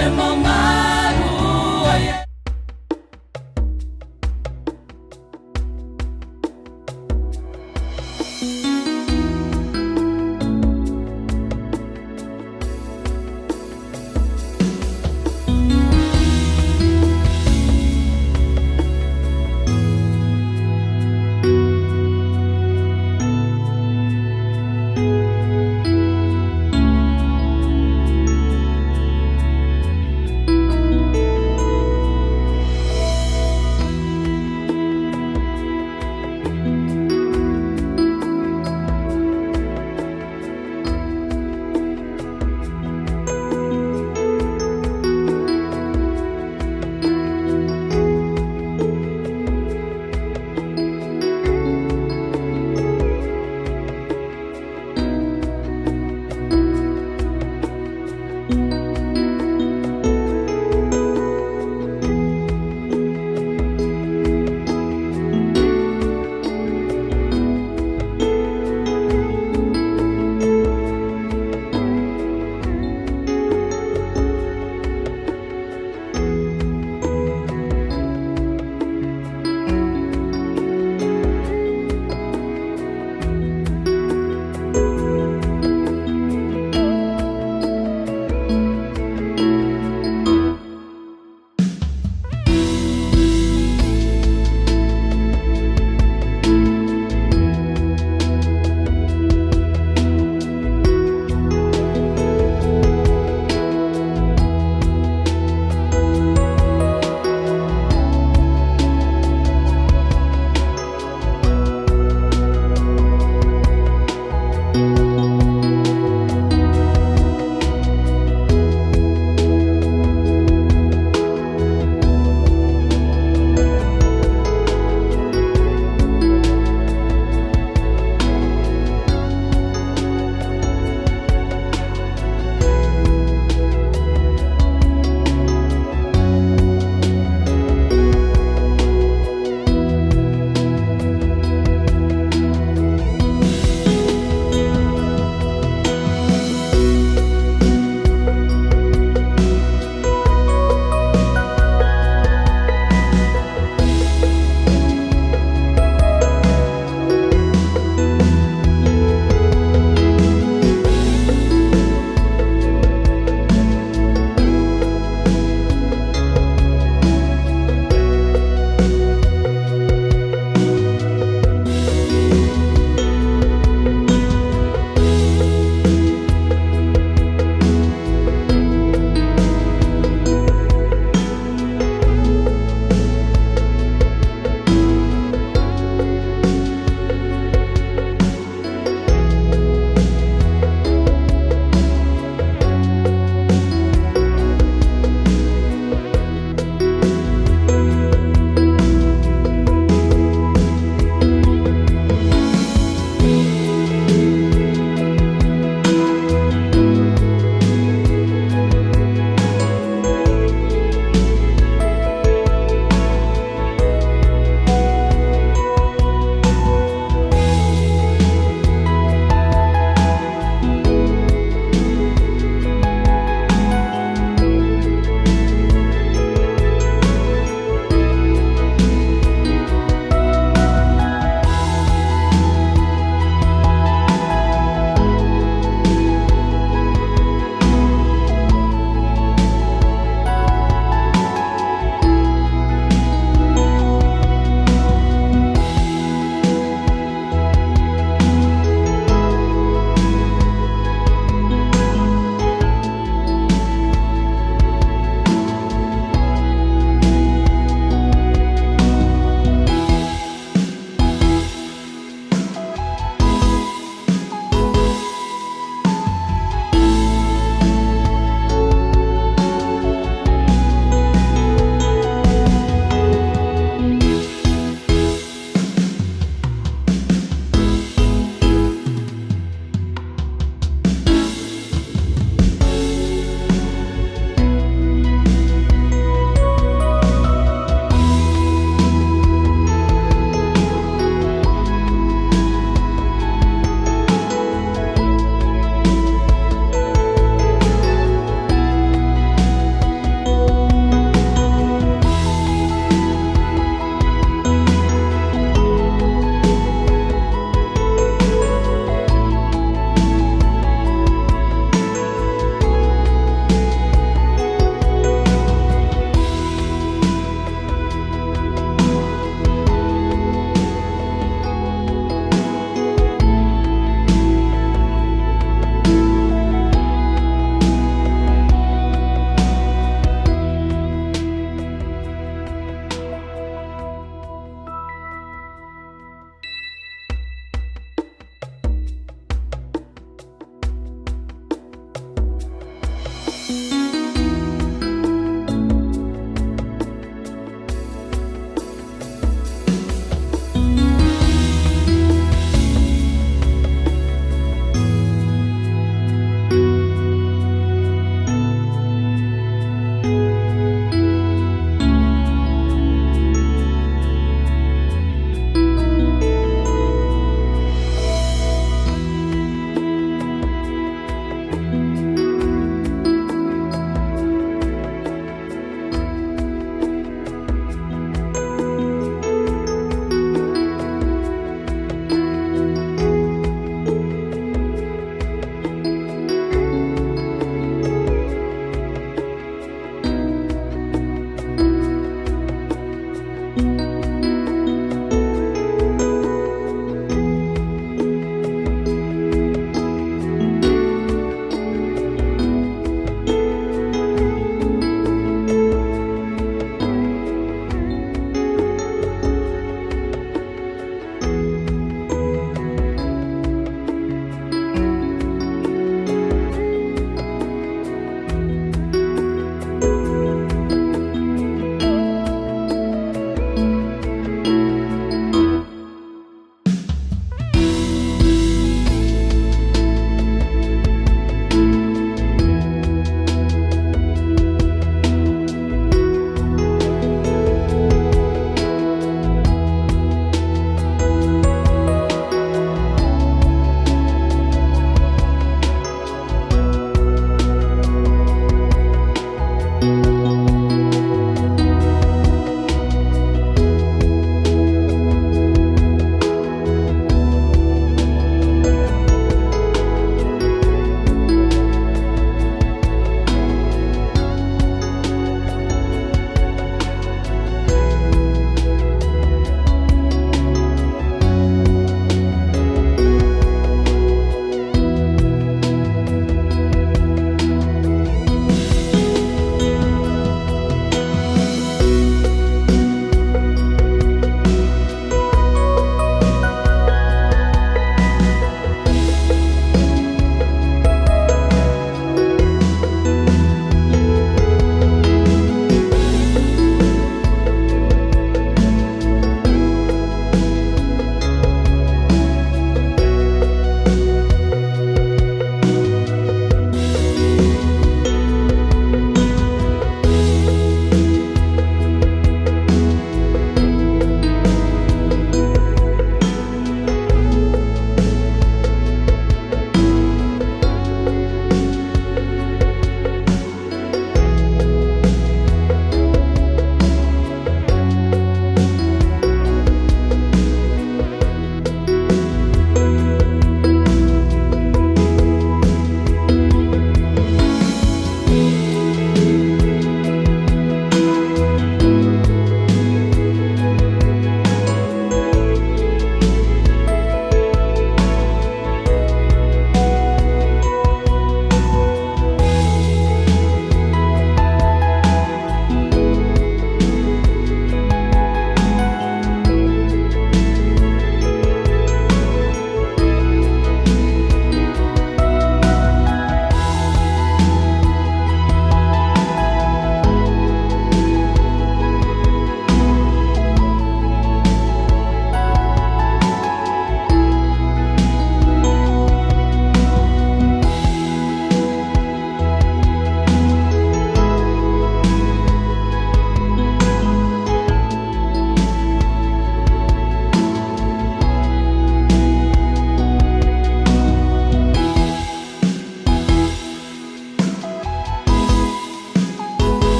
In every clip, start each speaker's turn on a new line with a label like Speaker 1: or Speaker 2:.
Speaker 1: E mamalu ai.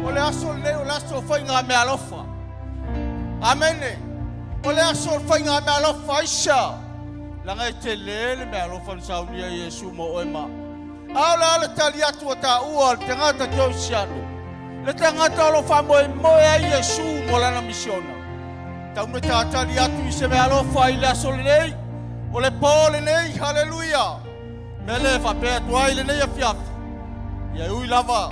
Speaker 2: O le aso lenei o le aso o faigameaalofa. Amene. O le aso o le faigameaalofa. Aisea? Leaga e tele le meaalofa na saunia e Iesu mo oe ma A o le a le tali atu a taua le tagata kerisiano, le tagata o lo o faamoemoe ai Iesu mo lana misiona? Tau me tatali atu i se meaalofa i le aso lenei, o le po lenei. Haleluia! Mea lea e faapea atu ai lenei afiafi, ia e ui lava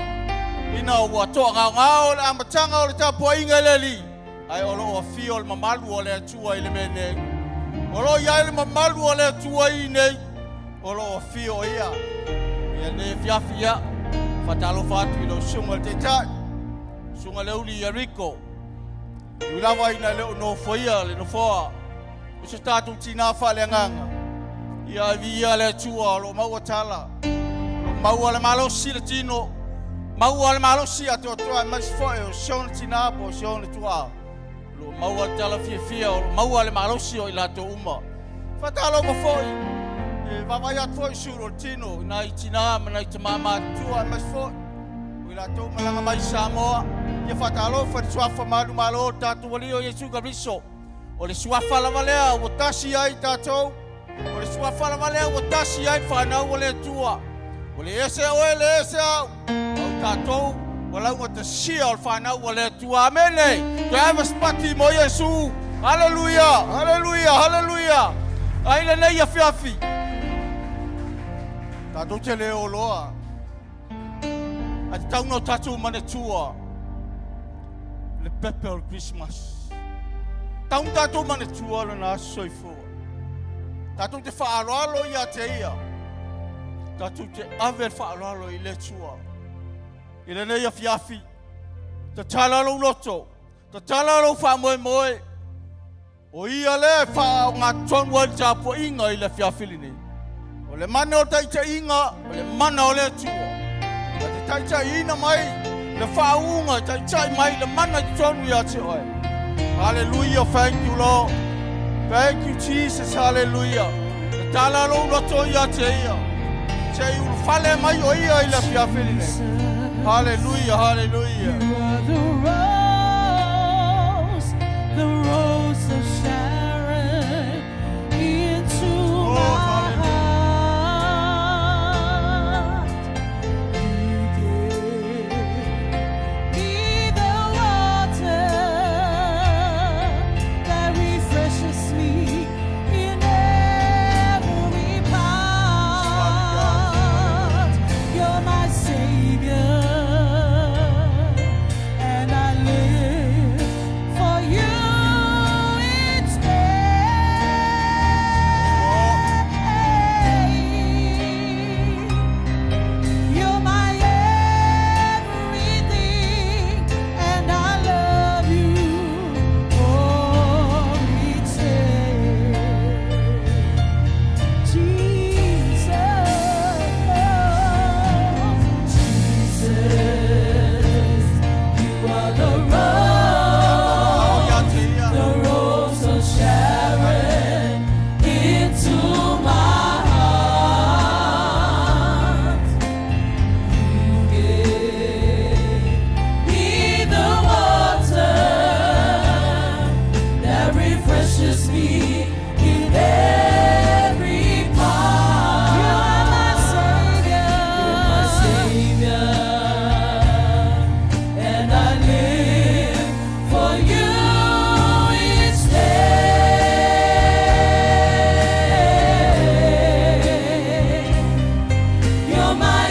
Speaker 2: ina ua toagaogao le amataga o le tapuaiga i le Alii, ae o lo o afio le mamalu o le Atua i le mea nei. O lo o i ai le mamalu o le Atua i nei, o lo o afio o ia. Ia lenei afiafi ia, faatalofa atu i lau susuga i le Taitai, susuga Leuli Ieriko. Ui lava ina le o nofoia le nofoa o se tatou tinā faaleagaga, ia e viia le Atua o lo o maua tala, o lo o maua le malosi le tino, maua le malosi atoatoa aemaise foi o si ona tinā po o si ona tuaa. O lo o maua le tala fiafia, o lo o maua le malosi o i latou uma. Faatalofa foi, e vaavaai atu foi i sulu o le tino i nai tinā ma nai tamā matutua aemaise foi o i latou malaga mai i Samoa. Ia faatalofa i le suafa manumalo o le tatou Alii o Iesu Keriso. O le suafa lava lea ua tasi ai tatou. O le suafa lava lea ua tasi ai fanau a le Atua. Ua le ese oe le ese au. Au tatou ua laugatasia o le fanau a le Atua. Amene. Toe ava se pati mo Iesu. Haleluia, haleluia, haleluia. Ai lenei afiafi. Tatou te le oloa. Ae tatau na o tatou manatua le pepe o le Christmas. Tau na tatou manatua lona aso soifua. Tatou te faaaloalo ia te ia. Tatou te ave le faaaloalo i le Atua. I lenei afiafi, tatala lou loto, tatala lou faamoemoe. O ia lea e faaaogatonu ai le tapuaiga i le afiafi lenei. O le mana o taitaiga, o le mana o le Atua. Na te taitaiina mai le faauuga, e taitai mai le mana i totonu ia te oe. Hallelujah, thank you Lord. Thank you Jesus, hallelujah. Tatala lou loto ia te ia. Se i ulufale mai o ia i le afiafi lenei. Hallelujah, hallelujah.
Speaker 1: You are the rose, the rose of Sharon, into
Speaker 2: Oh,
Speaker 1: my
Speaker 2: hallelujah.
Speaker 1: heart. You give me the water that refreshes me in every part. You're my savior, and I live for you each day. You're my everything, and I love you for each day. Jesus, Jesus, you are the rose,
Speaker 2: Ia te ia.
Speaker 1: the rose of Sharon into my heart. You give me the water that refreshes me in every part. You are my savior, You're my savior, and I live for you each day. You're my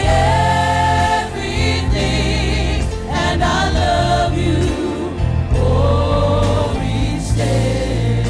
Speaker 1: everything, and I love you oh each day.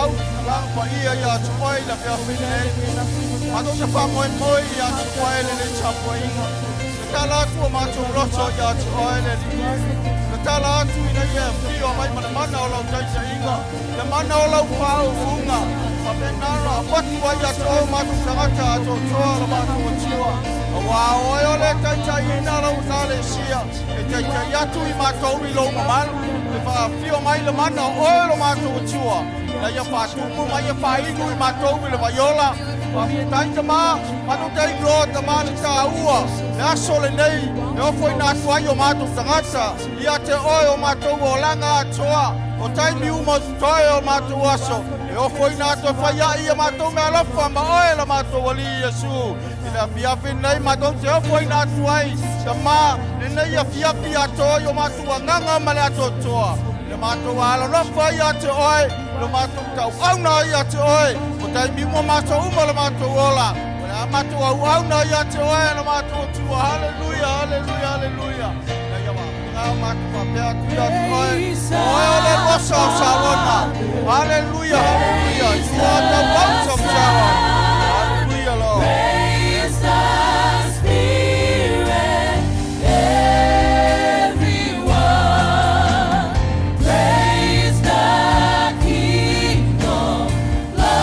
Speaker 2: valaau agaga paia ia te oe i le afiafi lenei. Matou te faamoemoe ia te oe lenei tapuaiga. Tatala atu o matou loto ia te oe le Alii. Tatala atu ina ia afio mai ma le mana o lau taitaiga, le mana o lau faauuga. Faapena ona avatu ai ia te oe o matou tagata atoatoa lo matou Atua. Auā o oe o le taitaiina lau Ekalesia, e taitai atu i matou i lou mamalu, e faafio mai le mana o oe lo matou Atua, ina ia faatumu ma ia faainu i matou i le vaiola. Faafetai Tamā, matou te iloa Tamā le taua, le aso lenei e ofoina atu ai o matou tagata ia te oe o matou olaga atoa, o taimi uma o totoe o matou aso, e ofoina atu e fai ai ia matou meaalofa ma oe la matou Alii Iesu. I le afiafi lenei matou te ofoina atu ai, Tamā, lenei afiafi atoa i o matou agaga ma le atoatoa, le matou alolofa ia te oe, le matou tauauna ia te oe, o taimi uma matou uma le matou ola, o le a matou auauna ia te oe le matou Atua. Haleluia, haleluia, haleluia. Ina ia faapena o matou faapea atu ia te oe, o oe o le rosa o Sarona. Haleluia, haleluia. You are the rose of Sharon. Hallelujah, Lord.
Speaker 1: Praise the Spirit, everyone. Praise the King of glory.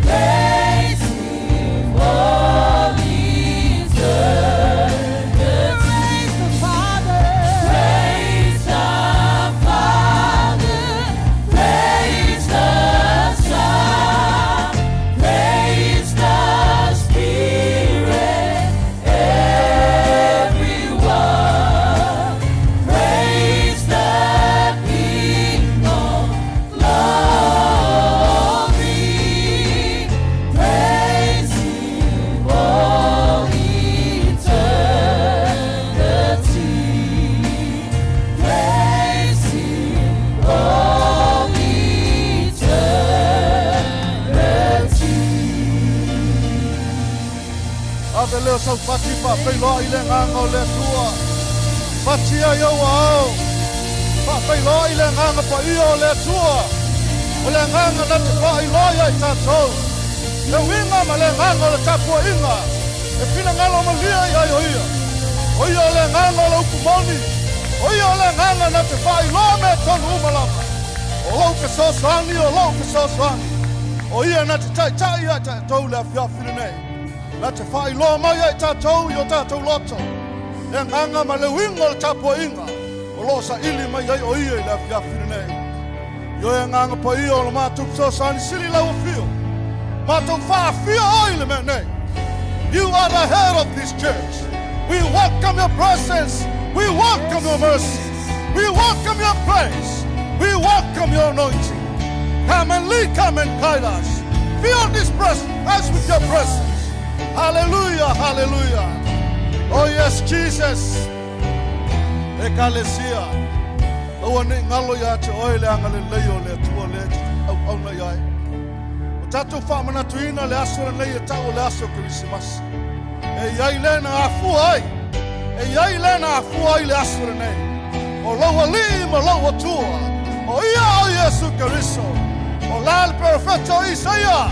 Speaker 1: Praise Him, all eternity. Praise the Father. Praise the Father. Praise the Son. Praise the Spirit, everyone. Praise the King of glory. Praise Him, all eternity. Praise Him, all eternity.
Speaker 3: Ave lea o sau fati faafeiloai le agaga o le Atua. Fati ai ou aao. Faafeiloai le agaga paia o le Atua. O le agaga na te faailoa ia i tatou. Le uiga ma le agaga o le tapuaiga. E finagalo malie i ai o ia. O ia o le agaga o le upu moni. O ia o le agaga na te faailoa mea tonu uma lava. O lou fesoasoani, o lou fesoasoani. O ia na te taitai ia i tatou le afiafi lenei. Na te faailoa mai ai tatou i o tatou loto. Le agaga ma le uiga o le tapuaiga o lo o saili mai ai o ia i le afiafi lenei. I oe agaga paia o le matou fesoasoani sili lau afio. Matou faafia oi le mea nei. You are the head of this church. We welcome your presence. We welcome your mercy. We welcome your grace. We welcome your anointing. Come and lead, come and guide us. Fill this presence us with your presence. Hallelujah, hallelujah. Oh yes, Jesus. Ekalesia. Aua nei galo ia te oe le agalelei o le Atua le auauna i ai. O tatou faamanatuina le aso lenei e tau o le aso Kerisimasi. E iai le na afua ai. E iai le na afua ai le aso lenei. O lou alii ma lou Atua. O ia o Iesu Keriso. O la le perofeta o Isaia.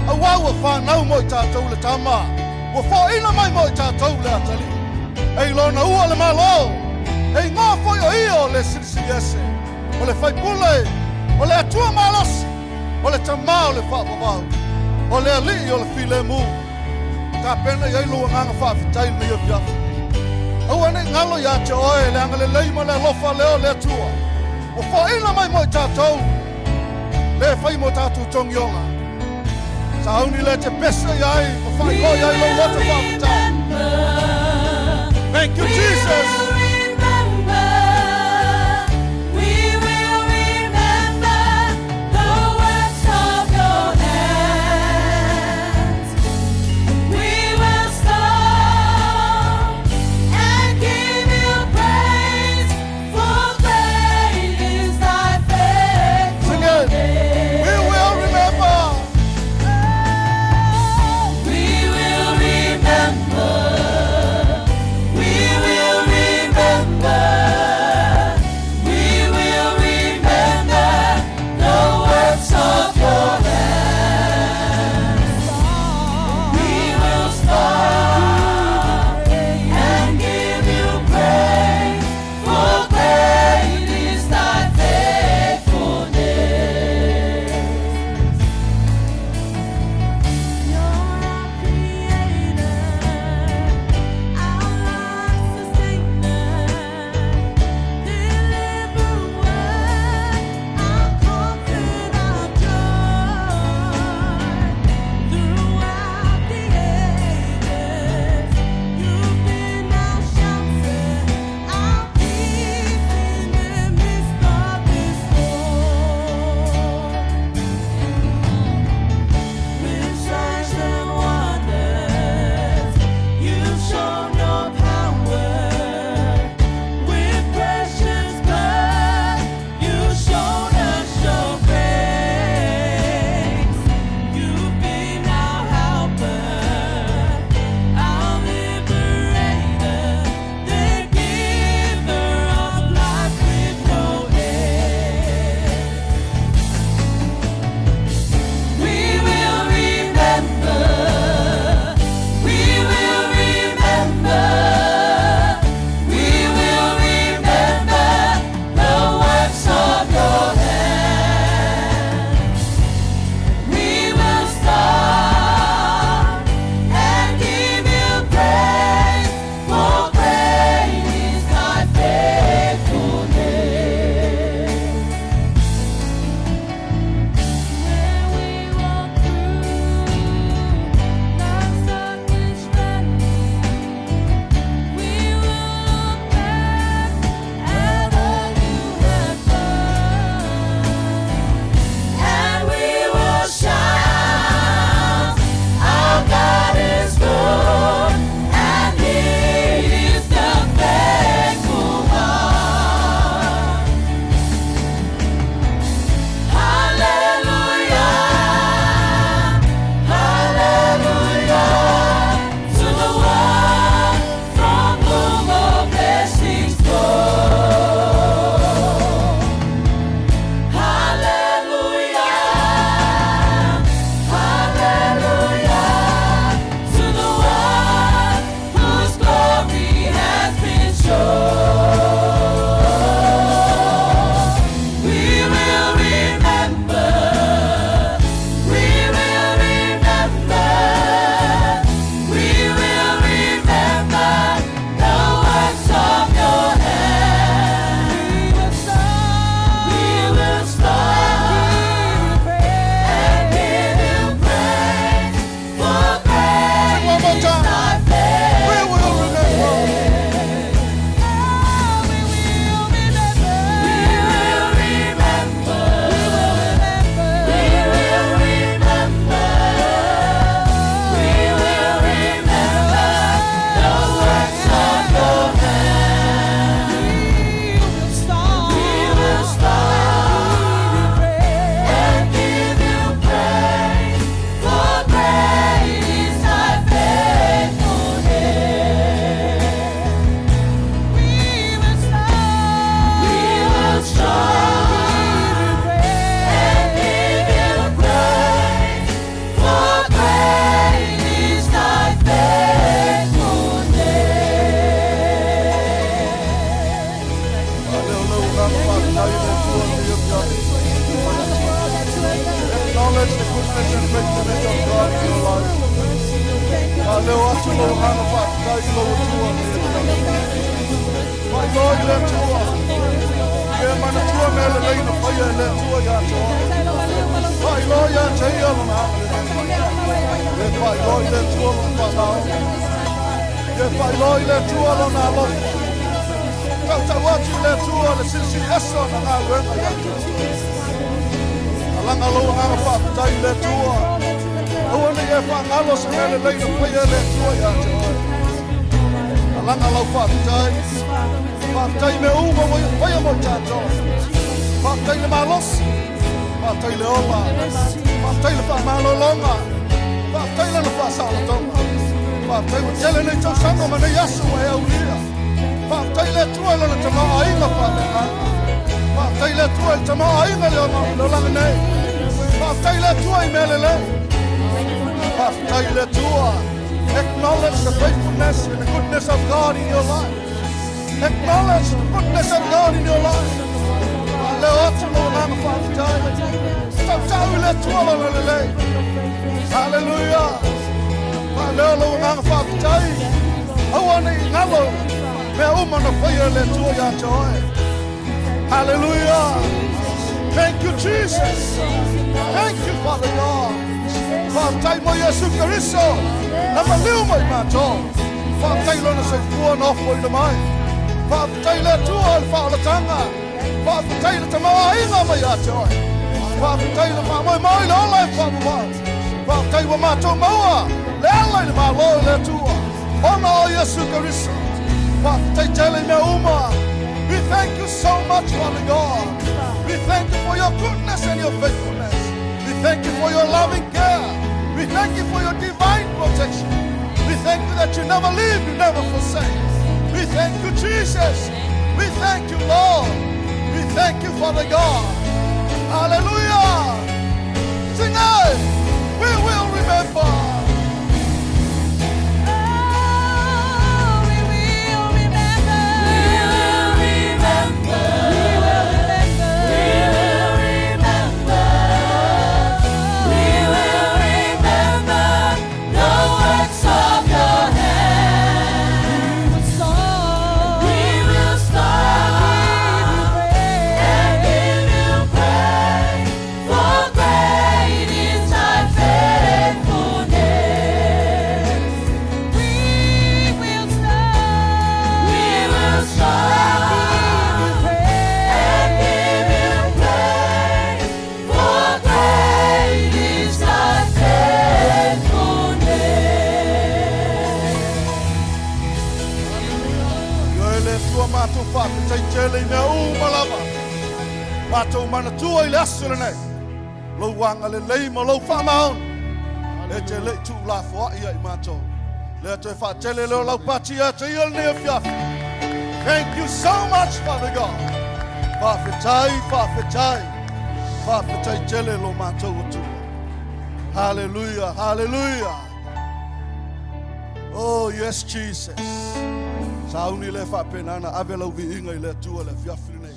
Speaker 3: Auā ua whanau mo i tātou le tama. Ua foaiina mai mo i tātou le atalii. E i lona ua le Malo. E igoa foi o ia o le Silisili Ese. O le Faipule. O le Atua Malosi. O le Tamā o le Faavavau. O le Alii o le Filemu. Tapena i ai lou agaga faafetai lenei afiafi. Aua nei galo ia te oe le agalelei ma le alofa lea o le Atua. Ua foaiina mai mo i tatou. Le fai mo tatou togioga. Sauni le te pese i ai, ma faailoa i ai lou loto faafetai. Thank you, Jesus.
Speaker 1: Remember, we will remember the works of your hands. We will stop and give you praise, for great is thy
Speaker 3: Sing it.
Speaker 1: faithfulness.
Speaker 3: We will remember.
Speaker 1: We will remember. We will remember.
Speaker 3: atu lou agaga faafetai i lou Atua nei Faailoa i le Atua. Ia e manatua mea lelei na faia e le Atua ia te oe. Faailoa ia te ia lona agalelei. Ia e faailoa i le Atua lona faamaoni. Ia e faailoa i le Atua lona alofa. Tautau atu i le Atua le silisili ese o ana galuega ia te oe. Alaga lou agaga faafetai i le Atua. Aua ne i e faagalo se mea lelei na faia e le Atua ia te oe. Alaga lau faafetai. Faafetai i mea uma ua ia faia mo i tatou. Faafetai i le malosi. Faafetai i le ola. Faafetai i le faamalologa. Faafetai i lana faasaolotoga. Faafetai ua tele nei tausaga ma nei aso ua e aulia. Faafetai i le Atua i lona tamaoaiga faaleagaga. Faafetai i le Atua i le tamaoaiga i le olaga nei. Faafetai i le Atua i mea lelei. Faafetai i le Atua. Acknowledge the faithfulness and the goodness of God in your life. Acknowledge the goodness of God in your life. Faaleo atu lou agaga faafetai. Tautau i le Atua lona lelei. Hallelujah. Faaleo lou agaga faafetai. Aua ne i galo mea uma na faia e le Atua ia te oe. Hallelujah. Thank you, Jesus. Thank you, Father God. Faafetai mo Iesu Keriso. Na maliu mo i matou. Faafetai lona soifua na ofoina mai. Faafetai le Atua i le faaolataga. Faafetai le tamaoaiga mai ia te oe. Faafetai le faamoemoe i le ola e faavavau. Faafetai ua matou maua le ala i le Malo i le Atua. Ona o Iesu Keriso. Faafetai tele i mea uma. We thank you so much, Father God. We thank you for your goodness and your faithfulness. We thank you for your loving care. We thank you for your divine protection. We thank you that you never leave, you never forsake. We thank you, Jesus. We thank you, Lord. We thank you, Father God. Hallelujah. Sing it. We will remember.
Speaker 1: Oh, we will remember. We will remember. We will remember. We will remember. We will remember the works of your hand. We will stop and give you praise, for great is thy faithfulness. We will stop. We will stop and give you praise, for great is thy faithfulness.
Speaker 3: Ioe le Atua matou faafetai tele i mea uma lava. Matou manatua i le aso lenei. Lou agalelei ma lou faamaoni. E te le i tuulafoai ia i matou. Lea toe faatele leo lau pati ia te ia lenei afiafi. Thank you so much, Father God. Faafetai, faafetai. Faafetai tele lo matou Atua. Hallelujah, hallelujah. Oh, yes, Jesus. Sauni le faapenana ave lau viiga i le Atua le afiafi lenei.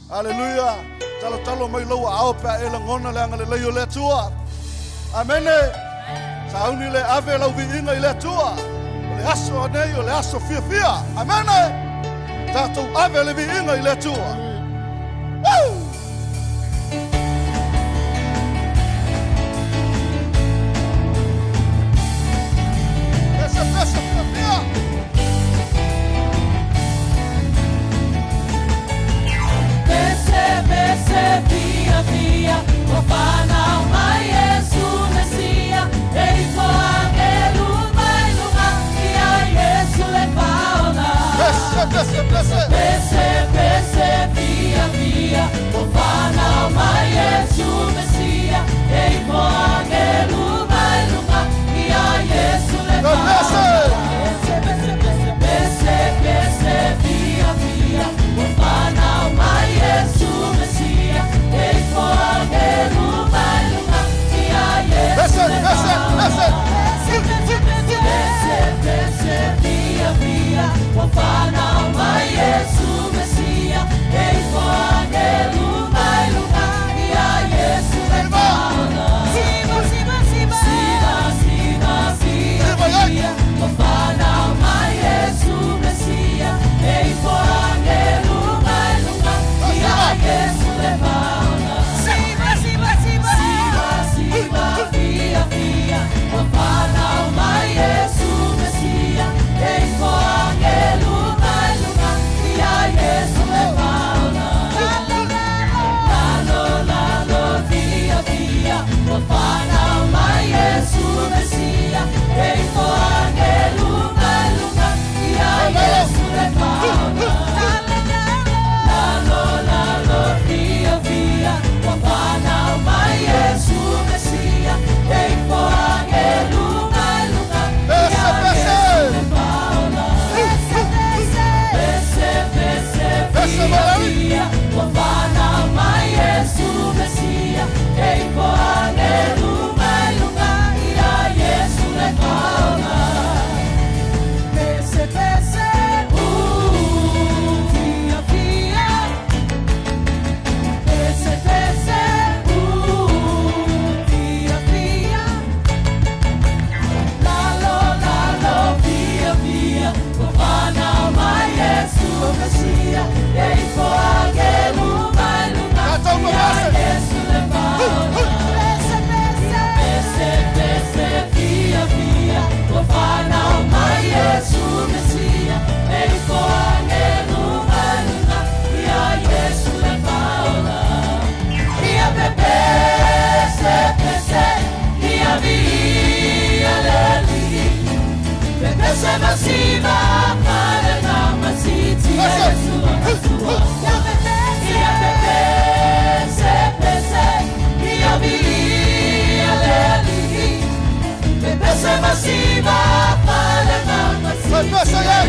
Speaker 3: Hallelujah. Talotalo mai lou aao pe a e lagona le agalelei o le Atua. Amene. Sauni le ave lau viiga i le Atua. O le aso nei o le aso fiafia. Amene. Tatou ave le viiga i le Atua. Woo! Pese, pese, fiafia.
Speaker 1: Pese, pese, fia, fia, ua fanau mai Iesu Mesia, e ifo agelu mai luga, ia Iesu le Faaola.
Speaker 3: Pese, pese, pese.
Speaker 1: Pese, pese,
Speaker 3: Pepese ai.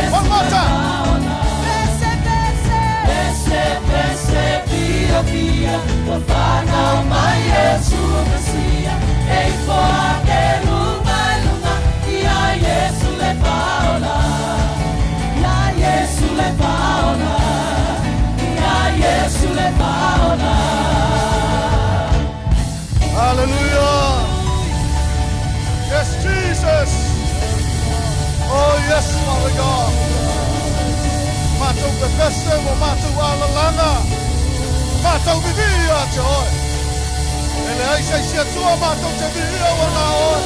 Speaker 3: One more time. Hallelujah. Yes, Jesus. Oh, yes, Father God. Matou pepese ma matou alalaga. Matou viviia ia te oe. E leai se isi Atua matou te viia ua na o oe.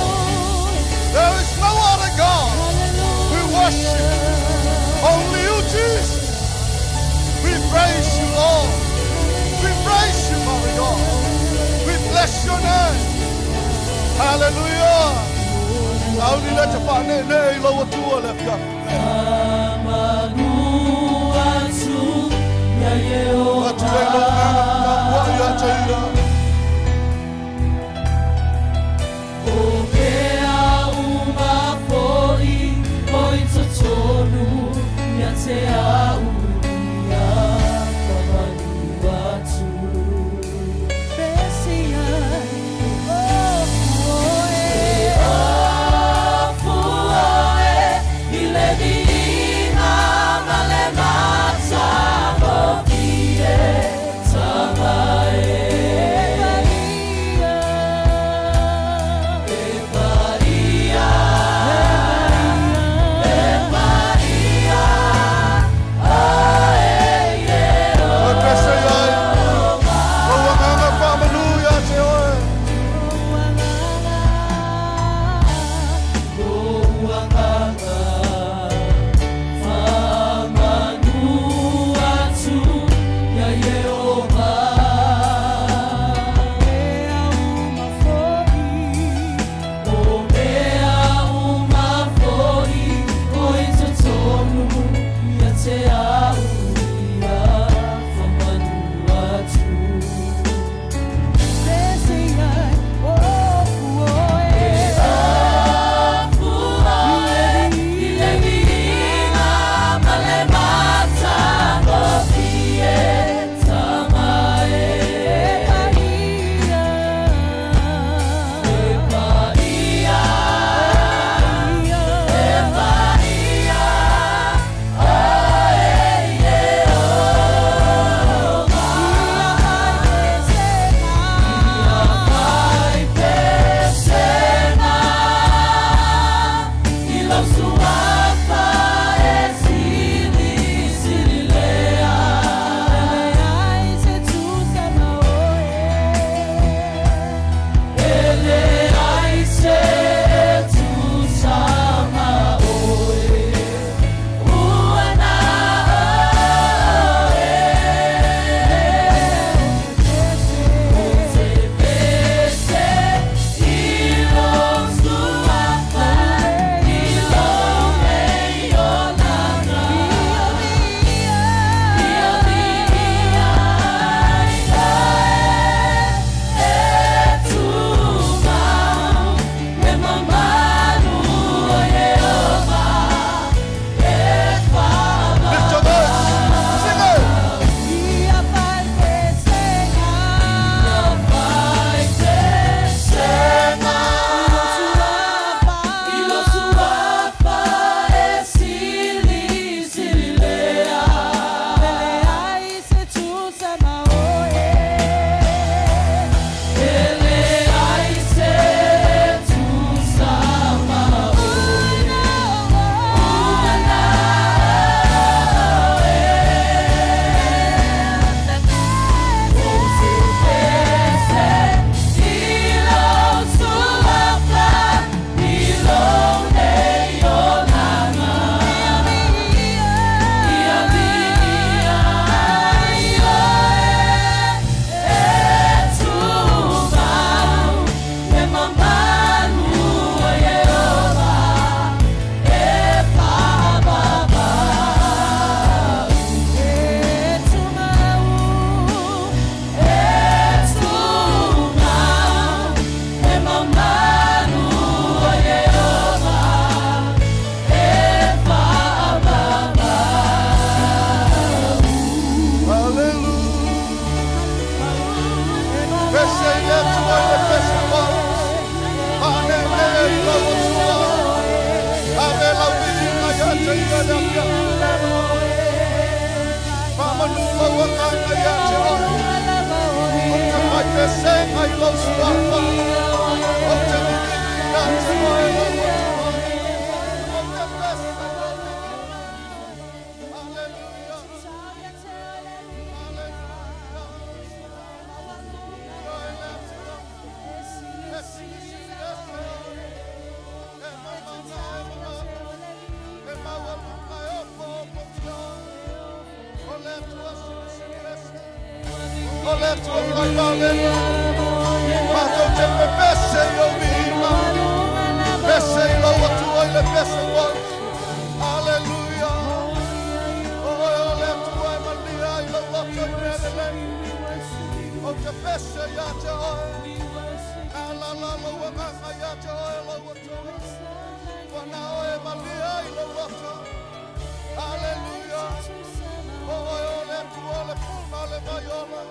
Speaker 3: There is no other God. We worship only you, Jesus. We praise you, Lord. We praise you, Father God. We bless your name. Hallelujah. Sauni le te whane nei lau atua le whia. Atu e lau nganga ngā pua ia te ira.
Speaker 1: O mea uma foi o i totonu ia te au ia whamalu atu. Pesia, o fuoe, i le vi.
Speaker 3: te ia le afiafi. Faamanu lou agaga ia te oe. Ou te fai pesega i lou suafa. Ou te vivii ia te oe lou Atua. Ou te pese i lou viiga. Haleluia. Haleluia. Oe le Atua. E silisili ese oe. E mamana e mamau. E maualuga e opoopotia oe. O le Atua silisili ese. O le Atua fai vavega. Matou te pepese i ou viiga. Pese i lou Atua i le pese foi. Haleluia. O oe o le Atua e malia ai lou loto i mea lelei. Ou te pese ia te oe. Alala lou agaga ia te oe lou Atua. Ua na oe e malia ai lou loto. Haleluia. O oe o le Atua o le puna o le vai ola.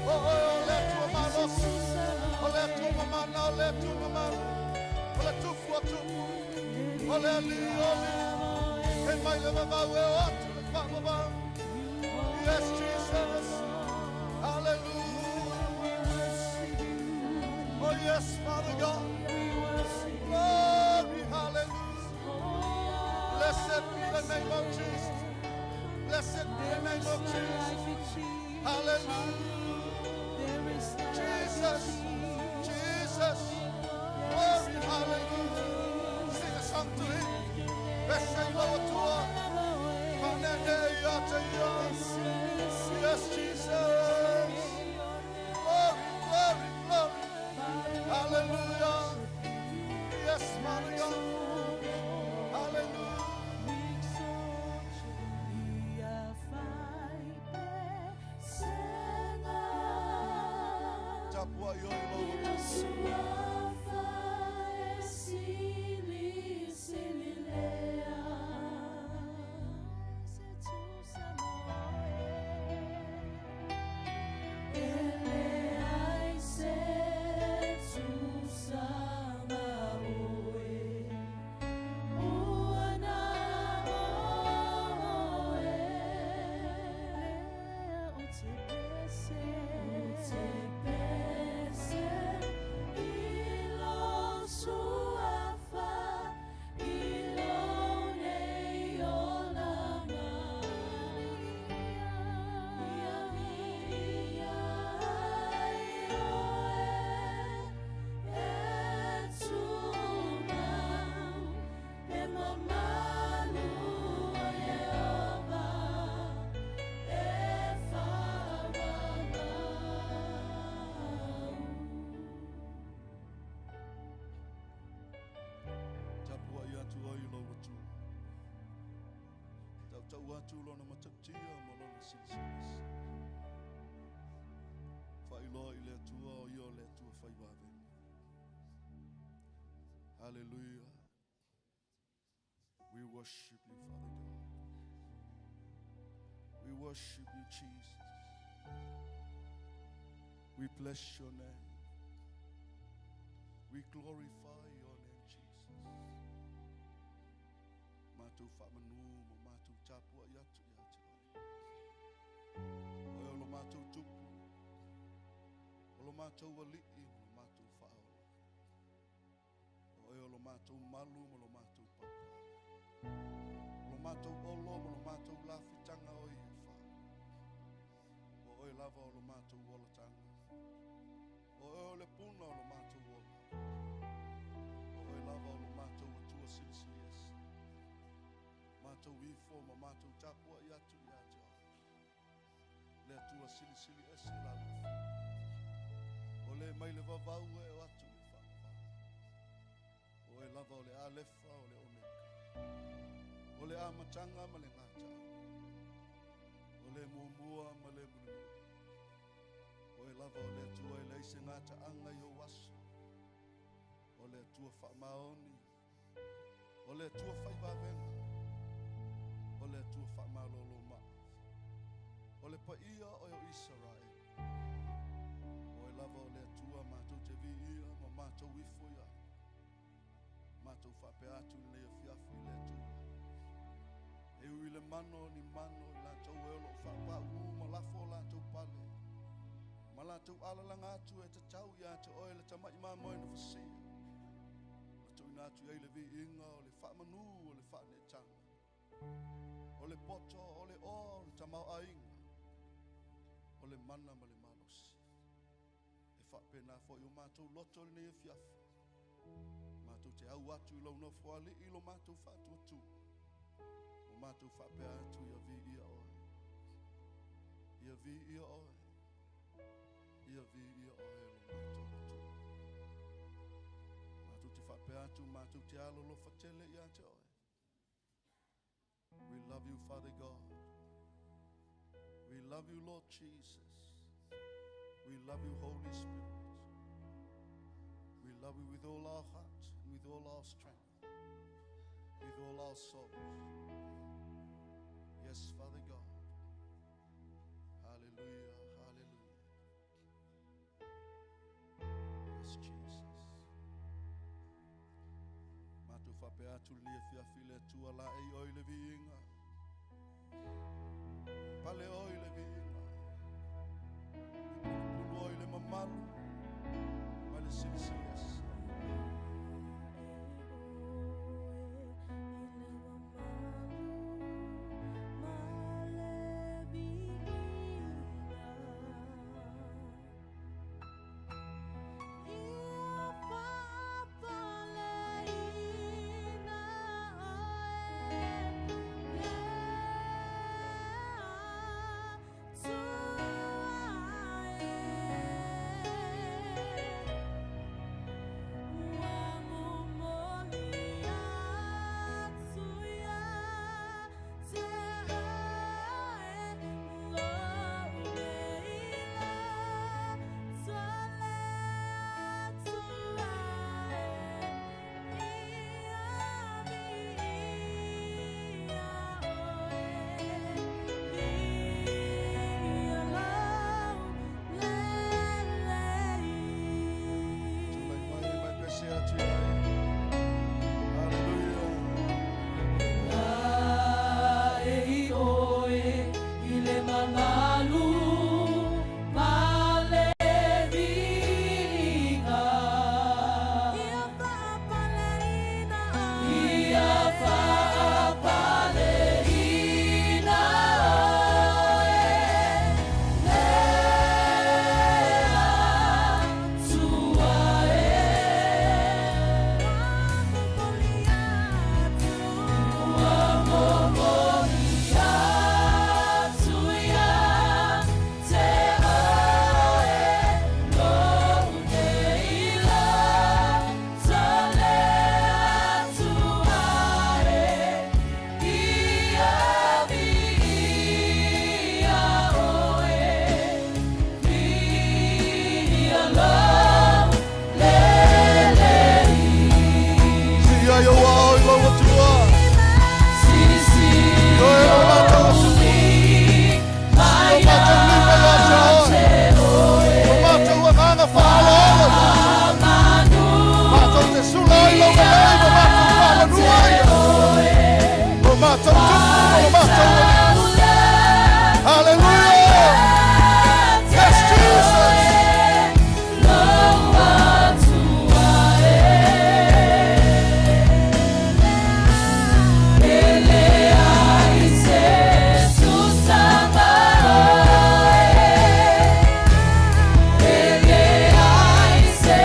Speaker 3: O oe o le Atua malosi. O le Atua mamana o le Atua mamalu. O le Tupu o tupu. O le Alii o alii. E mai le vavau e oo atu i le faavavau. Yes, Jesus. Hallelujah. Oh, yes, Father God. Glory, hallelujah. Blessed be the name of Jesus. Blessed be the name of Jesus. Hallelujah. Jesus. Jesus. Glory, hallelujah. Sing a song to him. Pese i lou Atua. Faaneenee ia te ia. Yes, Jesus. Glory, glory, glory. Hallelujah. Yes, Father God. Hallelujah. Tapuai oe i lou Atua. Tapuai atu oe i lou Atua. Tautau atu lona matautia ma lona silisili ese. Faailoa i le Atua o ia o le Atua fai vavega. Hallelujah. We worship you, Father God. We worship you, Jesus. We bless your name. We glorify your name, Jesus. Matou faamanu ma matou tapuai atu ia te oe. Oe o lo matou Tupu, o lo matou Alii ma lo matou Faaola. O oe o lo matou Malu ma lo matou Papa. O lo matou Olo ma lo matou Lafitaga o ia fa. O oe lava o lo matou olataga. O oe o le puna o lo matou ola. O oe lava o lo matou Atua silisili ese. Matou ifo ma matou tapuai atu ia te oe. Le Atua silisili ese lau afioga. O le mai le vavau e oo atu i le faavavau. O oe lava o le Alefa o le Omeka. O le Amataga ma le Gataaga. O le Muamua ma le Mulimuli. O oe lava o le Atua e leai se gataaga i ou aso. O le Atua faamaoni. O le Atua fai vavega. O le Atua faamalolo mai. O le paia o oe o Isaraele. O oe lava o le Atua matou te viia ma matou ifo i ai. Matou faapea atu i lenei afiafi i le Atua. mano o ni mano i latou e o lo o faapaaū ma lafo o latou pale ma latou alalaga atu e tatau ia te oe le tamai mamoe na fasia ma tuuina atu i ai le viiga o le faamanu o le faaneetaga o le poto o le oa o le tamaoaiga o le mana ma le malosi. E faapena foi o matou loto i lenei afiafi. Matou te au atu i lou nofoalii i lo matou faatuatua. Ua matou faapea atu ia viia oe. Ia viia oe. Ia viia oe lo matou Atua. Matou te faapea atu, matou te alolofa tele ia te oe. We love you, Father God. We love you, Lord Jesus. We love you, Holy Spirit. We love you with all our heart and with all our strength, with all our souls. Yes, Father God. Hallelujah, hallelujah. Yes, Jesus. Matou faapea atu lenei afiafi le Atua laei oe i le viiga. Pale oe i le viiga. E pulupulu oe i le mamalu ma le silisili ese. Tulai mai ma e pese atu i ai. Hallelujah.
Speaker 1: Laei oe i le mamalu ma le viiga.
Speaker 4: Ia faapaleina oe.
Speaker 1: Ia faapaleina oe le Atua e.
Speaker 4: Ua momoli atu.
Speaker 1: Ua momoli atu ia te oe lou nei loto le Atua e. Ia viia oe, viia lou lelei.
Speaker 3: Siia i ou aao i lou Atua.
Speaker 1: Sisi
Speaker 3: Oe lo matou Atua.
Speaker 1: mai
Speaker 3: O matou lima ia te oe.
Speaker 1: te oe.
Speaker 3: O matou agaga faaaloalo.
Speaker 1: Manu
Speaker 3: Matou te sula ai lou lelei ma matou faamanua ai. O matou tupu ma lo matou Alii. Hallelujah. Yes, Jesus.
Speaker 1: Lou Atua e. E leai se tusa ma oe. E leai se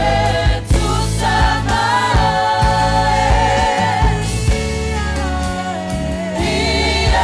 Speaker 1: tusa ma oe. Ia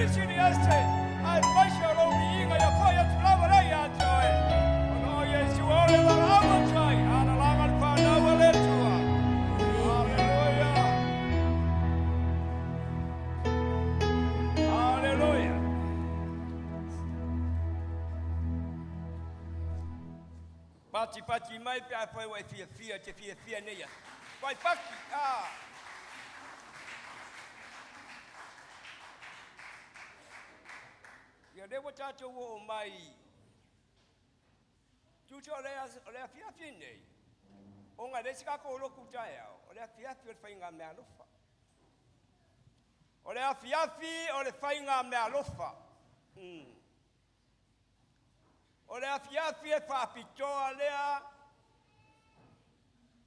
Speaker 5: Silisili Ese, aemaise o lou viiga ia fo'i atu lava lea iā te oe, ona o Iesu o le valaau atu ai, alalaga le fanau a le Atua. Aleluia. Aleluia. Patipati mai pe afai ua e fiafia, e te fiafia nei aso. Vaipaki, ah. Ia lea ua tatou oo mai tusa o le, o le afiafi nei, ona e leai se tatou lotu taeao, o le afiafi o le faiga meaalofa. O le afiafi o le faiga meaalofa. O le afiafi e faapitoa lea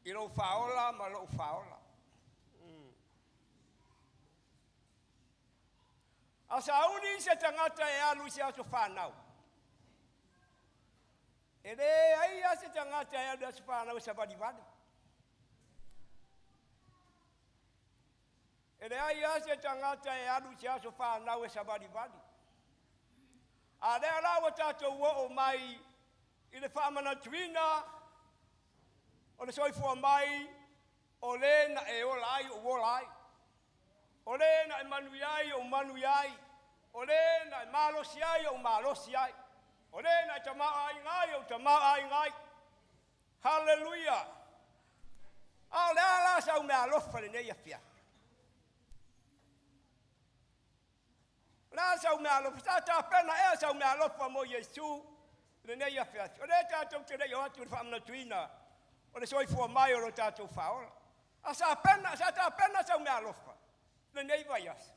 Speaker 5: i lou faaola ma lou faaola. A sauni se tagata e alu i se aso fanau, e leai lava se tagata e alu i le aso fanau e savalivali. E leai lava se tagata e alu i se aso fanau e savalivali. A lea la ua tatou oo mai i le faamanatuina o le soifua mai o le na e ola ai ou ola ai, o le na e manuia ai ou manuia ai, o le na e malosi ai ou malosi ai, o le na e tamaoaiga ai ou tamaoaiga ai. Haleluia! A o le a la sau meaalofa i lenei afiafi? O le a sau meaalofa? Sa tapena ea sau meaalofa mo Iesu i lenei afiafi? O lea tatou te le i o atu i le faamanatuina o le soifua mai o lo tatou faaola. A sa pena, sa tapena sau meaalofa i lenei vaiaso?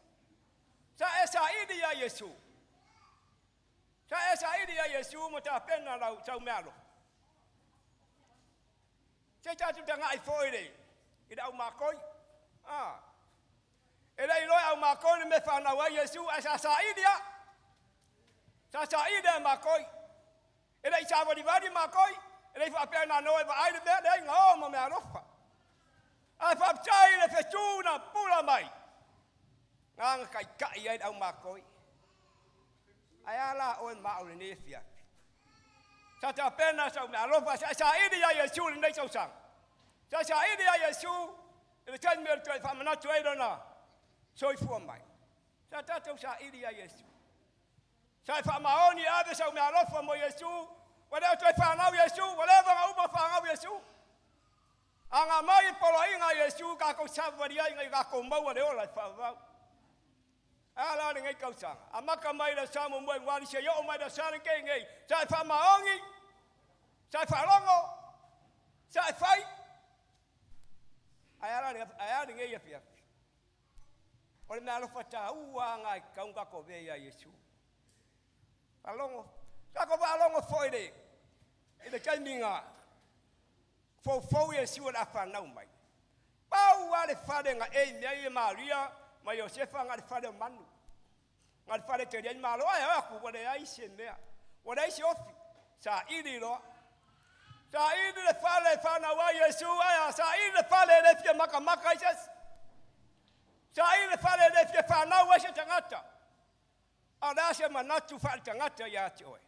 Speaker 5: Sa e saili iā Iesu? Sa e saili iā Iesu ma tapena lau sau meaalofa? Se i tatou tagai foi i le, i le aumakoi. Ah. E le iloa e aumakoi le mea e fanau ai Iesu, ae sa saili lava. Sa saili lava e makoi. E le i savalivali makoi, e le i faapea na ona o e vaai le mea, leai, na o ma meaalofa. Ae faafetai i le fetu na pula mai, na na taitai ai le aumakoi. Ae a la oe ma au i lenei afiafi? Sa tapena sau meaalofa, sa e saili ia Iesu i lenei tausaga. Sa e saili ia Iesu i le taimi o le toe faamanatu ai lona soifua mai. Sa tatou saili ia Iesu. Sa e faamaoni e ave sau meaalofa mo Iesu, ua le o toe fanau Iesu, ua leva ona uma fanau Iesu. A na mai i poloaiga a Iesu tatou savavali ai ina ia tatou maua le ola e faavavau. A la lenei tausaga, amata mai le aso muamua Ianuari seia oo mai le aso lenei nei, sa e faamaoni, sa e faalogo, sa e fai. Ae a la, ae a lenei afiafi? O le meaalofa taua lava e tatau ona tatou avea ia Iesu. Faalogo, tatou faalogo foi i le, i le taimi na foufou Iesu o le a fanau mai. Pau lava le fale na aim ai e Maria ma Iosefa na o le fale o manu. Na o le fale e tali ai malo, ae o atu ua leai se mea. Ua leai se ofi. Saili loa. Saili le fale e fanau ai Iesu, ae a saili le fale e le fia makamaka ai se isi. Saili le fale e le fia fanau ai se tagata. A o le a se manatu faaletagata ia te oe?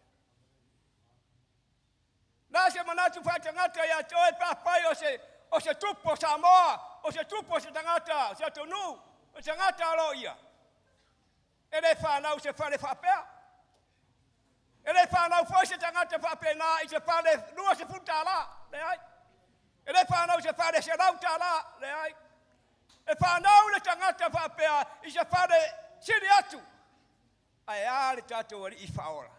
Speaker 5: Le a se manatu faaletagata ia te oe pe afai o se, o se tupu o Samoa, o se tupu o se tagata o se atunuu, o se tagata aloaia? E le fanau i se fale faapea. E le fanau foi se tagata faapena i se fale $20, leai. E le fanau i se fale $100, leai. E fanau le tagata faapea i se fale sili atu. Ae a le tatou Alii Faaola?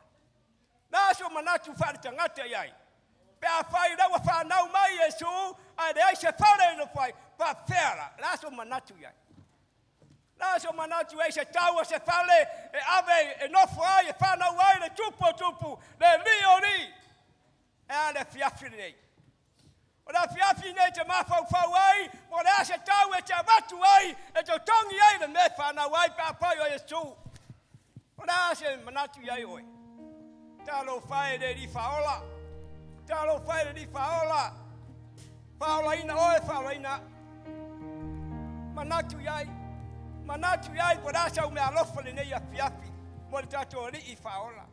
Speaker 5: Le a so manatu faaletagata i ai? Pe afai lea ua fanau mai Iesu ae leai se fale e nofo ai, faapefea la? Le a so manatu i ai? Le a so manatu i ai se tau o se fale e ave e nofo ai, e fanau ai le tupu o tupu, le alii o alii? Ae a le afiafi lenei? O le afiafi lenei e te mafaufau ai po o le a se tau e te avatu ai e totogi ai le mea e fanau ai pe afai o Iesu. O le a se manatu i ai oe? Talofa e le Alii Faaola. Talofa e le Alii Faaola. Faaolaina oe, faaolaina au. Manatu i ai. Manatu i ai po o le a sau meaalofa lenei afiafi mo le tatou Alii Faaola.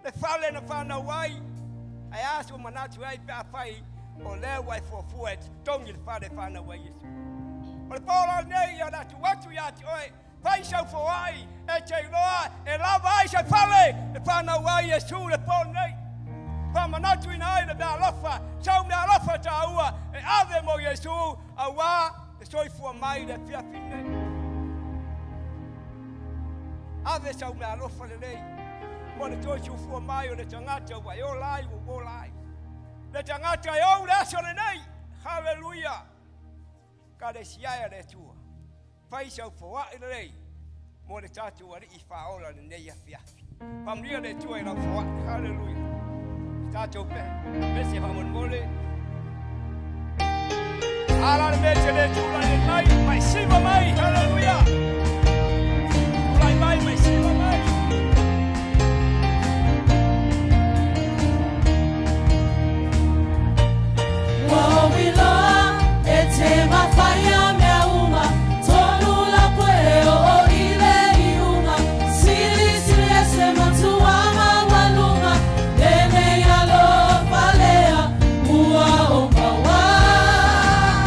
Speaker 5: Le fale na fanau ai, ae a sou manatu i ai pe afai o lea ua e fuafua e totogi le fale e fanau ai Iesu. O le po la lenei ia o le a tuu atu ia te oe, fai sau foai e te iloa e lava ai se fale e fanau ai Iesu le po lenei. Faamanatuina ai le meaalofa, sau meaalofa taua e ave mo Iesu auā le soifua mai i le afiafi lenei. Ave sau meaalofa lelei mo le toe sufua mai o le tagata ua e ola ai, ua ou ola ai. Le tagata e ou le aso lenei. Haleluia! Kalesia e a le Atua, fai sau foai lelei mo le tatou Alii Faaola lenei afiafi. Faamanuia le Atua i lau foai. Haleluia! Tatou pese faamolemole. Ala le mea te le tulai mai, mai siva mai. Haleluia! Tulai mai, mai siva mai.
Speaker 1: Ua ou iloa e te mafaia mea uma, tonu lapo e oo i le iuga, silisili ese matua maualuga, lenei alofa lea ua ou maua.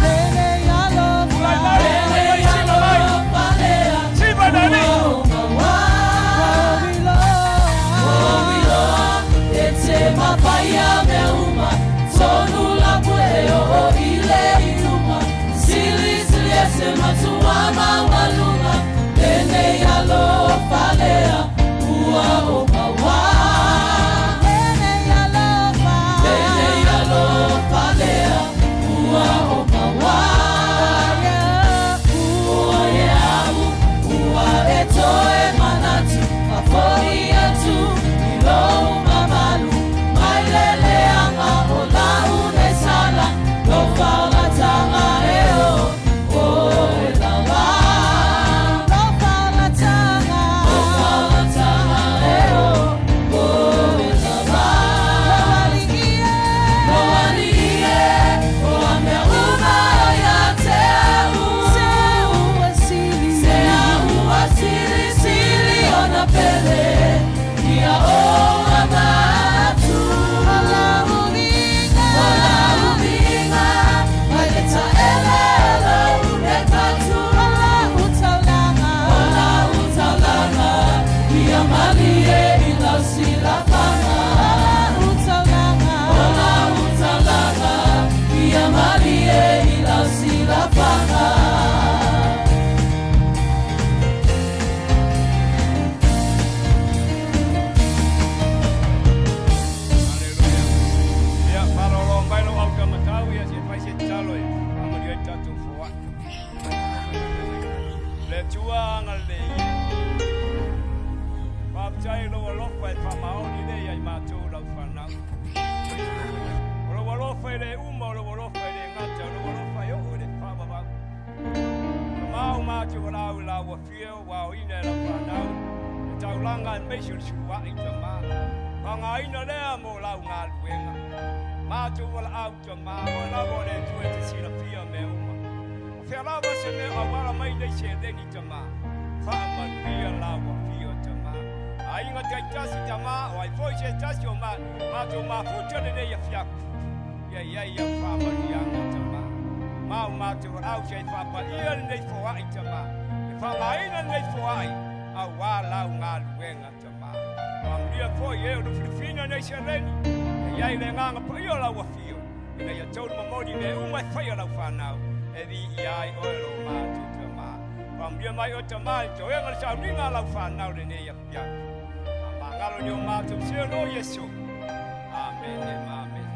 Speaker 1: Lenei alofa,
Speaker 5: Tulai mai,
Speaker 1: lenei
Speaker 5: mai siva mai.
Speaker 1: alofa lea
Speaker 5: Siva le
Speaker 1: ua
Speaker 5: Alii.
Speaker 1: ou maua. Ua ou iloa e te mafaia mea uma, tonu lapo e oo i le iuga, silisili ese matua maualuga, lenei alofa lea ua ou maua. Lenei alofa, lenei alofa lea ua ou maua. Ua e au, ua e toe manatu, faafoi atu i lou mamalu, mai le leaga o lau nei sala, lou faolataga e o, o e lava. Lou faolataga, lou faolataga e o, o e lava. Lou alii e, lou alii e, o a mea uma ia te au. Se ua sili, se ua sili, sili ona pele, ia o amatu. O lau uiga, o lau uiga, mai le taele o lou pekatu. O lau taulaga, o lau taulaga, ia malie i lau silafaga. O lau taulaga, o lau taulaga, ia malie i lau silafaga.
Speaker 5: Haleluia. Ia, faaaloalo mai lou autamatau ia se fai se tatalo e faamanuia ai le tatou foai. Le Atua agalelei e. Faafetai i lou alofa e faamaoni lea ia i matou lau fanau. O lou alofa e le uma, o lou alofa e le gata, o lou alofa e oo i le faavavau. Tama o matou valaau i lau afio ua aoina e lau fanau le taulaga aemaise o le suluai tama. Faaaogaina lea mo lau galuega. Matou valaau tama, oe lava o le Atua e te silafia mea uma. O fea lava se mea o auala mai nei seleni tama, faamanuia lau afio tama. Aiga taitasi tama, o ai foi se tasi o ma, matou mafuta lenei afiafi. Ia i ai au faamanuiaga tama. Ma o matou valaau se i faapaia lenei foai tama. E faaaogaina lenei foai auā lau galuega tama. Faamanuia foi e o lufilufina nei seleni. Ia i ai le agaga paia o lau afio, ina ia taulu momoli mea uma e faia lau fanau, e viia ai oe lo matou tama. Faamanuia mai oe tama i le toega o le sauniga a lau fanau lenei afiafi. Faamagalo ni o matou seo no Iesu. Amene ma amene.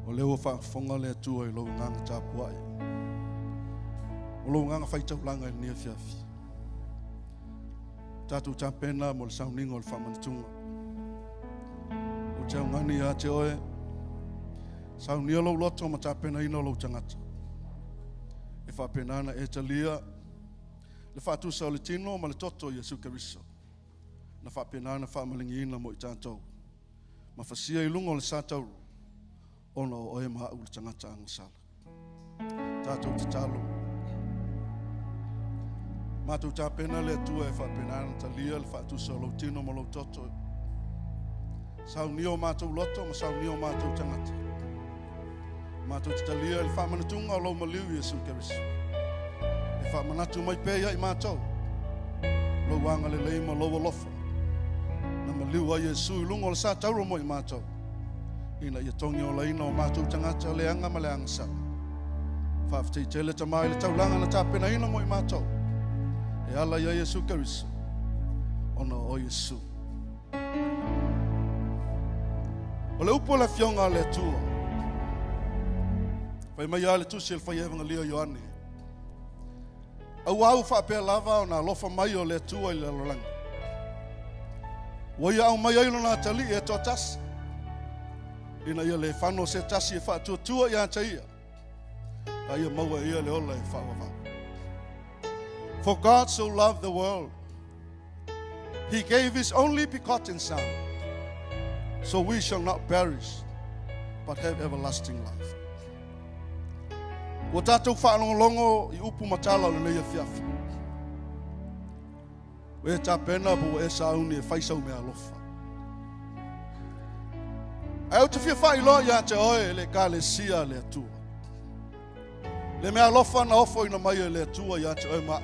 Speaker 3: O lea ua faafofoga le Atua i lou agaga tapuai, o lou agaga faitaulaga i lenei afiafi. Tatou tapena mo le sauniga o le faamanatuga. Ou te augani ia te oe, saunia lou loto ma tapenaina lou tagata. E faapena ona e talia le faatusa o le tino ma le toto o Iesu Keriso, na faapena ona faamaligiina mo i tatou, ma fasia i luga o le sa tauro, ona o oe ma au le tagata agasala. Tatou tatalo. Matou tapena le Atua e faapena ona talia le faatusa o lou tino ma lou toto. Saunia o matou loto ma saunia o matou tagata. Matou te talia le faamanatuga o lou maliu Iesu Keriso. E faamanatu mai pea ia i matou lou agalelei ma lou alofa. Na maliu ai Iesu i luga o le sa tauro mo i matou. Ina ia togi olaina o matou tagata leaga ma le agasala. Faafetai tele Tama i le taulaga na tapenaina mo i matou. E ala ia Iesu Keriso, ona o Iesu. O le upu o le afioga a le Atua. Fai mai a le tusi e le fai evangelia o Ioane. Auā ua faapea lava ona alofa mai o le Atua i le lalolagi. Ua ia aumai ai lona atalii e toatasi, ina ia le fano se tasi e faatuatua ia te ia, a ia maua e ia le ola e faavavau. For God so loved the world, he gave his only begotten Son, so we shall not perish, but have everlasting life. Ua tatou faalogologo i upu ma tala o lenei afiafi. Ua e tapena po ua e sauni e fai sau meaalofa. Ae ou te fia faailoa ia te oe le Ekalesia a le Atua. Le meaalofa na ofoina mai e le Atua ia te oe ma au.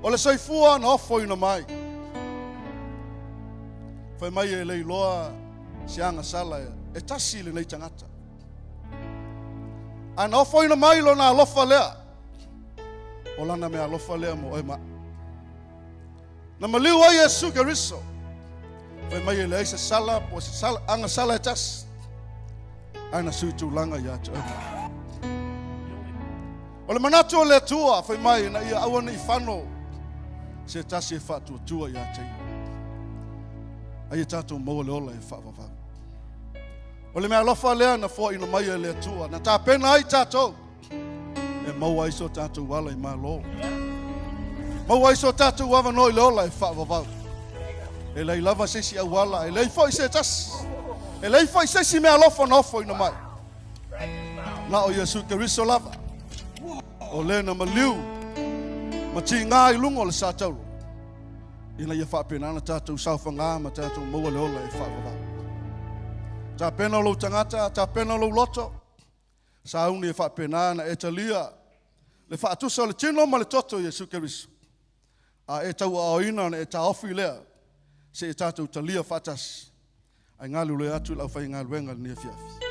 Speaker 3: O le soifua na ofoina mai. Fai mai e le iloa se agasala e tasi lenei tagata. Ae na ofoina mai lona alofa lea. O lana mea alofa lea mo oe ma au. Na maliu ai Iesu Keriso. Fai mai e leai se sala po o se sala, agasala e tasi. Ae na sui tulaga ia te oe ma au. O le manatu o le Atua, fai mai, ina ia aua ne i fano se tasi e faatuatua ia te ia. A ia tatou maua le ola e faavavau. O le meaalofa lea na foaina mai e le Atua, na tapena ai tatou e maua ai so tatou ala i Malo. Maua ai so tatou avanoa i le ola e faavavau. E leai lava se isi auala, e leai foi se tasi. E leai foi se isi meaalofa na ofoina mai. Na o Iesu Keriso lava, o le na maliu ma tiga i luga o le sa tauro, ina ia faapena ona tatou saofagā ma tatou maua le ola e faavavau. Tapena lou tagata, tapena lou loto, sauni e faapena ona e talia le faatusa o le tino ma le toto i Iesu Keriso. A e tauaaoina ona e taofi lea, se i tatou talia faatasi. Ae galulue atu i le aufaigaluega i lenei afiafi.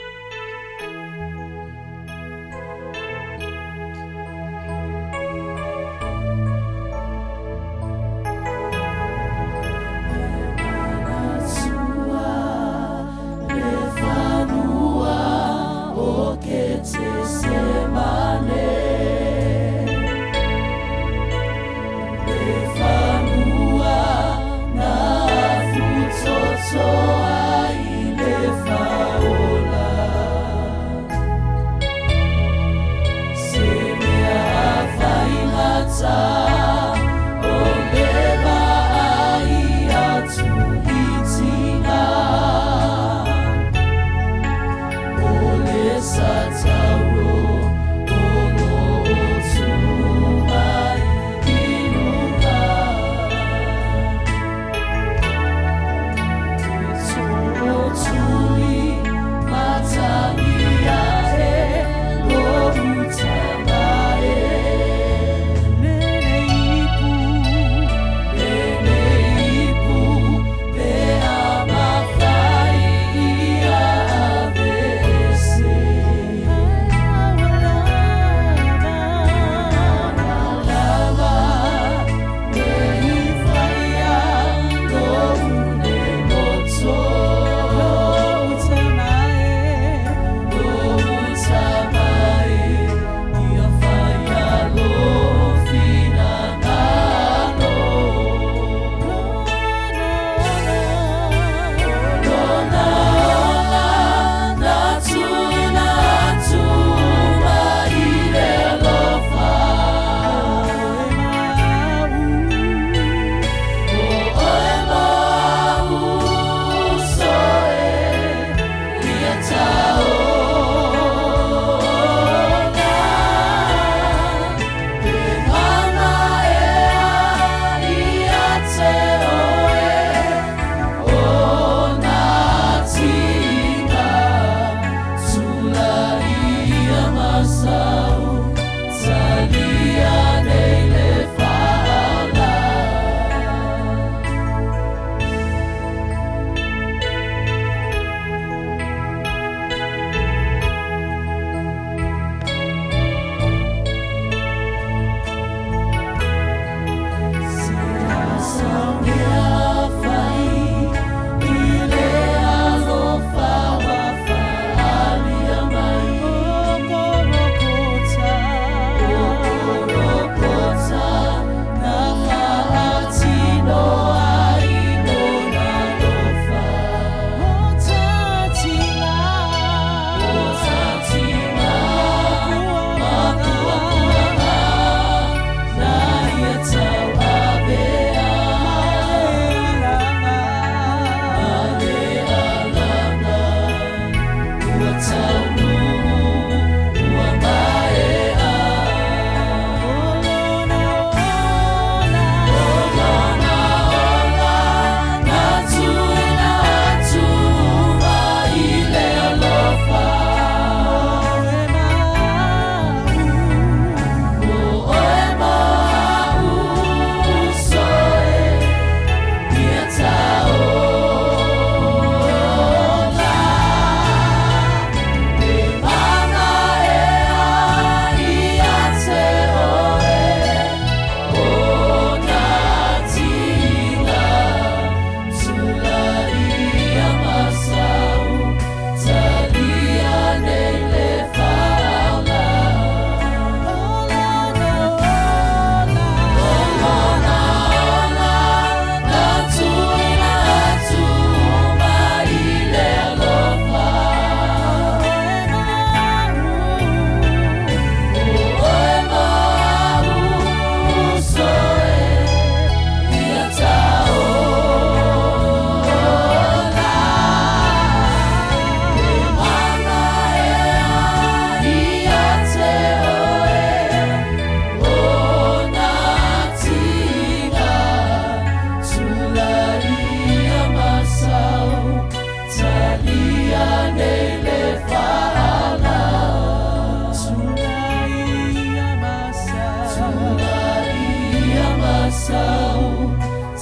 Speaker 1: masau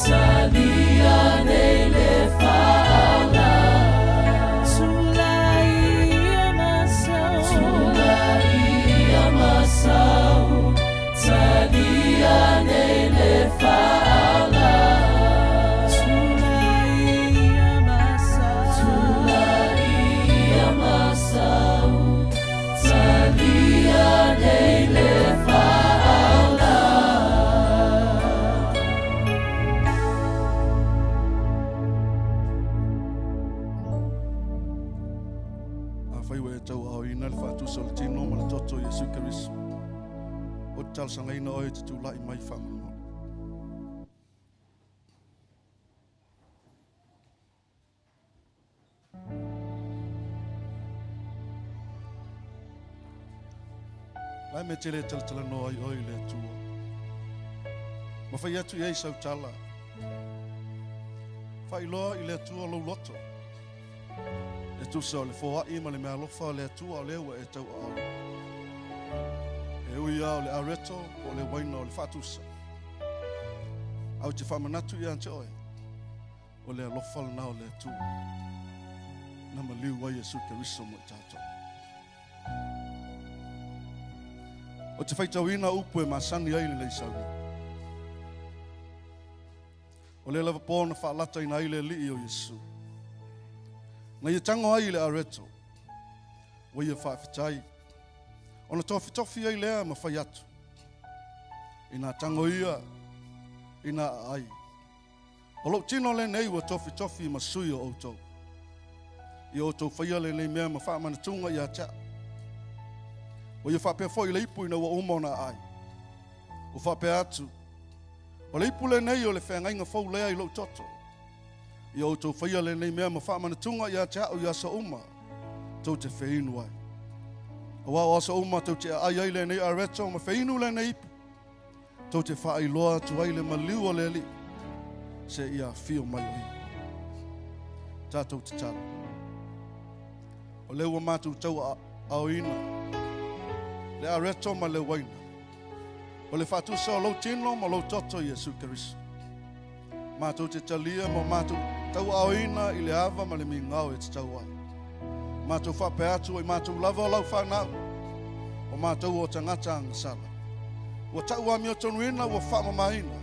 Speaker 1: Talia nei le faala Tulai ia masau Tulai ia masau Talia nei le faala Tulai ia masau Tulai ia masau Talia nei le faala.
Speaker 3: Afai ua e tauaaoina le faatusa o le tino ma le toto o Iesu Keriso, ou te talosagaina oe e te tulai mai faamolemole. La e mea te le talatalanoa ai oe i le Atua. Ma fai atu i ai sau tala. Faailoa i le Atua lou loto. E tusa o le foai ma le meaalofa o le Atua o lea ua e tauaau. E ui lava o le areto po o le uaina o le faatusa. Ae ou te faamanatu ia te oe, o le alofa lena o le Atua na maliu ai Iesu Keriso mo i tatou. Ou te faitauina upu e masani ai lenei sauni. O lea lava pō na faalataina ai le Alii o Iesu. Na ia tago ai i le areto, ua ia faafetai, ona tofitofi ai lea ma fai atu. Inā tago ia, inā aai. O lou tino lenei ua tofitofi ma sui o outou. Ia outou faia lenei mea ma faamanatuga ia te au. Ua ia faapea foi i le ipu ina ua uma ona aai. Ua faapea atu, O le ipu lenei o le feagaiga fou lea i lou toto. Ia outou faia lenei mea ma faamanatuga ia te au i aso uma tou te feinu ai. Aua o aso uma tou te aai ai lenei areto ma feinu lenei ipu, tou te faailoa atu ai le maliu o le Alii seia afio mai o ia. Tatou tatalo. O lea ua matou tauaaoina le areto ma le uaina. O le faatusa o lou tino ma lou toto Iesu Keriso. Matou te talia ma matou tauaaoina i le ava ma le migao e tatau ai. Matou faapea atu o i matou lava o lau fanau, o matou o tagata agasala. Ua tau amiotonuina ua faamamaina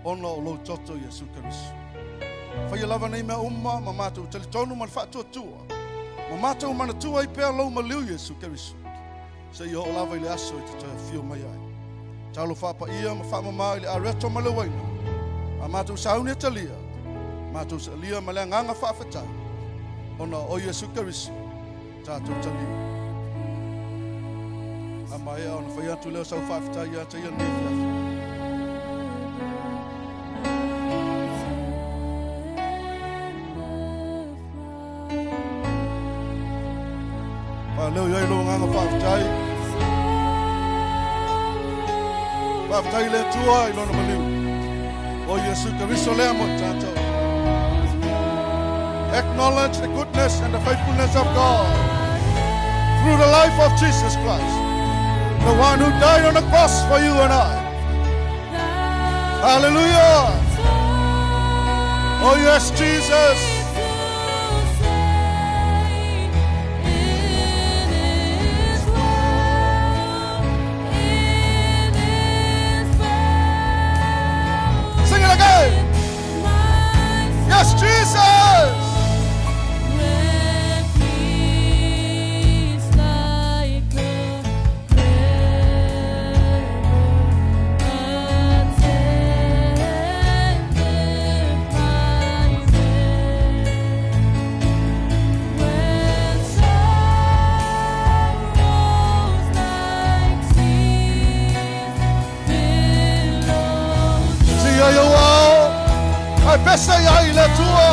Speaker 3: ona o lou toto Iesu Keriso. Faia lava nei mea uma ma matou talitonu ma le faatuatua, ma matou manatua ai pea lou maliu Iesu Keriso. Seia oo lava i le aso e te toe afio mai ai. Talo faapaia ma faamama i le areto ma le uaina. A matou sauni e talia, matou salia ma le agaga faafetai, ona o Iesu Keriso tatou talia. A maea ona fai atu lea o sau faafetai ia te ia lenei afiafi. Faaleo i ai lou agaga faafetai. Faafetai i le Atua i lona maliu. O Iesu Keriso lea mo i tatou. Acknowledge the goodness and the faithfulness of God through the life of Jesus Christ, the one who died on the cross for you and I. Hallelujah. Oh, yes, Jesus. Sing it again. Yes, Jesus. Sia iou ao, ae pese i ai le Atua.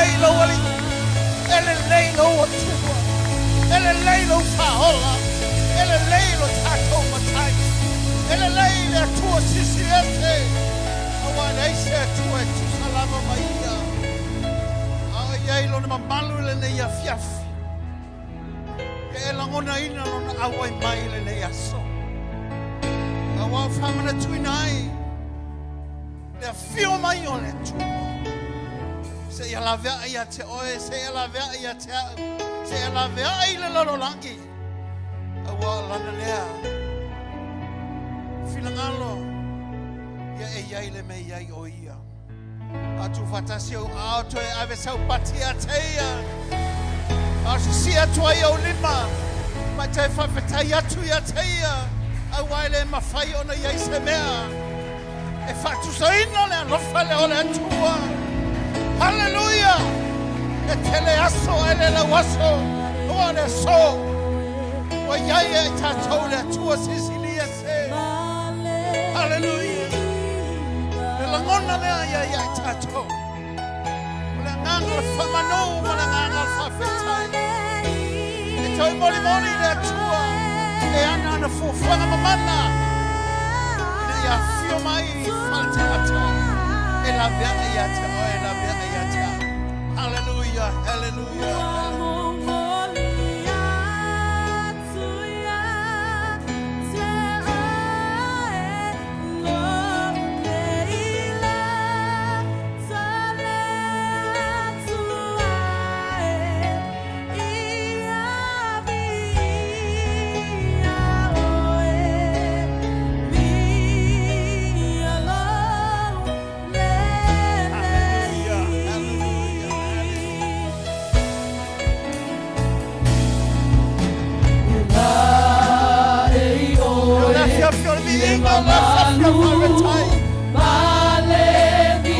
Speaker 2: lelei lou Alii, e lelei lou Atua, e lelei lou Faaola, e lelei lo tatou Matai, e lelei le Atua Silisili Ese, auā e leai se Atua e tusa lava ma Ia. A o i ai Lona mamalu i lenei afiafi. Ia e lagonaina Lona auai mai i lenei aso. Auā o faamanatuina ai le afio mai o le Atua. Seia laveai ia te oe, seia laveai ia te au, seia laveai le lalolagi. Auā o Lana lea finagalo ia e i ai le mea i ai o Ia. A tuufaatasi ou aao toe ave sau pati ia te ia. A o sisia atu ai ou lima, ma e toe faafetai atu ia te ia, auā e le mafai ona i ai se mea e faatusaina le alofa lea o le Atua. Haleluia! E tele aso ae le lau aso, ua le aso. Ua i ai e tatou le Atua Silisili Ese. Haleluia! Le lagona lea ia ia i tatou. O le agaga o le faamanu ma le agaga o le faafetai. E toe molimoli i le Atua e ana ana fuafuaga mamana ina ia afio mai i faletagata e laveai ia te oe, e laveai ia te au. Haleluia, haleluia, haleluia. Haleluia, haleluia, haleluia. O le afiafi o le viiga, o le afiafi o le faafetai.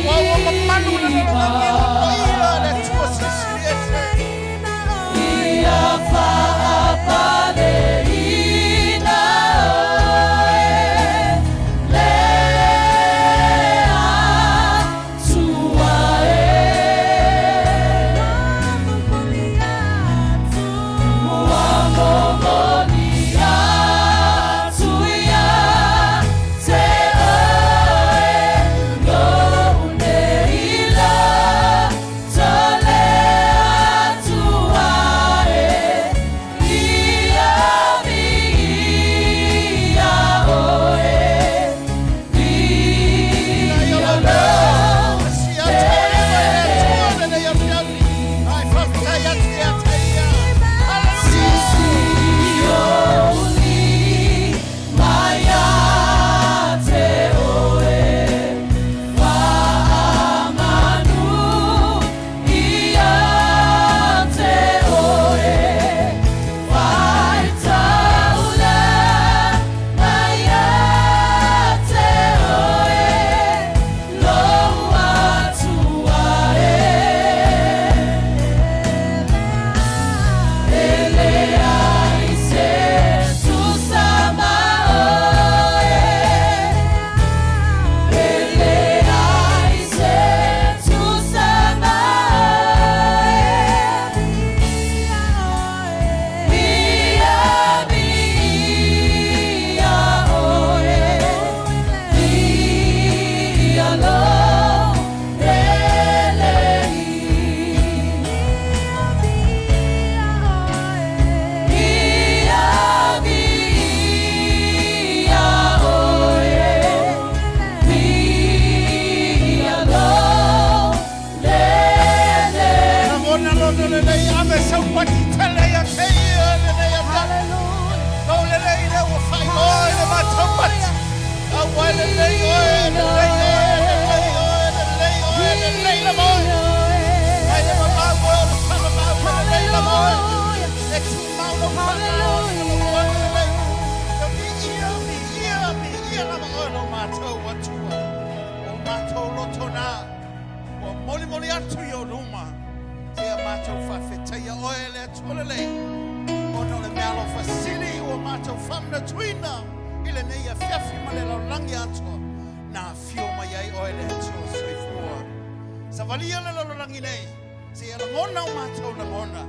Speaker 2: Aua ua mamalu le lalolagi ua paia le Atua Silisili Ese. Lagona lona lelei ave sau pati tele ia te ia lenei afiafi. Lou lelei lea ua faailoa i le matou pati. Aua e lelei oe, e lelei oe, e lelei oe, e lelei oe, e lelei lava oe. Mai le mamau oe o le faamamau, e lelei lava oe. E tumau lou faamao i lou agalelei. Ia viia, viia, viia lava oe lo matou Atua. O matou loto na. Ua molimoli atu i ou luma seia matou faafetaia oe e le Atua lelei, ona o le meaalofa sili ua matou faamanatuina i lenei afiafi ma le lalolagi atoa, na afio mai ai oe le Atua soifua. Savalia le lalolagi nei.
Speaker 6: Seia lagona o matou lagona,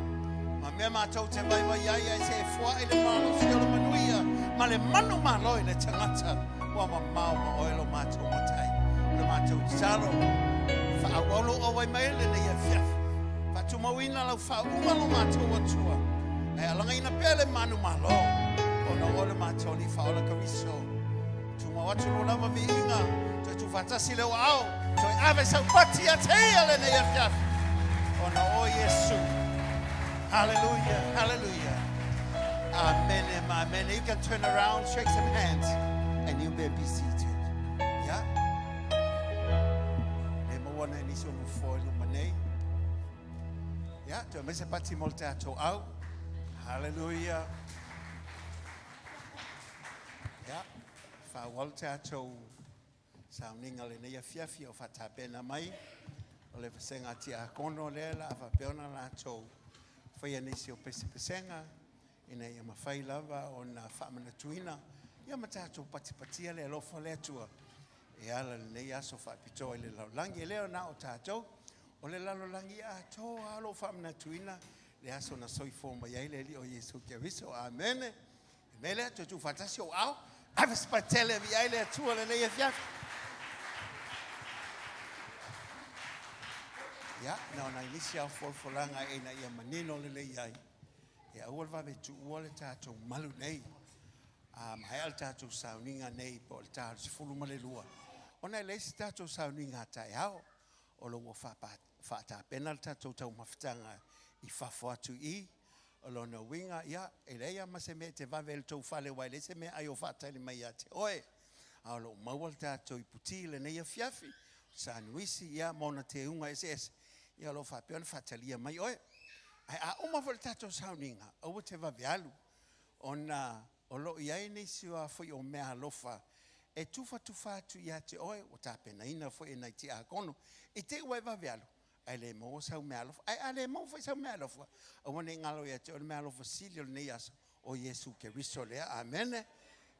Speaker 6: ma mea matou te vaivai ai, ae se e foai le malosi o le manuia ma le manumalo i le tagata ua mamao ma oe lo matou Matai. O le matou tatalo, faaauau lou auai mai i lenei afiafi, faatumauina lau faauuga lo matou Atua, ae alagaina pea le manumalo ona o oe le matou Alii Faaola Keriso. Tumau atu lou lava viiga, toe tuufaatasi lou aao, toe ave sau pati ia te ia lenei afiafi, ona o Iesu. Hallelujah, hallelujah. Amene ma amene. You can turn around, shake some hands, and you may be seated. Yeah. Le maua na nisi o nofoa i luma nei. Yeah, toe mai se pati mo le tatou au. Hallelujah. Ia, faaauau le tatou sauniga o lenei afiafi o faatapena mai o le vasega tiakono lea la a faapea ona latou faia nisi o pesepesega ina ia mafai lava ona faamanatuina ia ma tatou patipatia le alofa o le Atua e ala i lenei aso faapitoa i le lalolagi. E le o na o tatou, o le lalolagi atoa lava o lo o faamanatuina le aso na soifua mai ai le Alii o Iesu Keriso. Amene. Le mea lea, toe tuufaatasi ou aao, ave se patele e viia ai le Atua lenei afiafi. Ia, na o nai nisi lava o folafolaga ina ia manino lelei ai, e aua le vave tuua le tatou malu nei, a maea le tatou sauniga nei po o le ta o le 12, ona e leai se tatou sauniga a taeao, o lo o ua faatapena le tatou taumafataga i fafo atu i i. O lona uiga, ia, e leai lava ma se mea e te vave ai i le tou fale aua e leai se meaai o faatali mai ia te oe. A o lo o maua le tatou iputi i lenei afiafi, sanuisi, ia, ma ona teuga eseese, ia o lo o faapea ona faatalia mai oe. Ae a uma foi le tatou sauniga, aua te vave alu, ona o lo o i ai nisi o a foi o meaalofa e tufatufa atu ia te oe, ua tapenaina foi e nai tiakono, i te i ua e vave alu, ae le maua sau meaalofa. Ae a le maua foi sau meaalofa, aua ne i galo ia te oe le meaalofa sili o lenei aso, o Iesu Keriso lea. Amene.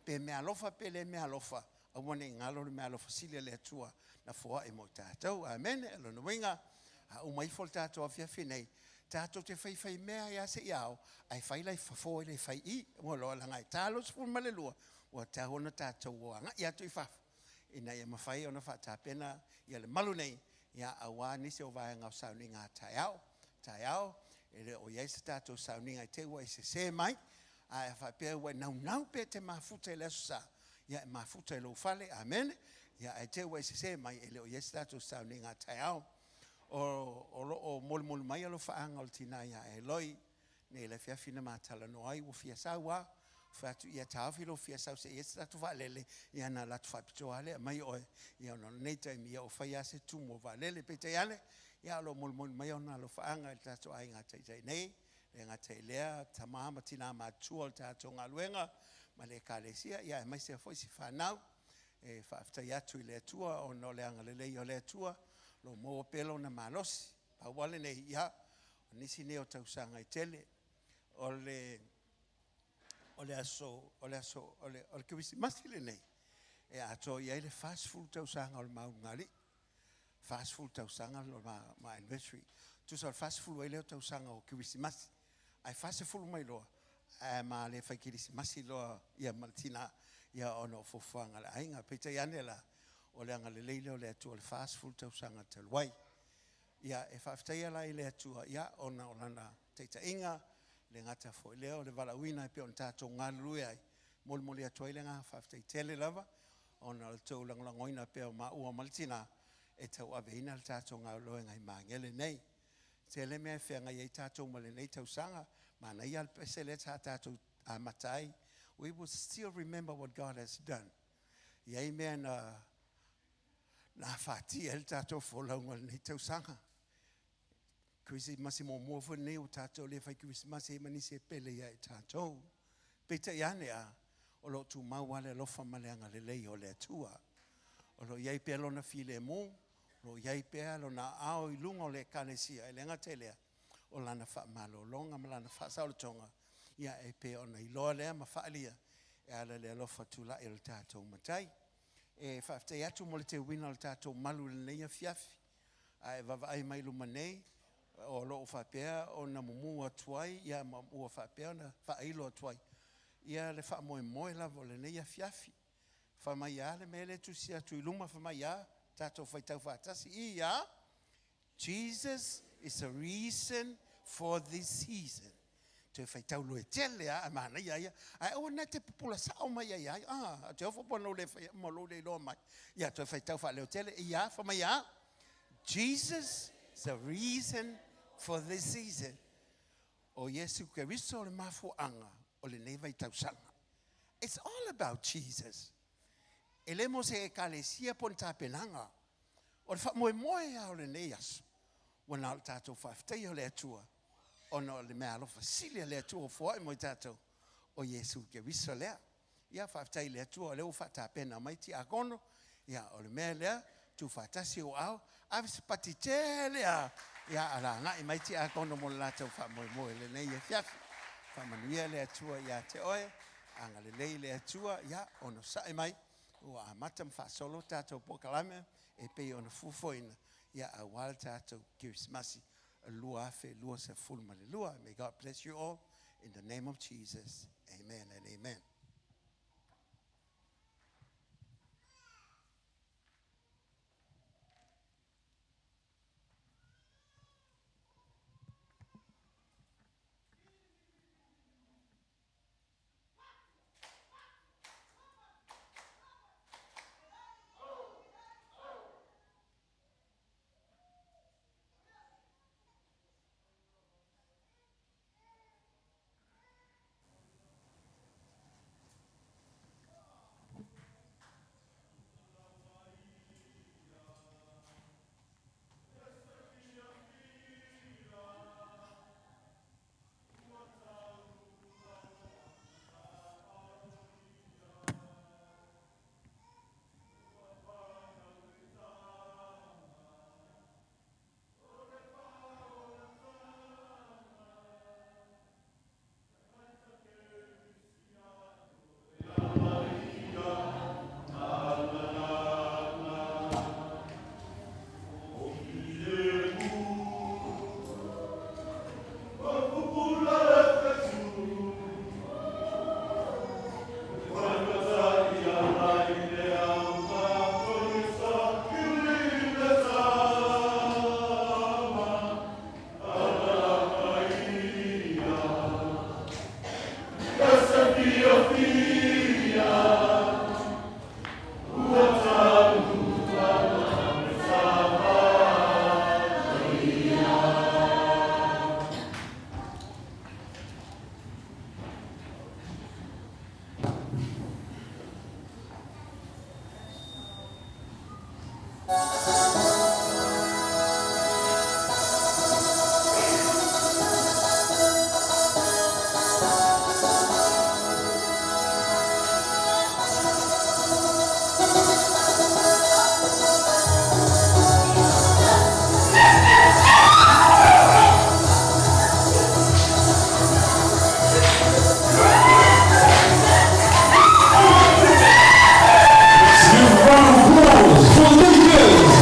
Speaker 6: Pe meaalofa pe le meaalofa, aua ne i galo le meaalofa sili a le Atua na foai mo i tatou. Amene. O lona uiga, a uma ifo le tatou afiafi nei, tatou te faifaimea ai lava seia ao, ae fai la i fafo e le fai i i. Ua loa leaga e ta 12, ua tatau ona tatou o agai atu i fafo ina ia mafai ona faatapena ia le malu nei, ia aua nisi o vaega o sauniga a taeao. Taeao, e le o i ai se tatou sauniga i te i ua e sese mai, ae a faapea ua e naunau pea e te mafuta i le Aso Sa, ia e mafuta i lou fale, amene. Ia ae te i ua e sese mai, e le o i ai se tatou sauniga a taeao. O, o lo o molimoli mai alofaaga o le tina ia Eloi, nei i le afiafi na ma talanoa ai, ua fia sau a, fai atu, ia taofi lou fia sau se i ai se tatou vaalele, ia ona alu atu faapitoa lava lea e aumai oe, ia ona o lenei taimi, ia ua fai lava se tumu o vaalele. Peitai ane, ia o lo o molimoli mai ona alofaaga i le tatou aiga taitai nei, e le gata i lea, tama ma tina matutua o le tatou galuega ma le Ekalesia, ia aemaise foi si fanau. E faafetai atu i le Atua ona o le agalelei o le Atua, o lo o maua pea lona malosi. Pau lava lenei, ia, o nisi nei o tausaga e tele, o le, o le aso, o le aso, o le, o le Kerisimasi lenei, e atoa i ai le 40 tausaga o le ma ulugalii. 40 tausaga lo ma, ma anniversary. Tusa o le 40 ai lea o tausaga o Kerisimasi. Ae 40 mai loa, ae ma le fai Kerisimasi loa ia ma le tina, ia ona o fuafuaga a le aiga. Peitai ane la, o le agalelei lea o le Atua i le 40 tausaga talu ai. Ia, e faafetaia la i le Atua, ia, ona o Lana taitaiga, e le gata foi i lea o le valaauina e pei ona tatou galulue ai, molimoli atu ai le agaga faafetai tele lava, ona o le tou lagolagoina pea o maua ma le tina e tauaveina le tatou galuega i Magele nei. Tele mea e feagai ai tatou ma lenei tausaga, manaia le pese lea sa tatou amata ai, we will still remember what God has done. E i ai mea na na afatia ai le tatou folauga i lenei tausaga. Kerisimasi muamua foi lenei ua tatou le fai Kerisimasi ai ma nisi e pele ia i tatou. Peitai ane a, o lo o tumau lava le alofa ma le agalelei o le Atua. O lo o i ai pea Lona filemu, o lo o i ai pea Lona aao i luga o le Ekalesia, e le gata i lea, o Lana faamalologa ma Lana faasaolotoga, ia e pei ona iloa lea ma faaalia e ala i le alofa tulai o le tatou Matai. E faafetai atu mo le teuina o le tatou malu i lenei afiafi. A e vaavaai mai i luma nei, O lo o faapea ona mumu atu ai ia ma ua faapea ona faailo atu ai ia le faamoemoe lava o lenei afiafi. Fai mai a le mea lea e tusi atu i luma, fai mai a, tatou faitau faatasi ia, Jesus is the reason for this season. Toe faitau loa e tele a, ae manaia ia. Ae aua na te pupula sao mai ai ai. Ah, te ofo po no le whai, mo lo le iloa mai. Ia, toe faitau faaleo tele. Ia, fai mai a, Jesus is the reason for this season. O Iesu Keriso le mafuaaga o lenei vaitausaga. It's all about Jesus. E le mo se ekalesia po o ni tapenaga. O le faamoemoe lava o lenei aso, ua na o le tatou faafetaia o le Atua, ona o le meaalofa sili a le Atua ua foai mo i tatou, o Iesu Keriso lea. Ia, faafetai i le Atua o lea ua faatapena mai tiakono. Ia, o le mea lea, tuufaatasi ou aao, ave se pati tele a, ia, alagai mai tiakono mo le latou faamoemoe i lenei afiafi. Faamanuia le Atua ia te oe, agalelei le Atua, ia, onosai mai, ua amata ma faasolo tatou polokalame e pei ona fuafuaina, ia, aua le tatou Kerisimasi 2022. May God bless you all in the name of Jesus. Amen and amen.
Speaker 7: Round of applause for the Lakers.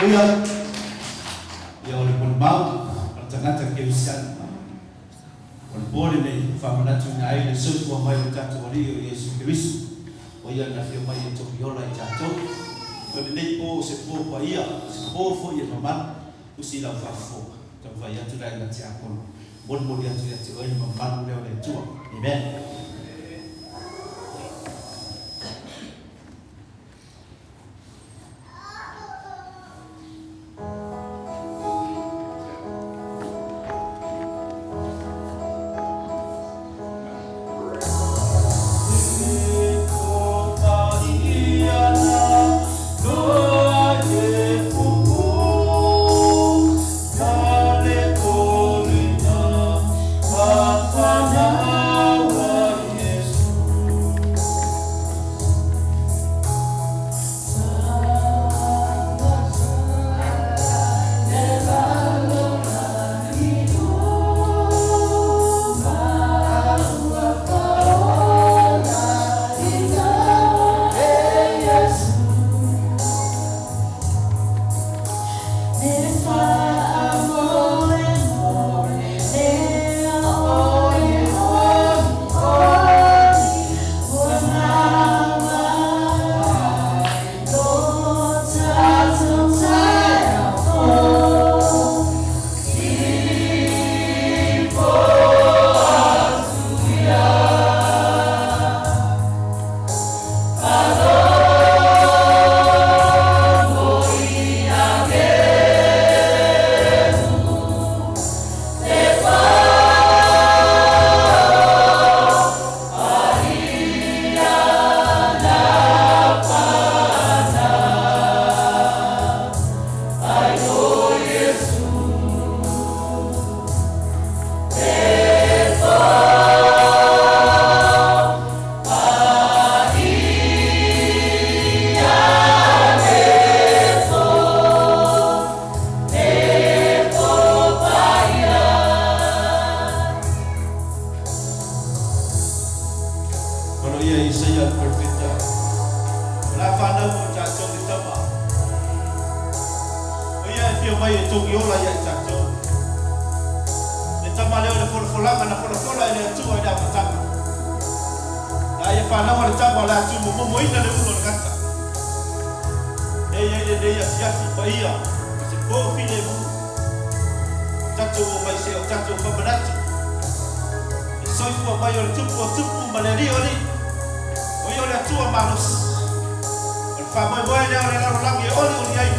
Speaker 7: Ia, ia o le molimau a le tagata kerisiano. O le po lenei e faamanatuina ai le soifua mai o le tatou Alii o Iesu Keriso, o Ia na afio mai e togi ola i tatou. O lenei po o se po paia, o se po foi e mamalu, usi i lau faafofoga. Taumafai atu le aiga tiakono, molimoli atu ia te oe le mamalu lea o le Atua. Amen. ola ia i tatou. Le tama lea o le folafolaga na folafola e le Atua i le amataga. Na ia fanau le tama o le a tumomomoina le ulu o le gata. E i ai lenei afiafi paia ma se po filemu. O tatou omai se o tatou famanatu. Le soifua mai o le Tupu o tupu ma le Alii o alii. O ia o le Atua malosi. O le faamoemoe lea o le lalolagi e olioli ai.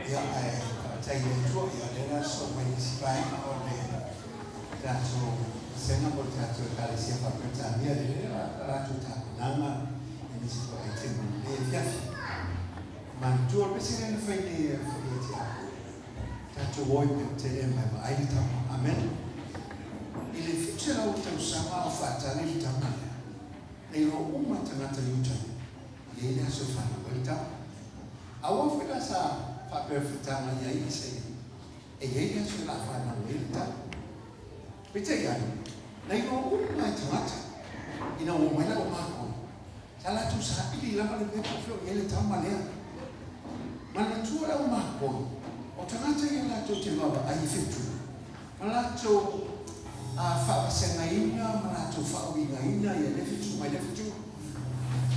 Speaker 6: Ia, ae faafetai i le Atua, ia o lea la sosoo mai le isi vaega o le tatou vasega po o le tatou Ekalesia Faa-Peretania lea la latou tapenaga aemaise foi aitemu i lenei afiafi. Manatua le pese lea na fai nei e foi ia te au. Tatou o i Petetelema e vaai le tama. Amene. I le 700 tausaga o faatali le tama lea, na iloa uma e tagata Iuta ia, e i ai le aso e fanau ai le tama. Aua foi la sa faaperefetaga i ai Isaia, e i ai le aso e la fanau ai le tama. Peitai ane, na iloa uma e tagata, ina ua omai lau makou, sa latou saili lava le mea po o fea o i ai le tama lea. Manatua lau makou, o tagata ia latou te vaavaai i fetu, ma latou faavasegaina ma latou faauigaina ia lea fetu mai lea fetu.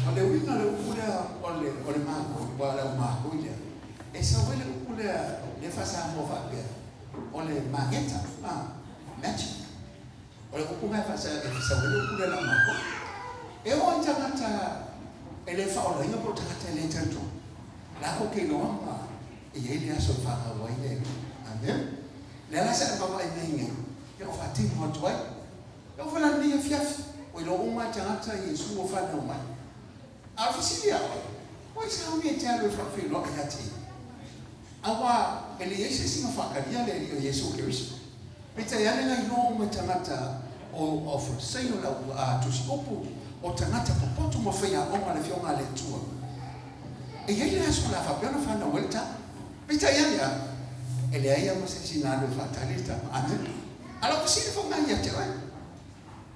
Speaker 6: O le uiga o le upu lea o le, o le makoi, ua o le au makoi lea, e sau ai le upu lea, lea faa-Samoa faapea, o le mageta, a, magic. O le upu lena e sau ai le upu lea lau makoi. E oo i tagata e le faaolaina po o tagata e le talitonu, latou te iloa e i ai le aso e fanau ai le Amen. Lea la sa e vaavaai mai nei, ia o faatino atu ai. E oo foi la i lenei afiafi, ua iloa uma lava e tagata Iesu ua fanau mai. A o le fesili ia oe, ua i sauni e te alu e faafeiloai ia te ia? Aua e leai se isi na faatalia le Alii o Iesu Keriso. Peitai ane na iloa uma e tagata o o Farisai o le au tusi upu, o tagata popoto ma faiaoga le Afioga a le Atua. E i ai le aso o le a faapea ona fanau ai le tama. Peitai ane a, e leai lava ma se isi na alu e faatali le tama. Amene. A o lau fesili foi lena ia te oe.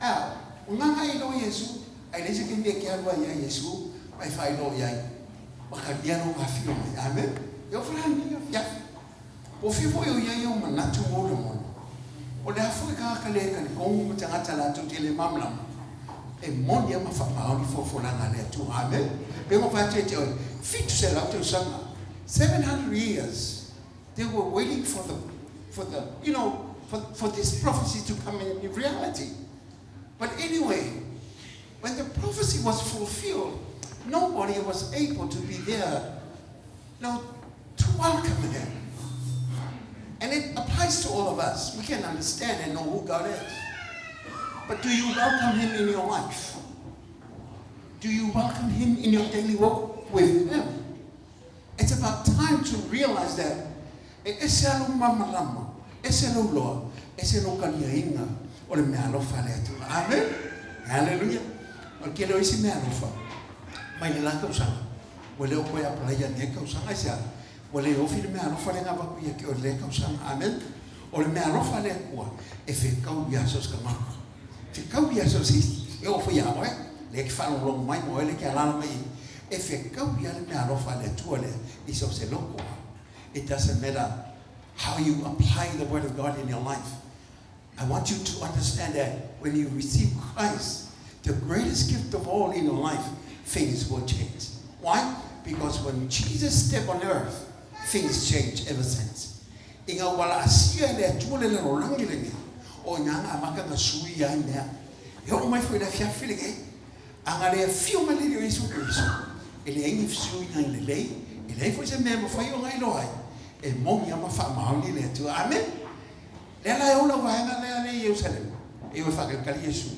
Speaker 6: A, o gaga e iloa Iesu, ae leai se taimi e te alu ai ia Iesu ma e faailoa i ai, ma talia lou afio mai. Amene. E oo foi la i lenei afiafi. Po o fea foi o i ai ou manatu ma ou lagona, o le a foi tagata le talitonu ma tagata latou te le malamalama, e moni lava ma faamaoni folafolaga a le Atua. Amene. Pei ona fai atu ia te oe, 700 tausaga, 700 years, they were waiting for the, for the, you know, for, for this prophecy to come in reality. But anyway, when the prophecy was fulfilled, nobody was able to be there now to welcome him. And it applies to all of us. We can understand and know who God is. But do you welcome him in your life? Do you welcome him in your daily walk with him? It's about time to realize that e ese lava lou malamalama, ese lou loa, ese lou kaliaina o le meaalofa a le Atua. Amen! Hallelujah! O le tele o isi meaalofa mai le la tausaga, ua le o toe apalaia i lenei tausaga. Aisea? Ua le ofi le meaalofa lea na avatu ia te oe i lea tausaga. Amen! O le meaalofa a le Atua, e fetau ia so o se tagata. Fetau ia so o se isi, e oo foi ia oe, lea e te faalogologo mai ma oe lea e te alaala mai i, e fetau ia le meaalofa a le Atua lea i so o se loko. It doesn't matter how you apply the word of God in your life. I want you to understand that when you receive Christ, the greatest gift of all in your life, things will change. Why? Because when Jesus stepped on earth, things changed ever since. Ina ua laasia e le Atua le lalolagi lenei, o i ina na amata ona sui ai mea. E oo mai foi i le afiafi lenei, a na le afio mai le Alii o Iesu Keriso, e leai ni fesuiga i lelei, e leai foi se mea e mafai ona iloa ai, e moni lava ma faamaoni le Atua. Amene! Lea la e ou lau vaega lea lea i Ierusalema, e o e faatalitali Iesu.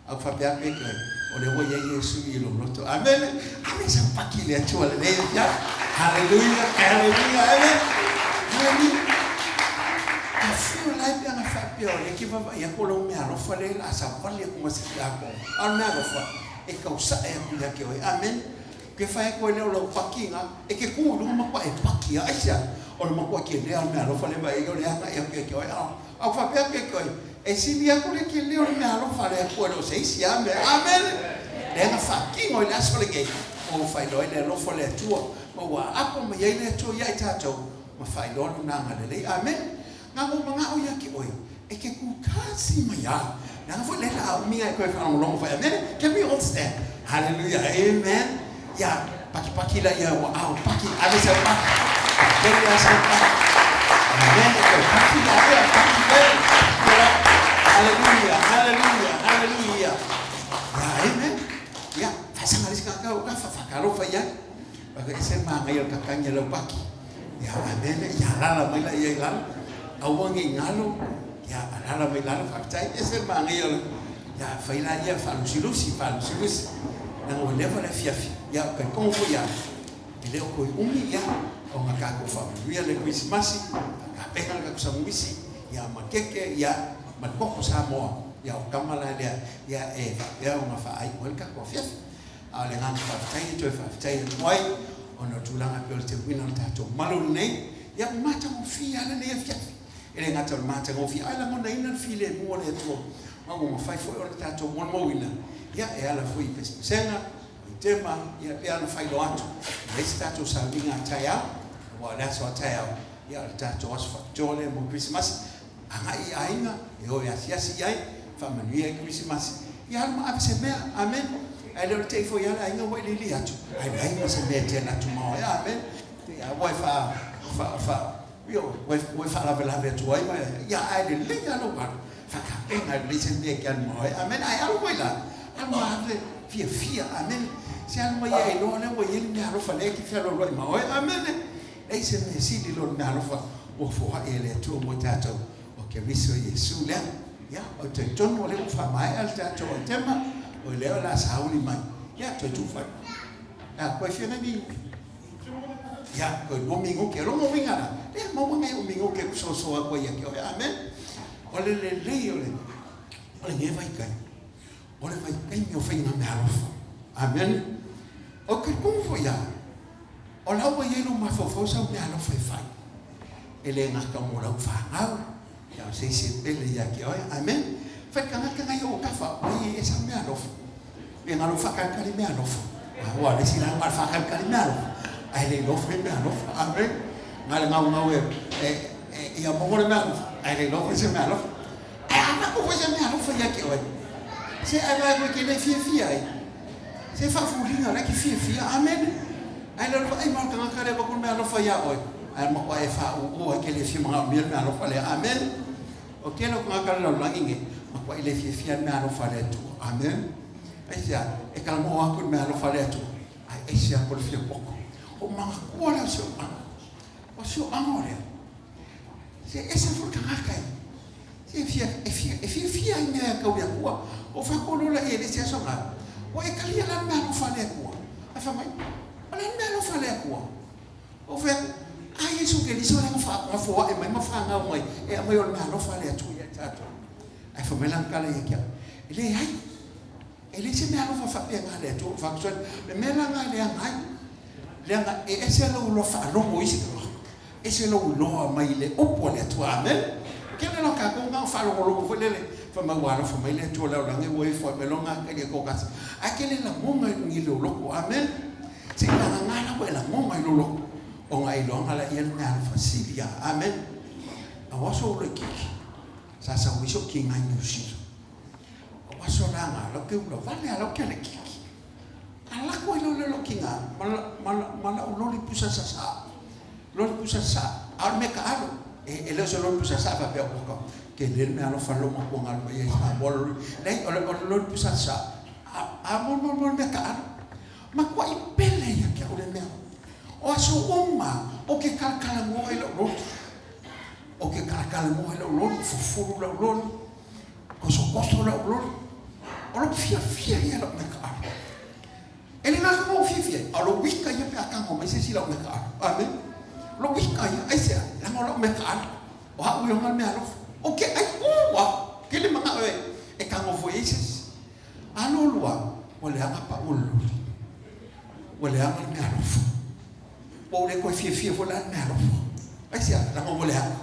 Speaker 6: A ua faapea atu ia te oe, o lea ua i ai Iesu i lou loto. Amene! Amene! Sa paki le Atua lelei afiafi. Haleluia! Haleluia! Amene! Haleluia! Afio la e pe ana faapea o lea ke vaavaai atu o lau meaalofa lea o le a savali atu ma se tiakono. A o le meaalofa, e tau sae atu ia te oe. Amene! Ke fai atu ai lea o lau pakiga, e te ku i luga matua e paki a. Aisea? O le matua kelea o le meaalofa lea vaai ai o lea agai atu ia te oe. A ua faapea atu ia te oe, E sili atu le tele o le meaalofa a le Atua i lo se isi a mea. Amene! Lea na faatino i le aso lenei, ua ou faailoa ai le alofa o le Atua, ma ua aapo mai ai le Atua ia i tatou, ma faailoa Lona agalelei. Amene! Na ona ou manao ia te oe, e te kūkāsi mai a, leaga foi lea la a umi ae toe faalogologo foi. Amene! Can we all stand? Hallelujah! Amen! Ia, pakipaki laia ua ao paki, ave sau paki. Kele a sau paki. Amen, e toe paki la ia, paki pea. Ia, hallelujah, hallelujah, hallelujah. Ia, amen. Ia, faasaga le isi tagata o ka faatalofa i ai. Ua ese le manaia o le tatagi a lau paki. Ia, amene. Ia alaala mai laia i lalo. Aua ne i galo. Ia, alaala mai lalo, faafetai. E ese le manaia o le, ia, fai laia faalusilusi, faalusilusi. Leaga ua leva le afiafi. Ia, ou talitonu foi lava, e le o toe umi, ia, ona tatou faamanuia le Kerisimasi, faatapena le tatou samuisi, ia, ma keke, ia, ma le koko Samoa. Ia, o tama la lea, ia, e faapea ona faaiu ai le tatou afiafi. A o le agaga faafetai e toe faafetai atu ai ona o tulaga e pei o le teuina o le tatou malu lenei, ia ua matagofie lava lenei afiafi. E le gata o le matagofie, ae lagonaina le filemu o le Atua, ma ua mafai foi ona tatou molimauina, ia e ala foi i pesepesega, o itema, ia e pei lava ona faailoa atu, e leai se tatou sauniga a taeao, aua o le aso a taeao, ia o le tatou aso faapitoa lea mo Kerisimasi. Agai i aiga, e o e asiasi i ai, faamanuia ai Kerisimasi. Ia alu ma ave se mea. Amen. Ae le o le te i foi lava le aiga ua e lili atu, ae leai ma se mea e te alu atu ma oe. Amen. Te i lava ua e fa, fa, fa, ioe, ua e, ua e faalavelave atu ai ma, ia, ae lelei lava lou alu, faatapena lelei se mea e te alu ma oe. Amen. Ae alu foi la, alu ma ave fiafia. Amen. Se alu mai e iloa lea ua i ai le meaalofa lea e te fealoaloai ma oe. Amen. Leai se mea sili lo le meaalofa ua foai e le Atua mo i tatou, o Keriso Iesu lea. Ia, ou te talitonu o lea ua faamaea le tatou aitema, o lea o le a sauni mai. Ia, toe tuu fai. Ia, koe fia nai minute. Ia, koe lua minute. O lona uiga la, lea maua nai ou minute e fesoasoa atu ai ia te oe. Amen. O le lelei o le, o lenei vaitaimi, o le vaitaimi o faiga meaalofa. Amen. Ou te talitonu foi lava, O la ua i ai lou mafaufau sau meaalofa e fai, e le gata mo lau fanau, a o se isi e pele ia te oe. Amen. Fai le tagata nai ou tafa, ua i ai sau meaalofa. Pe na lou faatalitali meaalofa. Aua o le isi la na o le faatalitali meaalofa, ae le iloa fai meaalofa. Amen. Na o le gaugau e, e, e, ia maua le meaalofa, ae le iloa fai se meaalofa. Ae a avatu foi se meaalofa ia te oe, se ae vaai atu e te le fiafia ai. Se faafuliga o la e te fiafia. Amene. Ae le o le vaai mai o le tagata lea e avatu le meaalofa ia oe, ae matua e faauu ai, e te le fia manaomia le meaalofa lea. Amene. O le tele o tagata o le lalolagi nei, matuai le fiafia le meaalofa a le Atua. Amene. Aisea? E talanoa atu i le meaalofa a le Atua, ae ese atu le fia poto. O manatua lea o si ou aga. O si ou aga lea. Se ese foi le tagata e, se e fia, e fia, e fiafia i mea e tau i le Atua. O fai atu loa lea i le isi aso na, ua e talia la le meaalofa a le Atua? Ae fai mai, O le a le meaalofa a le Atua? Ou fai atu, A Iesu Keriso lea na fa, na foaʻe mai ma fanau mai, e aumai o le meaalofa a le Atua ia i tatou. Ae fai mai lana tala ia te au, E leai, e leai se meaalofa faapena a le Atua. Ou fai atu, Le mea la lena e leaga ai, leaga e ese lou iloa faalogo i isi tagata. Ese lou iloa mai le upu a le Atua. Amene. O ke mea la tatou na o faalogologo foi lele, fai mai ua alofa mai le Atua le olaga ua ifo ai mai lona aka ia toatasi. Ae ke le lagona i ni lou loto. Amene. Se i lagagā la ua e lagona i lou loto, ona e iloaga la ia le mea alofa sili a. Amene. A o aso ua laitiiti, sa sau ai soʻu tiga i Niu Sila. O aso la na, lau ke ula vale a lau ke laitiiti. Alako ai loa lea o lou tiga ma, ma, ma lau loli pusa sasā. Loli pusa sasā, a o le mea taalo. E, e le o se loli pusa sasā faapea ua ka, tele le mea alofa lou matua na alu mai ai i Samoa le loli. Leai, o le, o le loli pusa sasā, a, a mo, mo, mo le mea taalo. Matuai pele ia te au le mea. O aso uma, ou te talatalanoa ai lau loli. Ou te talatalanoa ai lau loli, fufulu lau loli. Kosokoso lau loli. O lou fiafia ia i lau mea taaalo. E le gata ma ou fiafia ai, a o lou ika ia pe a tago mai se isi i lau mea taaalo. Amene. O lou ika ia, aisea? Leaga o lau mea taaalo. O a'u ia ona le mea alofa. Ou te ai pū lava, ke le mana'o e tago foi ai se isi. A lua, ua leaga pa'u o le loli. Ua leaga le mea alofa. Ua ou le toe fiafia foi la i le mea alofa. Aisea? Leaga ua leaga.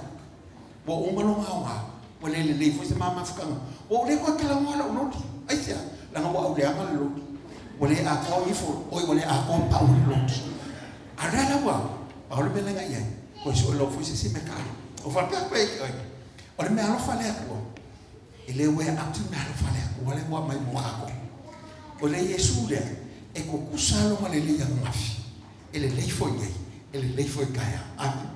Speaker 6: Ua uma lona aoga, ua le lelei foi se ma mafutaga. Ua ou le toe talanoa i lou loli. Aisea? Leaga ua auleaga le loli. Ua le atoa ifo, oi ua le atoa pau o le loli. A o lea la ua, pau le mea lea na i ai, toe sue loa foi se isi mea taalo. Ua faapea atu ai oe, o le mea alofa le Atua, e le uea atu le mea alofa le Atua lea ua aumai mo tatou. O le Iesu lea, e tutusa lona lelei ananafi. E lelei foi nei, e lelei foi taeao. Amene.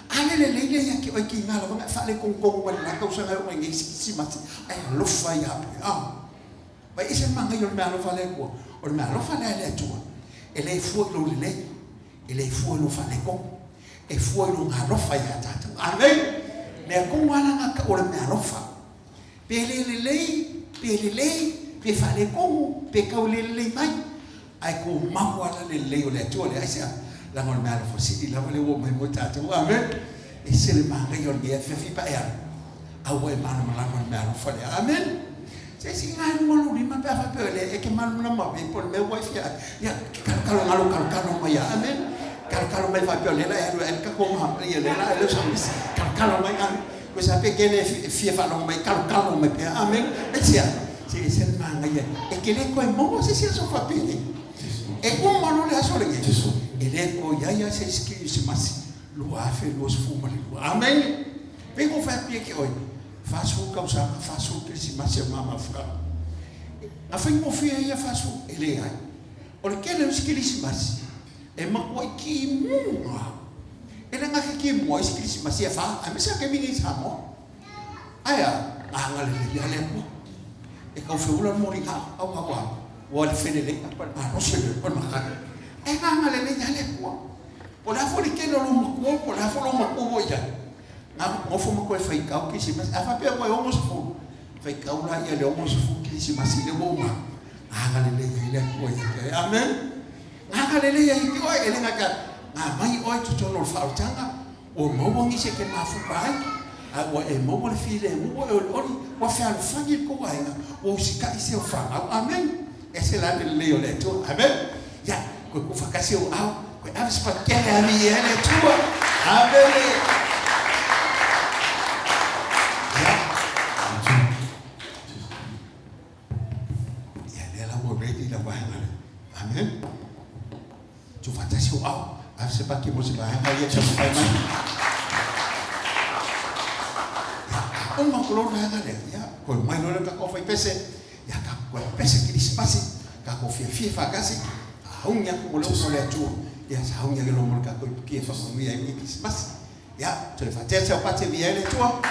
Speaker 6: A le lelei lea ia te oe ki ngā lava e faaletonutonu mai lena tausaga e oo mai nei Kirisimasi, ae alofa ia oe. A. Vai ese le manaia o le mea alofa a le Atua. O le mea alofa lea a le Atua, e le fua i lou lelei, e le fua i lou faaletonu. E fua i lona alofa ia tatou. Amene. Mea tonu lava la na tau o le meaalofa. Pe le lelei, pe lelei, pe faaletonu, pe tau le lelei mai, ae tumau lava la le lelei o le Atua lea. Aisea? Leaga o le meaalofa sili lava lea ua aumai mo tatou. Amene. E ese le manaia o lenei afiafi pe a e alu, a ua e malamalama i le meaalofa lea. Amene. Se sii na e lua lou lima pe a faapea o lea e te malamalama ai po o le mea ua e fia ai. Ia, kalokalo galo kalokalo mai a. Amene. Kalokalo mai faapea o lea la e alu e ai le tatou ma, ia lea la e leo sau kalokalo mai. Amene. Koe sa pe ke le fia faalogo mai, kalokalo mai pea. Amene. Aisea? Se ese le manaia. E te le toe maua se isi aso faapenei. E uma loa le aso lenei, e le toe i ai lava se isi Kerisimasi 2022. Amene. Pei ona ou fai atu ia te oe, 40 tausaga, 40 Kerisimasi a ma mafutaga. Na faigofie ai ia 40? E leai. O le tele o isi Kerisimasi, e matuai timuga. E le gata timuga isi Kerisimasi e fa, aemaise lava taimi nei i Samoa. Ae a? Na agalelei lava le Atua. E tau feula le moliga, au au a, ua le felelei apa le malosi o le makani. Ae na agalelei lava le Atua. Po o le a foi le tele o lou matua, po o le a foi lou matua ua i ai, na nofo ma toe faitau Kerisimasi. A faapea ua e 60, faitau laia i le 60 Kerisimasi lea ua uma, na agalelei ai le Atua ia te oe. Amen. Na agalelei ai ia te oe, e le gata, na aumai oe i totonu o le faaolataga, ua maua nisi e te mafuta ai, a ua e maua le filemu, ua e olioli, ua fealofani le tou aiga, ua usitai se o fanau. Amen. Ese la le lelei o le Atua. Amen. Ia, koe tuufaatasi ou aao, koe ave se patele a viia ai le Atua. Amene. Ia. Ia, lea la ua ready la vaega lea. Amen. Tuufaatasi ou aao, ave se paki mo se vaega ia taumafai mai. Ia, a uma atu loa le vaega lea, ia, toe mai loa lea o le tatou aufaipese, Ia tatou toe pese Kerisimasi, tatou fiafia faatasi, sauni atu mo le upu a le Atua, ia sauni ake loa mo le tatou ipuki e faamanuia ai lenei Kerisimasi. Ia, toe faatea se aupati e viia ai le Atua.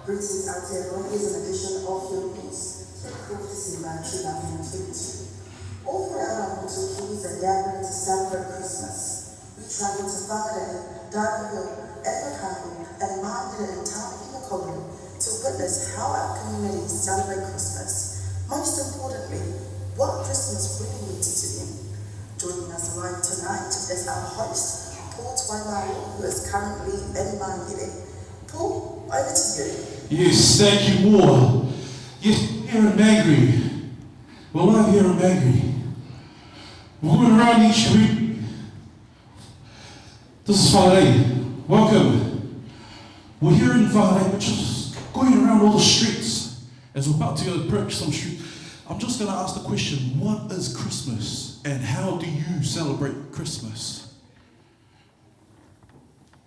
Speaker 8: Greetings Aotearoa, here's an edition of your news, 24th December 2022. All throughout our motu Kiwis are gathering to celebrate Christmas. We travel to Whangarei, Diamond Hill, Invercargill and Māngere in Tāmaki Makaurau to witness how our communities celebrate Christmas. Most importantly, what Christmas really means to them. Joining us live tonight is our host, Paul Tuaimaro, who is currently in Māngere. Paul, over to you.
Speaker 9: Yes, thank you, Moa. Yes, here in Mangere. We're live here in Mangere. We're going around each week. This is Whangarei. Welcome. We're here in Whangarei, which is going around all the streets. As we're about to approach some street, I'm just going to ask the question, what is Christmas and how do you celebrate Christmas?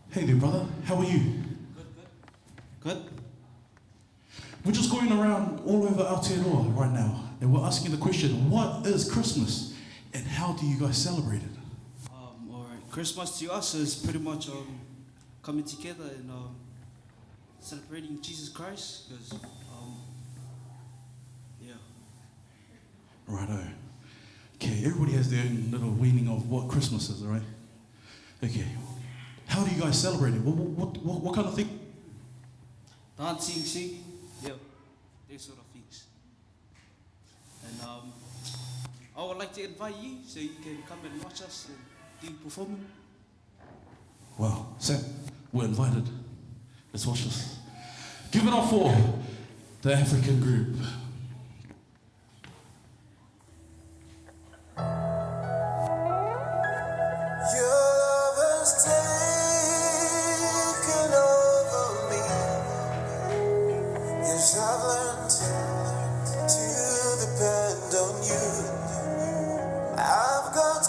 Speaker 9: Hey there, brother. How are you?
Speaker 10: Good, good. Good.
Speaker 9: We're just going around all over Aotearoa right now, and we're asking the question, what is Christmas and how do you guys celebrate it?
Speaker 10: Um, all right. Christmas to us is pretty much um, coming together and um, celebrating Jesus Christ. Because, um, yeah.
Speaker 9: Righto. Okay, everybody has their own little weaning of what Christmas is, all right? Okay. How do you guys celebrate it? What, what, what, what kind of thing?
Speaker 10: Dancing, singing, yeah, these sort of things. And um, I would like to invite you so you can come and watch us and do performing.
Speaker 9: Wow, Sam, we're invited. Let's watch this. Give it up for the African group.
Speaker 11: Your love has taken over me. Yes, I've learned to depend on you. I've got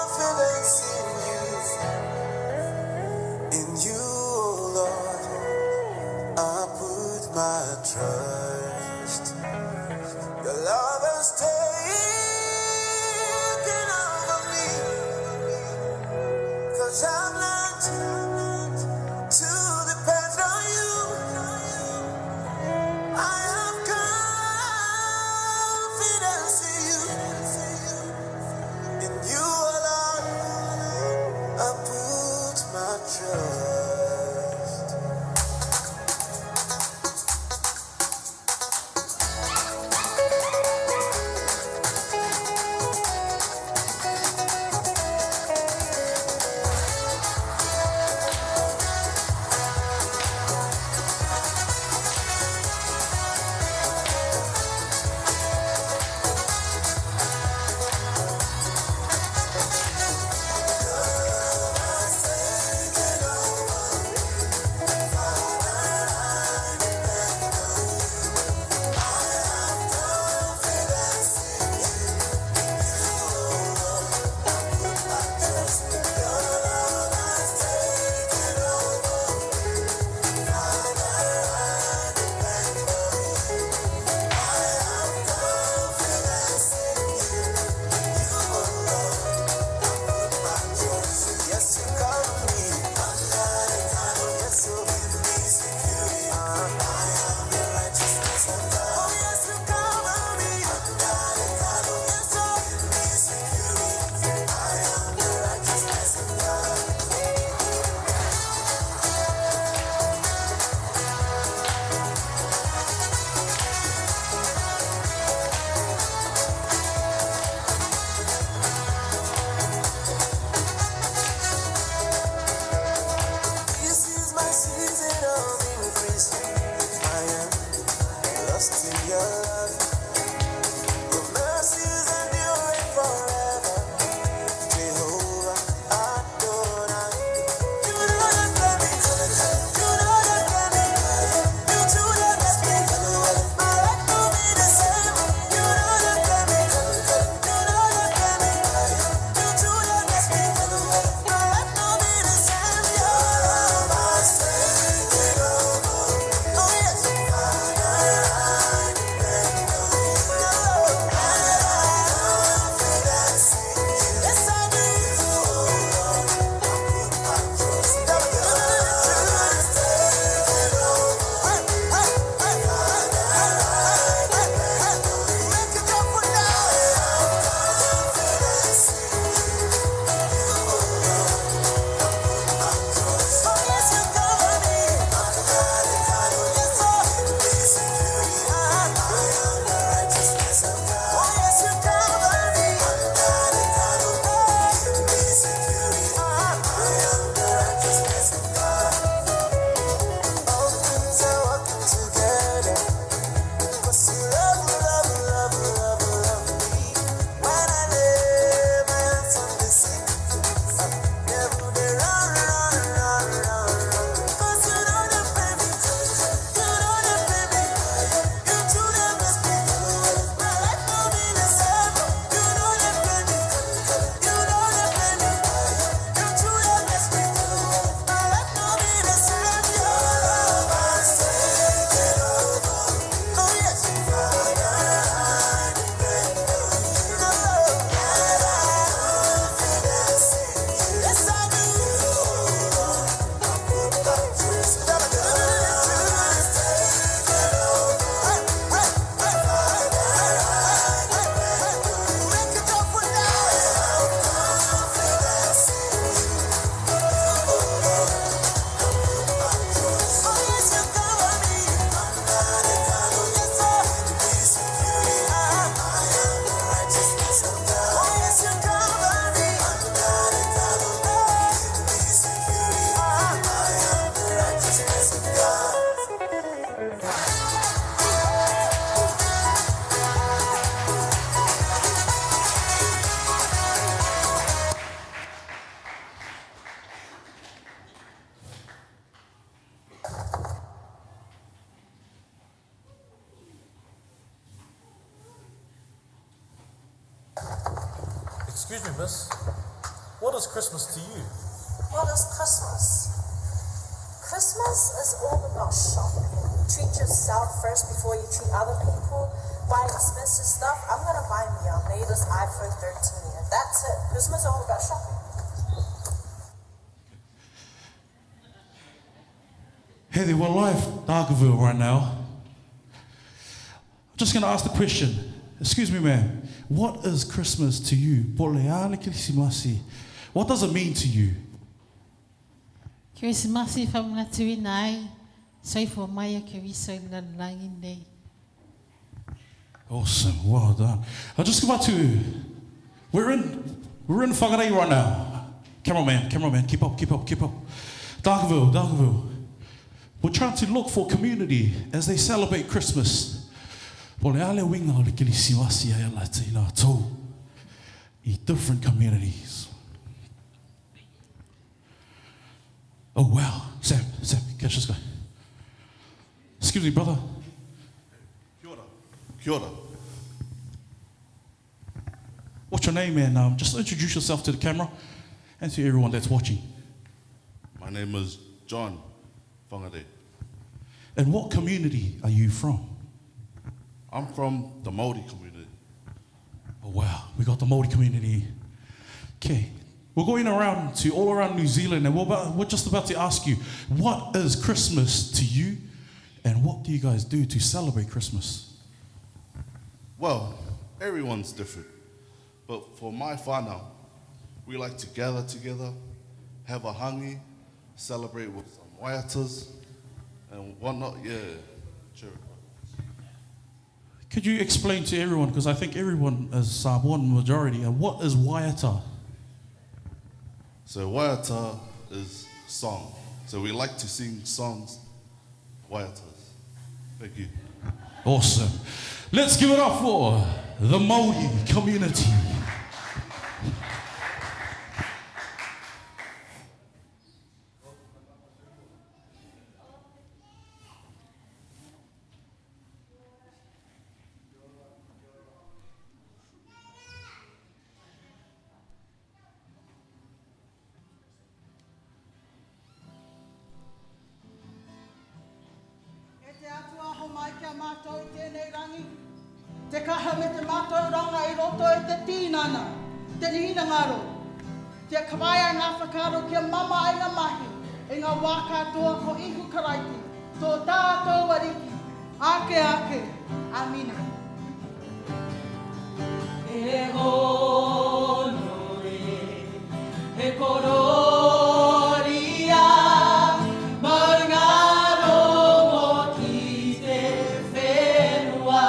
Speaker 11: confidence in you. In you, oh Lord, I put my trust. Your love has taken over me. 'Cause I've learned to depend on you. I have confidence in you. In you alone, I put my trust. Yes, you cover me. Yes, you give me security. I am the righteousness of God. Oh, yes, you cover me. Yes, you give me security. I am the righteousness of God. This is my season of increase. I am lost in your love. Your mercies endure forever. Jehovah Adonai. You know that me. You know that me. You do that me. My life will be the same. You know that me. You know that me. You do that me. My life will be the same. Your love has taken over. Oh yes, Father, I depend on you. Yes, I do. All things are working together. 'Cause you love, love, love, love, love me. When I lay my hands on the sick, devil they run, run, run, run, run. 'Cause you know the baby, you know the baby, you do the best me. My life will be the same. You know the baby, you know the baby, you do the best me. My life will be the same. Your love has taken over. Oh yes, Father, I depend on you. Yes, I do.
Speaker 12: Excuse me, miss. What is Christmas to you?
Speaker 8: What is Christmas? Christmas is all about shopping. Treat yourself first before you treat other people. Buy expensive stuff. I'm gonna buy me a latest iPhone 13, and that's it. Christmas is all about shopping.
Speaker 9: Hey there, we're live Dargaville right now. I'm just going to ask the question. Excuse me, ma'am. What is Christmas to you? Po le a le Kirisimasi. What does it mean to you?
Speaker 13: Kirisimasi whamanatuina ai, soifua mai a Keriso i le lalolagi nei.
Speaker 9: Awesome, well done. I just about to, we're in, we're in Whangarei right now. Cameraman, cameraman, keep up, keep up, keep up. Dargaville, Dargaville. We're trying to look for community as they celebrate Christmas. Po le a le uiga o le Kirisimasi ai ala te lātou i different communities. Oh wow, Sam, Sam, catch this guy. Excuse me, brother.
Speaker 3: Kia ora. Kia ora.
Speaker 9: What's your name and um, just introduce yourself to the camera and to everyone that's watching.
Speaker 3: My name is John Whangarei.
Speaker 9: And what community are you from?
Speaker 3: I'm from the Māori community.
Speaker 9: Oh, wow, we got the Māori community. Okay, we're going around to all around New Zealand and we're, about, we're just about to ask you, what is Christmas to you and what do you guys do to celebrate Christmas?
Speaker 3: Well, everyone's different. But for my whānau, we like to gather together, have a hangi, celebrate with some waiatas and whatnot. Yeah, sure.
Speaker 9: Could you explain to everyone, because I think everyone is Samoan majority, and what is waiata?
Speaker 3: So waiata is song. So we like to sing songs, waiatas. Thank you.
Speaker 9: Awesome. Let's give it up for the Māori community.
Speaker 14: E te Atua homai ki a mātou i tēnei rangi, te kaha me te mātauranga i roto i te tīnana, te hinengaro, kia kawai ai ngā whakaaro kia mama ai ngā mahi i ngā wā katoa ko Ihu Karaiti, tō tātou Ariki, ake ake, Amine.
Speaker 1: E honore, he kororia, maungarongo ki te whenua.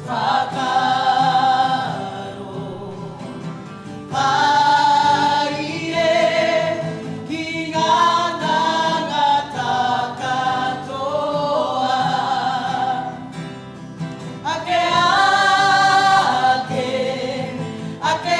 Speaker 1: Whakaaro, Parie ki ngā tangata katoa. Ake ake, ake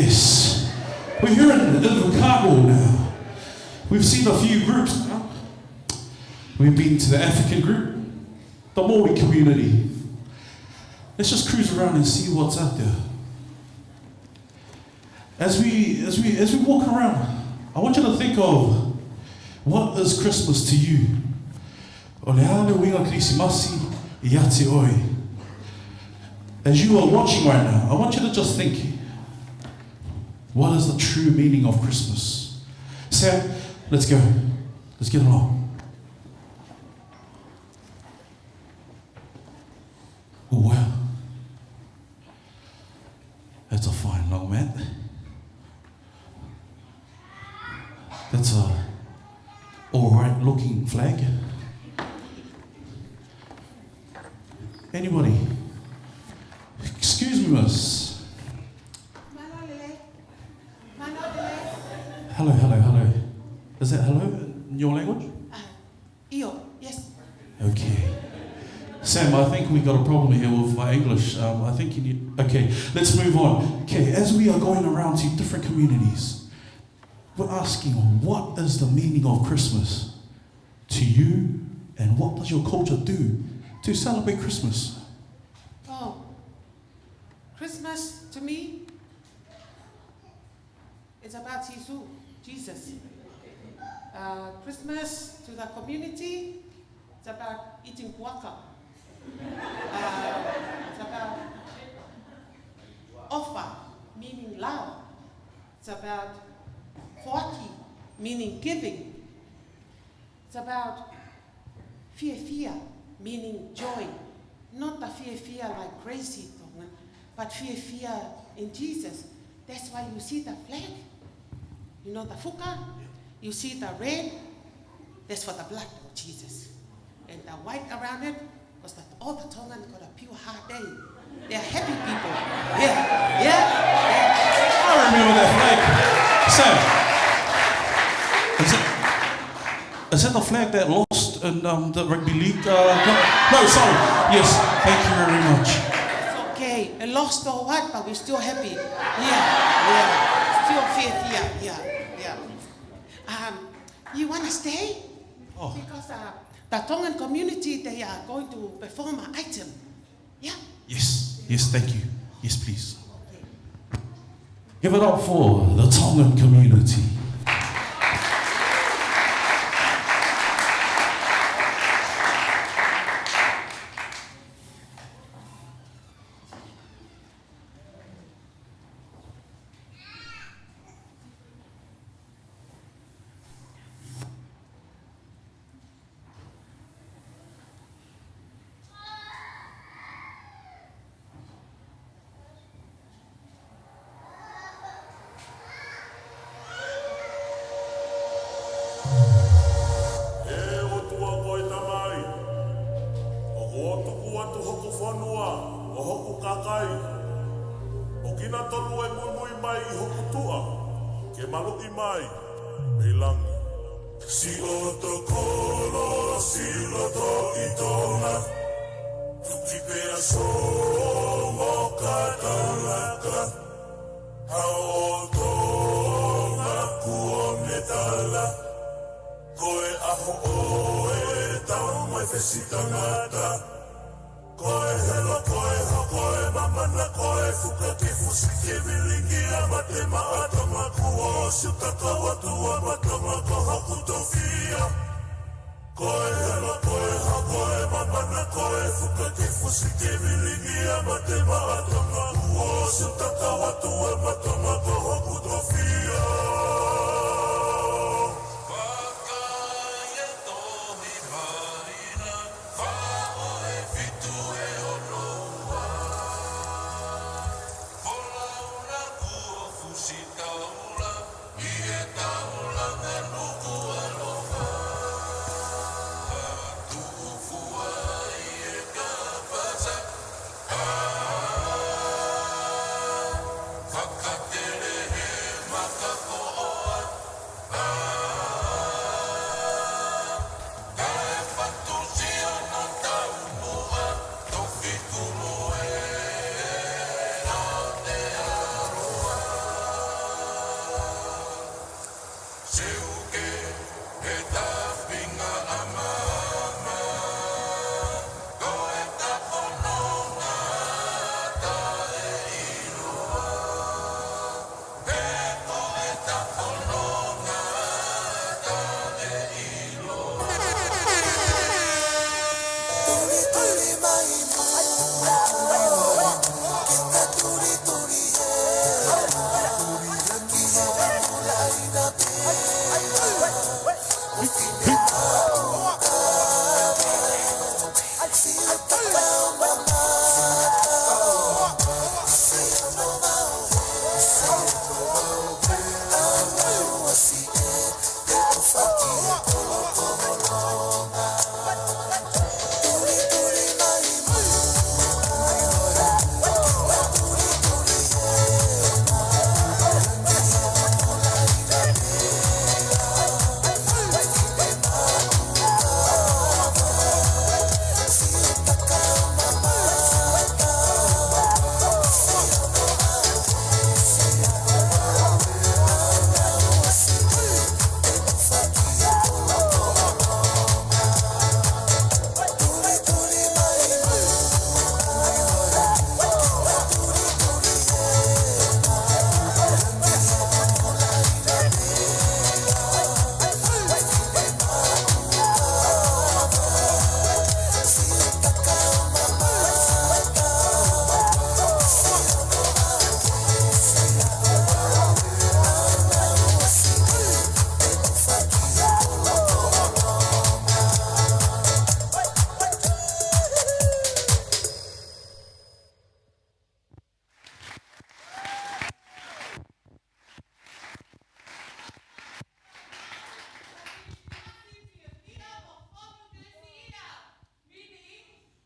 Speaker 9: Yes. We're here in Invercargill now. We've seen a few groups now. We've been to the African group, the Māori community. Let's just cruise around and see what's out there. As we, as we, as we walk around, I want you to think of what is Christmas to you? O le a le uiga Kerisimasi ia te oe. As you are watching right now, I want you to just think, what is the true meaning of Christmas? Sam, let's go. Let's get along. Oh, wow. That's a fine long mat. That's a all right looking flag. Anybody? Excuse me, miss. Hello, hello, hello. Is that hello in your language?
Speaker 15: Io, yes.
Speaker 9: Okay. Sam, I think we got a problem here with my English. Um, I think you need. Okay, let's move on. Okay, as we are going around to different communities, we're asking what is the meaning of Christmas to you and what does your culture do to celebrate Christmas?
Speaker 15: Oh, Christmas to me is about Jesus. Jesus. Christmas to the community, it's about eating guaca. It's about offer, meaning love. It's about hoaki, meaning giving. It's about fear, meaning joy. Not the fear like crazy, Tongan, but fear in Jesus. That's why you see the flag. You know the fuka? You see the red? That's for the blood of Jesus. And the white around it was that all the Tongan got a pure heart day. Eh? They're happy people. Yeah, yeah, yeah.
Speaker 9: I remember that flag. Sam, is it, is that the flag that lost in um, the rugby league? Uh, no, sorry. Yes, thank you very much.
Speaker 15: It's okay. It lost or what, but we're still happy. Yeah, yeah. Still faith, yeah, yeah, yeah. Um, you want to stay? Oh. Because uh, the Tongan community, they are going to perform an item. Yeah?
Speaker 9: Yes, yes, thank you. Yes, please. Give it up for the Tongan community.
Speaker 16: E o tua koe tamai, o ko tuku atu hoku whanua, o hoku kakai. O kina tonu e muimui mai i hoku tua, ke malu'i mai, me langi. Si o to kolo, si loto i tonga, tuki pea so mo ka taulaka, hao o tonga kuo me tala, koe aho oe tau mai fesi tangata, koe helo koe ho koe mamana koe fuka ke fusi ke vilingi a mate maatanga kuo siutaka watua matanga ko haku tofia. Koe helo koe ho koe mamana koe fuka ke fusi ke vilingi a mate maatanga kuo siutaka watua matanga ko haku tofia.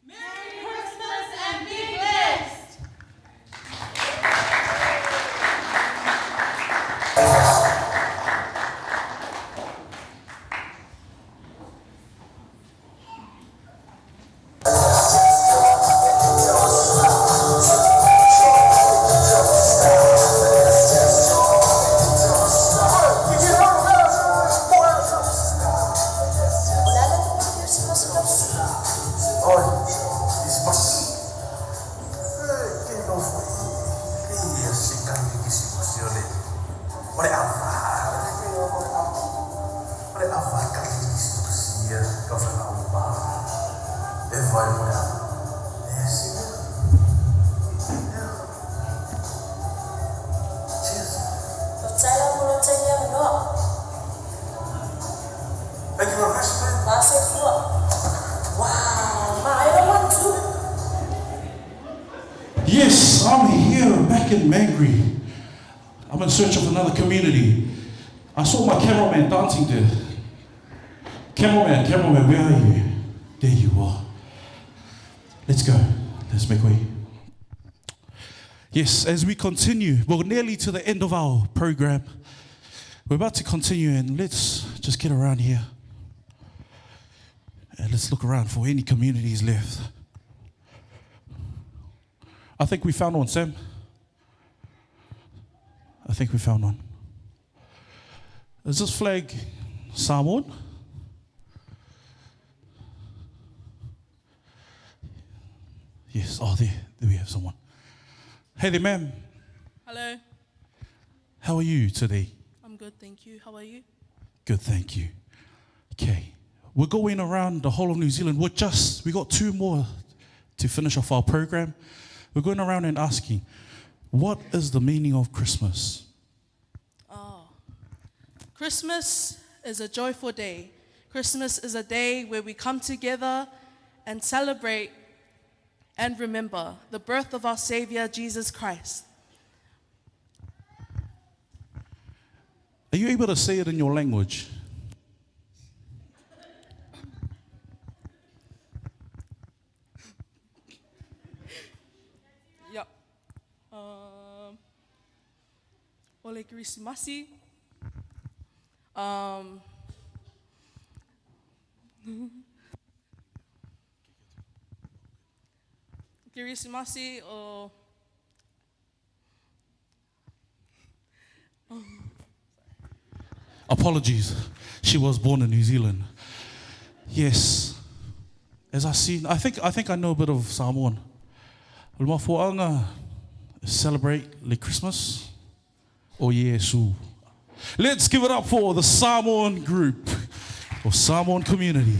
Speaker 1: Merry Christmas and be blessed.
Speaker 9: Yes, I'm here back in Mangere. I'm in search of another community. I saw my cameraman dancing there. Cameraman, cameraman, where are you? There you are. Let's go. Let's make way. Yes, as we continue, we're nearly to the end of our program. We're about to continue, and let's just get around here. And let's look around for any communities left. I think we found one, Sam. I think we found one. Is this flag Samoan? Yes, oh, there, there we have someone. Hey there, ma'am.
Speaker 17: Hello.
Speaker 9: How are you today?
Speaker 17: I'm good, thank you. How are you?
Speaker 9: Good, thank you. Okay, we're going around the whole of New Zealand. We're just, we got two more to finish off our program. We're going around and asking, what is the meaning of Christmas?
Speaker 17: Oh. Christmas is a joyful day. Christmas is a day where we come together and celebrate and remember the birth of our Savior, Jesus Christ.
Speaker 9: Are you able to say it in your language?
Speaker 17: Yep. Ole Kirisimasi. Kirisimasi o
Speaker 9: Apologies. She was born in New Zealand. Yes. As I see, I think, I think I know a bit of Samoan. O le mafuaaga celebrate le Christmas o Iesu. Let's give it up for the Samoan group or Samoan community.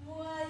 Speaker 4: Ua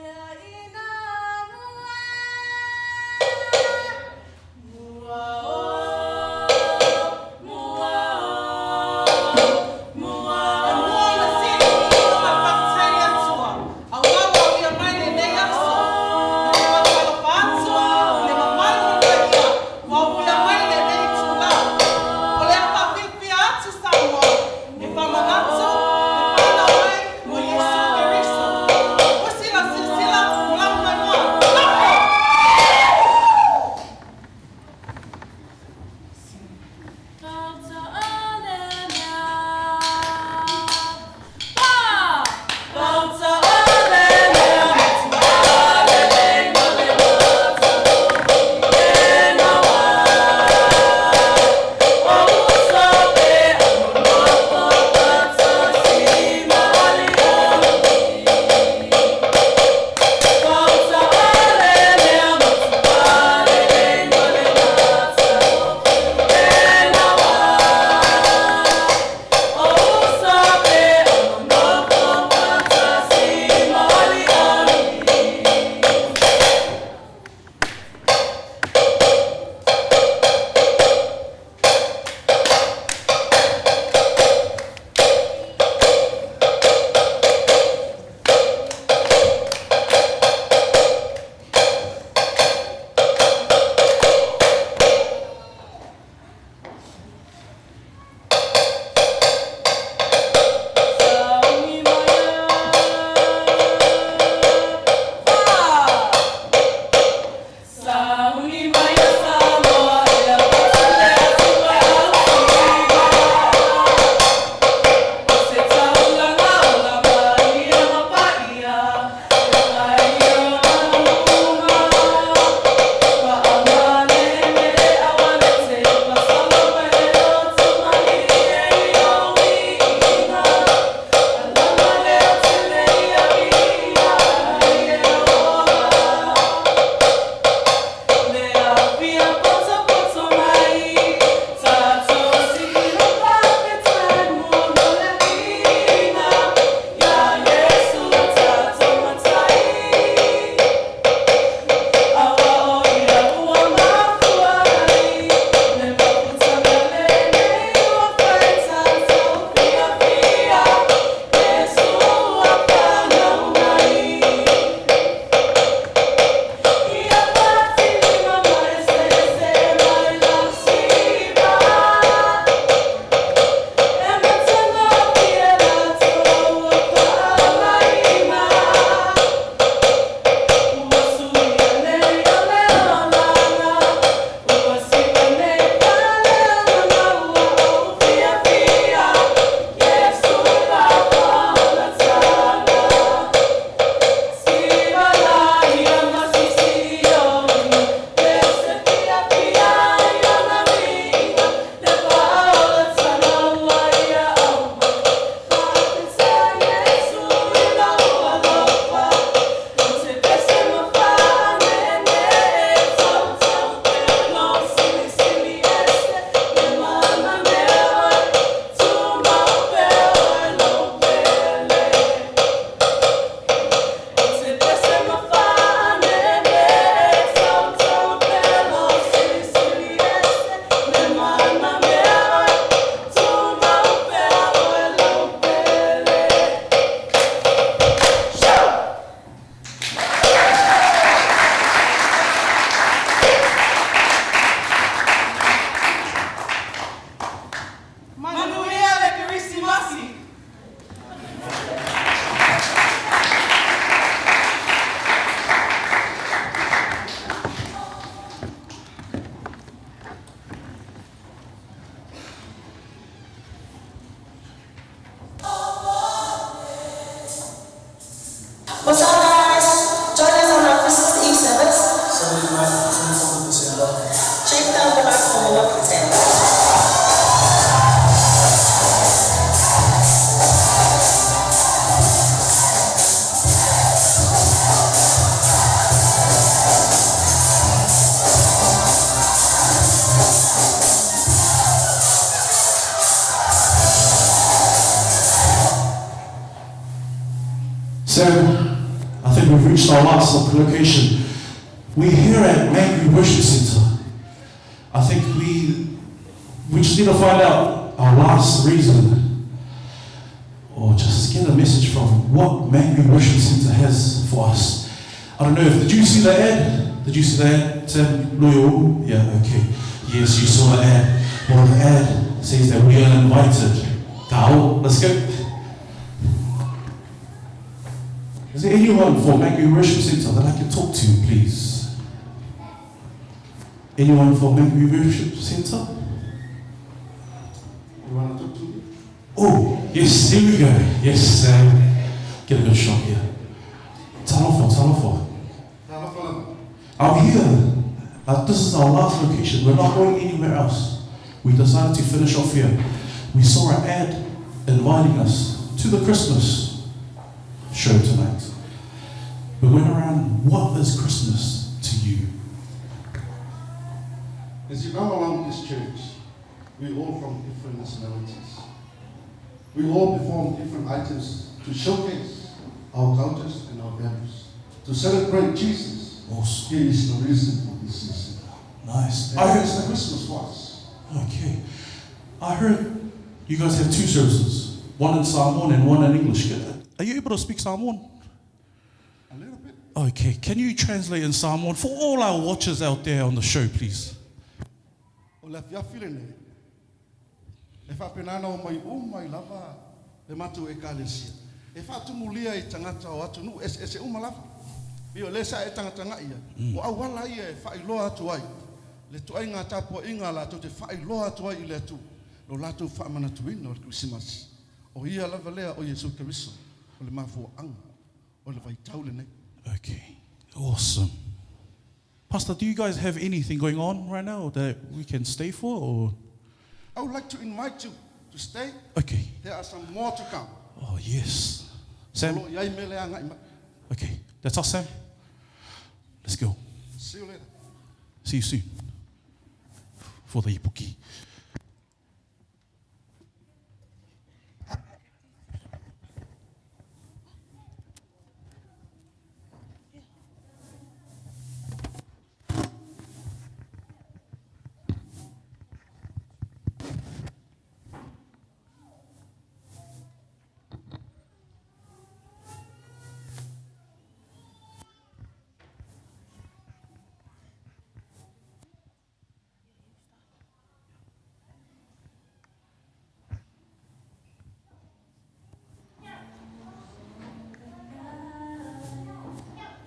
Speaker 9: We've reached our last location. We're here at Mangri Worship Center. I think we, we just need to find out our last reason or just get a message from what Mangri Worship Center has for us. I don't know if, did you see the ad? Did you see the ad, Sam Loyo? Yeah, okay. Yes, you saw the ad. Well, the ad says that we are invited. Go, let's go. Is there anyone for Mangri Worship Center that I can talk to, please? Anyone for Mangri Worship Center?
Speaker 3: You want to talk to me?
Speaker 9: Oh, yes, here we go. Yes, Sam. Get a good shot here. Talofa, talofa. I'm here. This is our last location. We're not going anywhere else. We decided to finish off here. We saw an ad inviting us to the Christmas show tonight. We went around, what is Christmas to you?
Speaker 3: As you come along this church, we're all from different nationalities. We all perform different items to showcase our cultures and our values, to celebrate Jesus.
Speaker 9: Awesome.
Speaker 3: He is the reason for this season.
Speaker 9: Nice.
Speaker 3: And
Speaker 9: I heard,
Speaker 3: it's the Christmas for us.
Speaker 9: okay. I heard you guys have two services, one in Samoan and one in English. Are you able to speak Samoan?
Speaker 3: A little bit.
Speaker 9: Okay, can you translate in Samoan for all our watchers out there on the show, please?
Speaker 3: O le afiafi lenei, e faapena ona omai uma ai lava le matou Ekalesia, e faatumulia i tagata o atunuu eseese uma lava. Pei o lea sa e tagatagai ai, o auala ia e faailoa atu ai le ituaiga tapuaiga latou te faailoa atu ai i le Atua lo latou faamanatuina o le Kerisimasi. O ia lava lea o Iesu Keriso, o le mafuaaga o le vaitau lenei.
Speaker 9: Okay, awesome. Pastor, do you guys have anything going on right now that we can stay for? Or
Speaker 3: I would like to invite you to stay.
Speaker 9: okay.
Speaker 3: There are some more to come.
Speaker 9: Oh yes,
Speaker 3: O
Speaker 9: Sam.
Speaker 3: lo o i ai mea le agai mai.
Speaker 9: Okay, that's us, Sam. Let's go.
Speaker 3: See you later.
Speaker 9: See you soon. For the ipuki.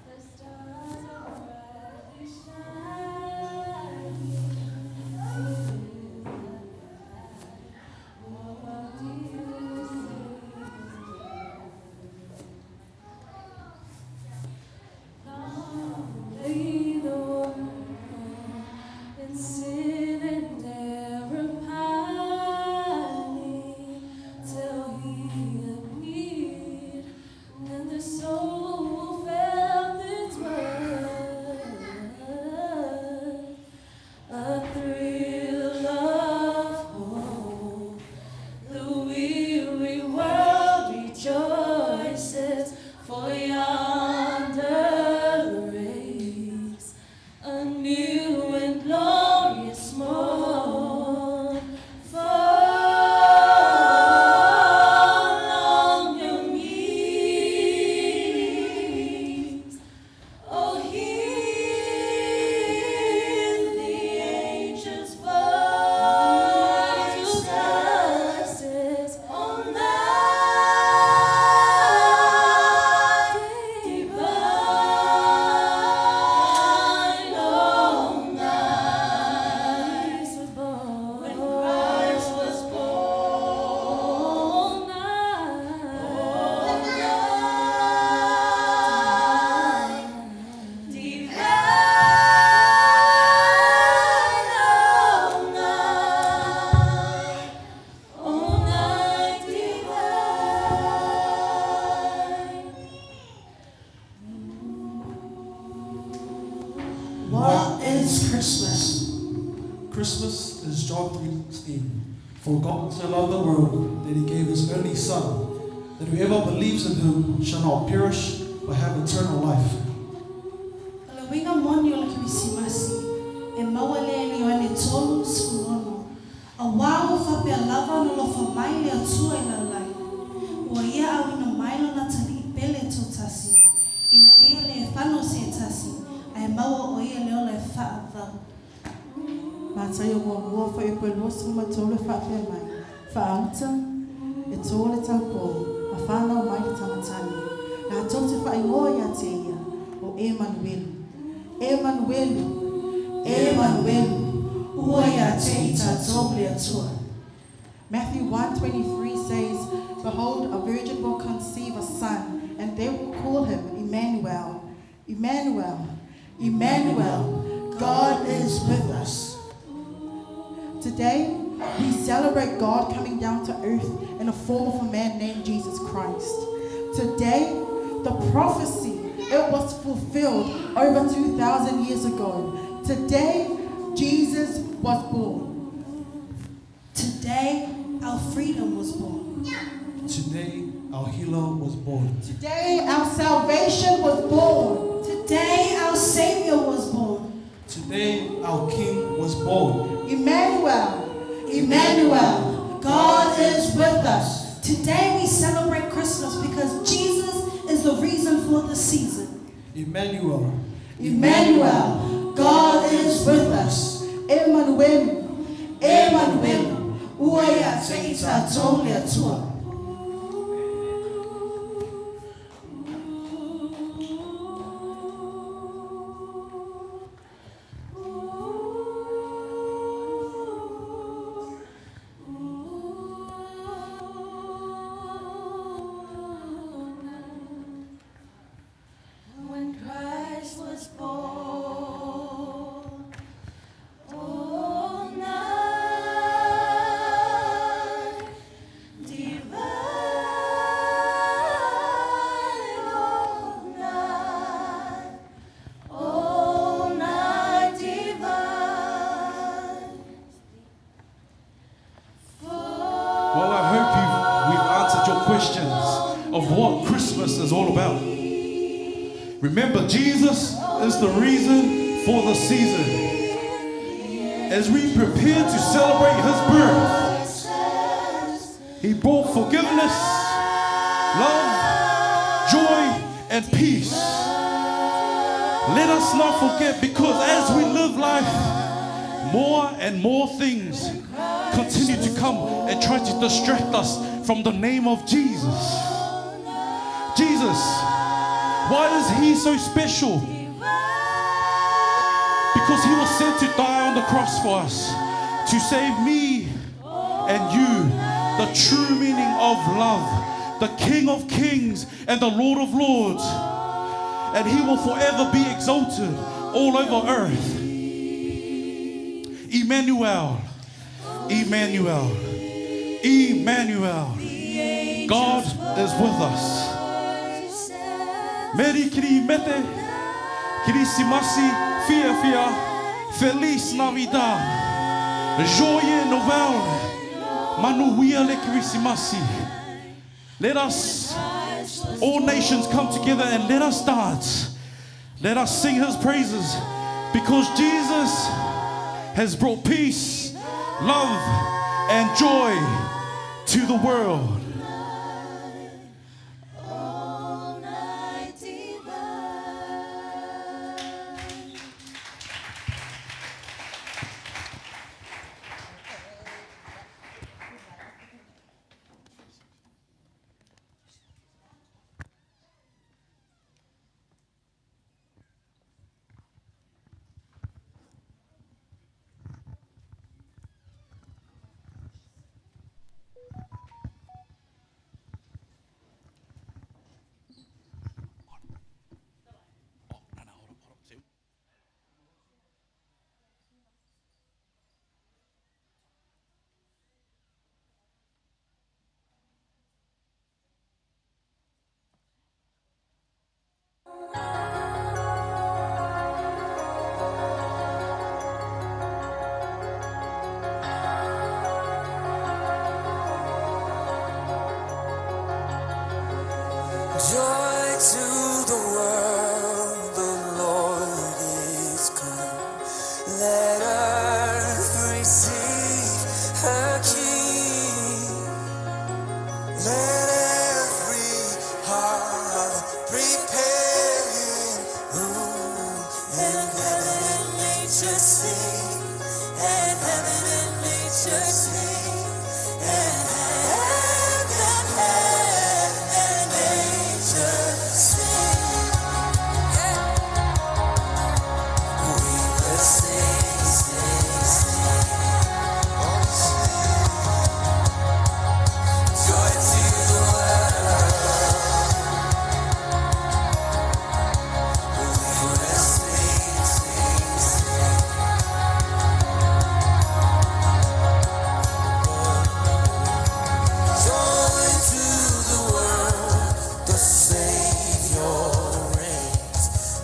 Speaker 4: The stars are brightly shining. Oh, dear Long lay the world in sin and error pining till he appeared, and the soul felt its worth. A thrill of hope, the weary world rejoices, for yonder breaks a new and glorious morn. Fall on your knees. Oh, hear the angels' voices on night divine, oh night when Christ was born, oh night divine, oh night, oh night divine.
Speaker 18: What is Christmas? Christmas is John 3:16. For God so loved the world that he gave his only Son, that whoever believes in him shall not perish, but have eternal life.
Speaker 17: O le uiga moni o le Kerisimasi, e maua lea i le Ioane 3:16, Auā ua faapea lava ona alofa mai le Atua i le lalolagi, ua Ia auina mai Lona Atalii pele toatasi, ina ia lē fano se tasi, ae maua o ia le ola e faavavau.
Speaker 19: Mataio muamua fuaiupu e 23 e faapea mai, Faauta, e tō le taupō, ma whānau mai le tama tāne. Rātou te whaingoa ia te ia, o Emanuelu. Emanuelu! Emanuelu!
Speaker 17: Ua ia te i tātou le Atua.
Speaker 19: Matthew 1:23 says, Behold, a virgin will conceive a son, and they will call him Emmanuel. Emmanuel, Emmanuel, God is with us. Today, we celebrate God coming down to earth in the form of a man named Jesus Christ. Today, the prophecy, it was fulfilled over 2,000 years ago. Today, Jesus was born.
Speaker 17: Today, our freedom was born.
Speaker 18: Today, our healer was born.
Speaker 19: Today, our salvation was born.
Speaker 17: Today, our Savior was born.
Speaker 18: Today, our King was born.
Speaker 19: Emmanuel,
Speaker 17: Emmanuel, God is with us. Today, we celebrate Christmas because Jesus is the reason for the season.
Speaker 18: Emmanuel,
Speaker 17: Emmanuel, God is with us.
Speaker 19: Emmanuel,
Speaker 17: Emmanuel, ua ia te i tātou le Atua. When Christ was born, all night divine, all night divine.
Speaker 9: Well, I hope you've, we've answered your questions of what Christmas is all about. Remember, Jesus is the reason for the season. As we prepare to celebrate his birth, he brought forgiveness, love, joy, and peace. Let us not forget because as we live life, more and more things continue to come and try to distract us from the name of Jesus. Jesus, why is he so special? Because he was sent to die on the cross for us, to save me and you, the true meaning of love, the King of kings and the Lord of lords. And he will forever be exalted all over earth. Emmanuel, Emmanuel, Emmanuel. God is with us. Meri kiri mete, Kirisimasi fia fia, Feliz Navidad, Joyeux Noël, Manuia le Kirisimasi. Let us, all nations, come together and let us dance. Let us sing his praises because Jesus has brought peace, love, and joy to the world.
Speaker 4: All night divine.
Speaker 11: Let earth receive her King. Let every heart prepare him room. And heaven and nature sing. And heaven and nature sing. And heaven, heaven and nature sing. We will sing, sing, sing. Oh, sing. Joy to the world. We will sing, sing, sing. Joy to the world, the Savior reigns.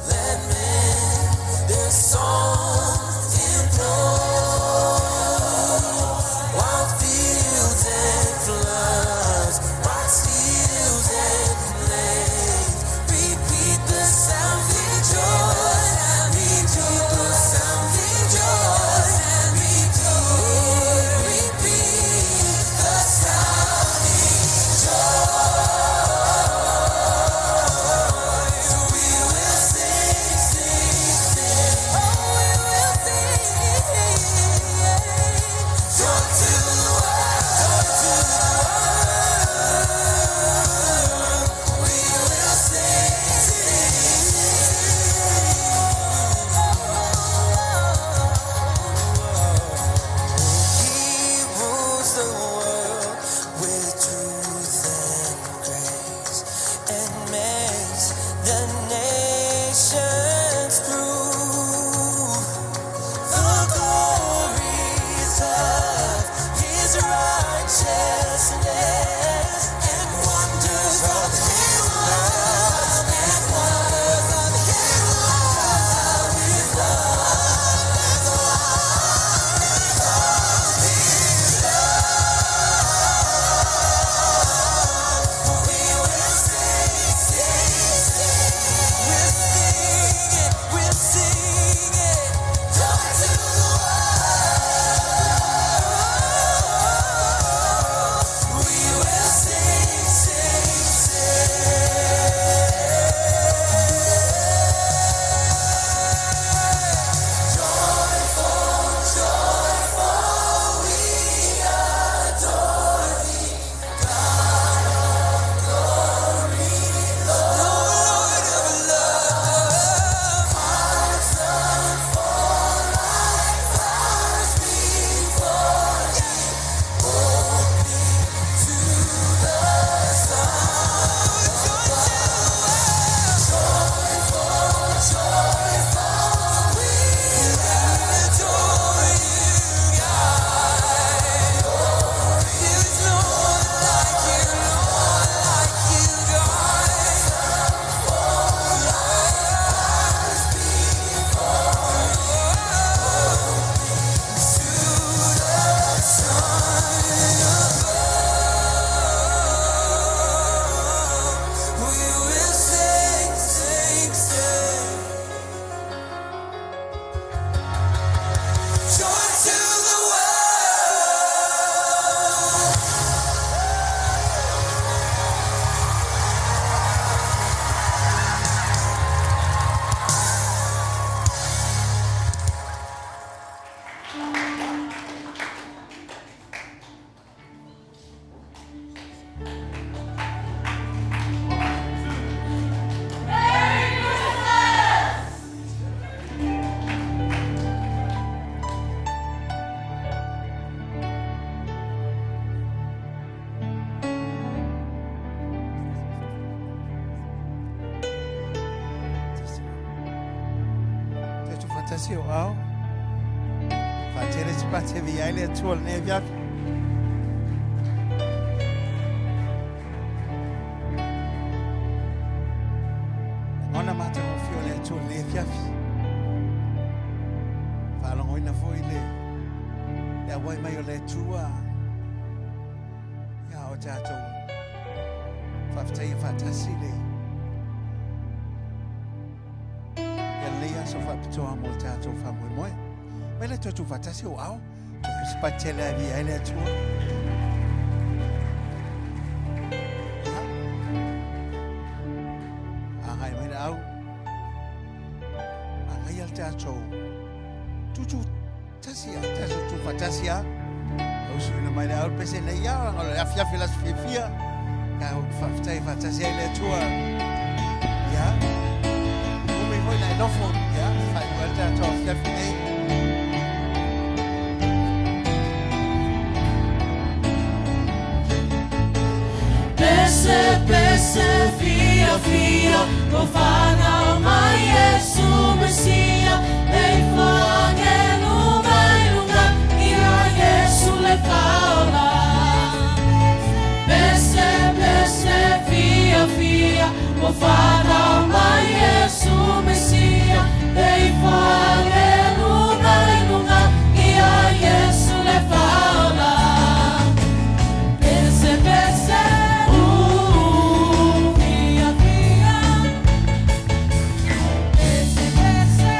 Speaker 11: Let men their songs employ. While fields and floods, rocks, hills and plains, repeat the sounding joy. Repeat the sounding joy. Repeat, repeat the sounding joy. We will sing, sing, sing. Oh, we will sing. Joy to the world, joy to the world. We will sing, sing, sing. He rules the world with truth and grace, and makes the nations prove the glories of His righteousness and wonders of His love and wonders of His love. His love, His love, His love. We will sing, sing, sing. We'll sing it, we'll sing it. Joy to the world. We will sing, sing, sing. Joyful, joyful, we adore Thee, God of glory, Lord of love. Hearts unfold like flowers before Thee, opening to the sun. Joyful, joyful, we adore You, God. There is no one like You, no one like You, God. We will sing, sing, sing. Joy to the world.
Speaker 6: Tatou faatasi o ao. Faatele se paatele ai le Atua i lenei afiafi. Lagona matagofie o le Atua i lenei afiafi. Faalogoina foi le le auai mai o le Atua ia o tatou faafetaia faatasi le ia lenei aso faapitoa mo le tatou faamoemoe. Mai le toe tuufaatasi ou aao. Toe pese patele a viia ai le Atua. Ia. Agai mai le au. Agaia le tatou tutu tasi a, tatou tuufaatasi a. Lau suina mai le au le pese nei a, o le afiafi le aso fiafia. Ka ou faafetai faatasi ai le Atua. Ia. Umi foi na e nofo. Ia, faaiu ai le tatou afiafi nei.
Speaker 1: Pese, pese, fia, fia, o whanau mai Yesu Mesia, e whangelu mai lunga, ia Yesu le whaola. Pese, pese, fia, fia, o whanau mai Yesu Mesia, e whangelu mai lunga, ia Yesu le whaola. Pese, pese, fia, fia. Pese, pese,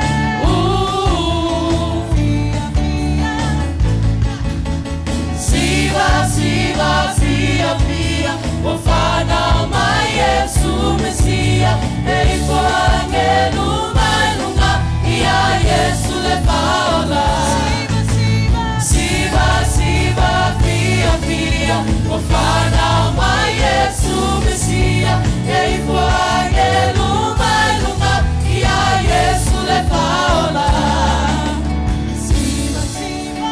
Speaker 1: fia, fia. Siva, siva, fia, fia, o whanau mai Yesu Mesia, e ifo angelu mai lunga, ia Yesu le whaola. Siva, siva, fia, fia, o whanau mai Yesu Mesia, e ifo angelu mai lunga, ia Yesu le whaola. Siva, siva,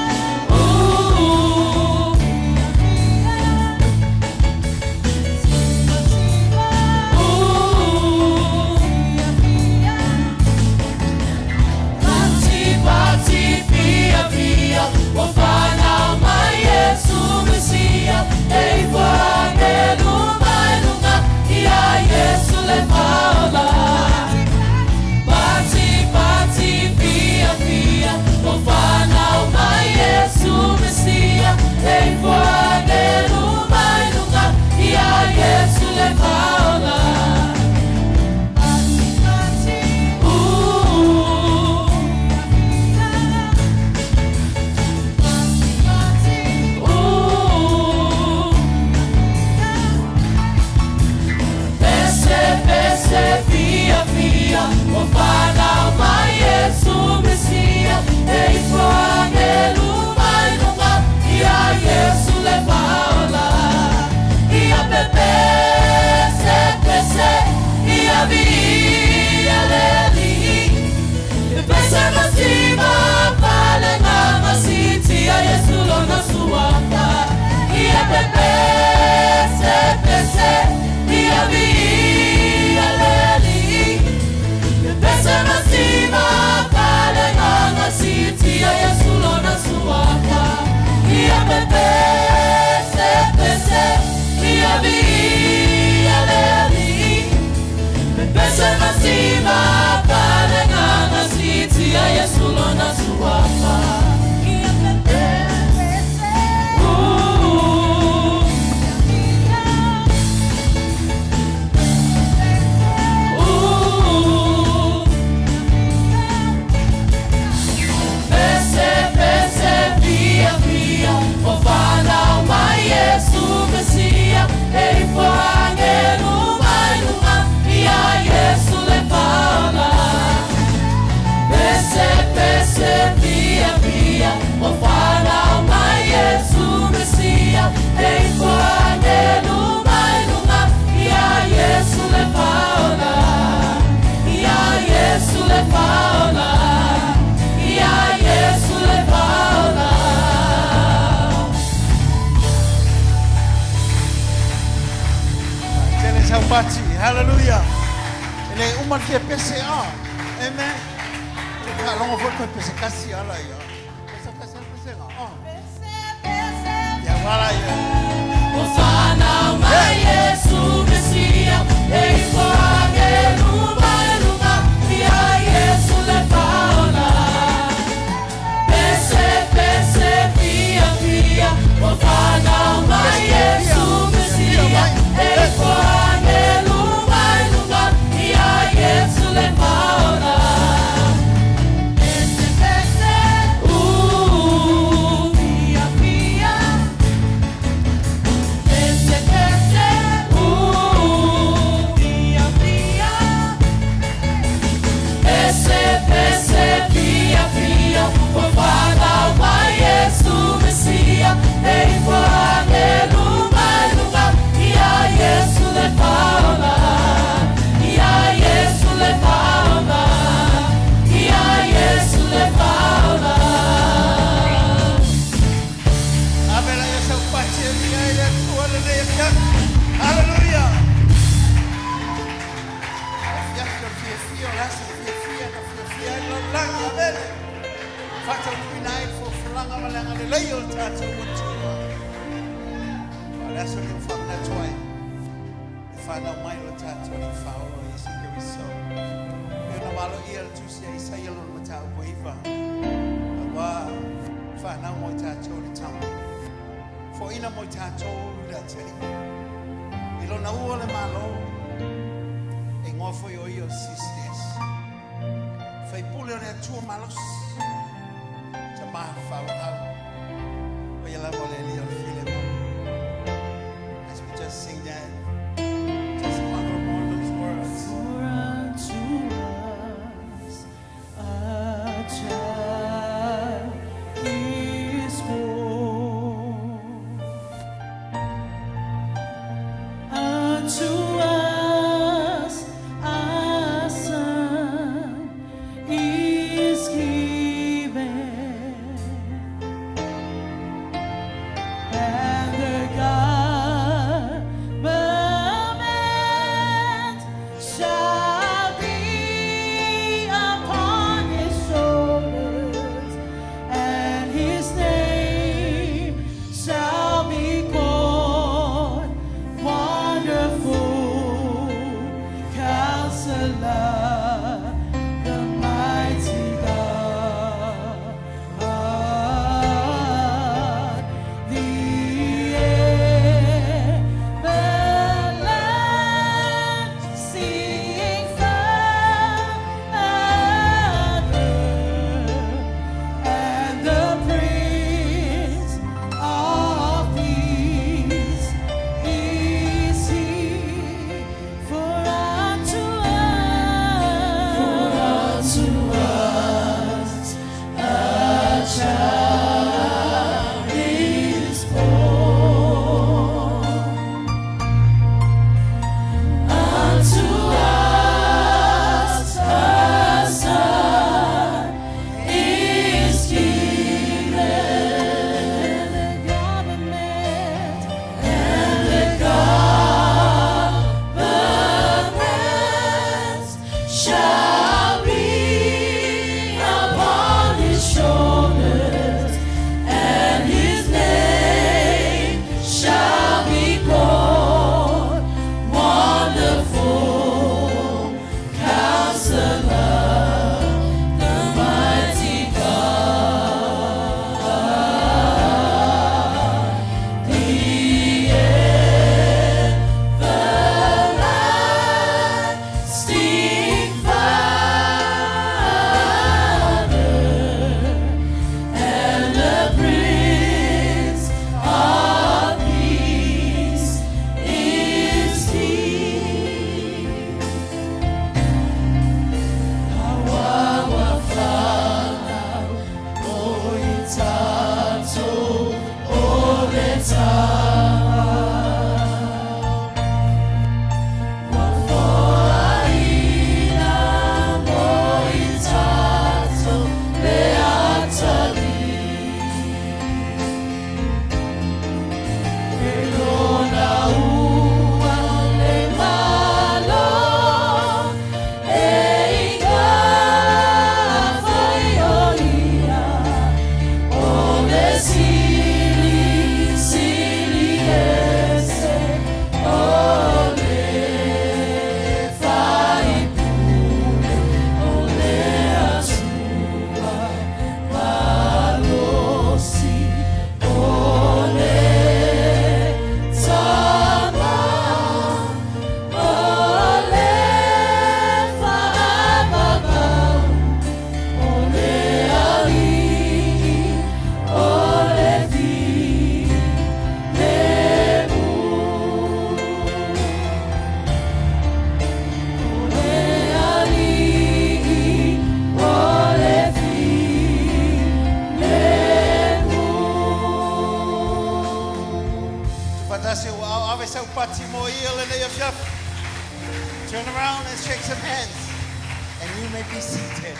Speaker 1: Pati, pati, fia, fia, o whanau mai Yesu Mesia, e ifo angelu mai lunga, ia Yesu le whaola. Pati, pati, fia, fia, o whanau mai Yesu Mesia, e ifo angelu mai lunga, ia Yesu le whaola. Pati, pati, Pese, pese, fia, fia, o whanau mai Yesu Mesia, e ifo angelu mai lunga, ia Yesu le whaola. Ia pepe, se, pese, ia via le li. Pese masiva, pale nganga siti, ia Yesu lona suaka. Ia pepe, se, pese, ia via le li. Pese masiva, pale nganga siti, ia Yesu lona suaka. Ia pepe, se, pese, ia via le li. Pese masiva, pale nganga siti, ia Yesu lona suaka. Ia pepe, Pese, pese, fia, fia, o whanau mai Yesu Mesia, e ifo angelu mai lunga, ia Yesu le whaola. Pese, pese, fia, fia, o whanau mai Yesu Mesia, e ifo angelu mai lunga, ia Yesu le whaola. Ia Yesu le whaola. Ia Yesu le whaola.
Speaker 6: Tele saupati. Hallelujah. E le uma le fia pese a. Amen. Te ka longo foi koe pese kasi ala ia. Pese kasi ala pese nga. Ah. Ia wala ia.
Speaker 1: O whanau mai Yesu Mesia, e ifo angelu mai lunga, ia Yesu le whaola. Pese, pese, fia, fia, o whanau mai Yesu Mesia, e ifo angelu mai lunga, ia Yesu le whaola. Pese, pese,
Speaker 6: Faataunuuina ai le folafolaga ma le agalelei o le tatou Atua. A o le aso lenei ua faamanatu ai le fanau mai o le tatou Alii Faaola o Iesu Keriso. E pei ona valoia le tusi a Isaia lona mataupu e iva, aua fanau mo i tatou le tama, foaina mo i tatou le atialii. I lona ua le Malo, e igoa foi o ia o Sisilesi. Faipule o le Atua malosi, Tama faaauau, o ia lava o le Alii o le filemu. As we just sing that, just ponder upon those words.
Speaker 1: For unto us a child is born, unto us a son is given, and the government shall be upon his shoulders, and his name shall be called Wonderful Counselor, the Mighty God, the everlasting Father, and the Prince of Peace is he. For unto us a child is born. Unto us a son is given, the government, and the government shall be upon his shoulders, and his name shall be called Wonderful Counselor, the Mighty God, the everlasting Father, and the Prince of Peace is he. Aua fanau mo i tatou o le Tama. Ua foaina mo i tatou le atalii. E lona ua le Malo e igafa ai o ia o le Sili, Sili ese o le Faipule o le Atua malosi o le Tama o le Faavavau o le Alii o le Filemu o le Alii o le Filemu.
Speaker 6: Tuufaatasi ou aao ave sau pati mo ia lenei afiafi. Turn around and shake some hands, and you may be seated.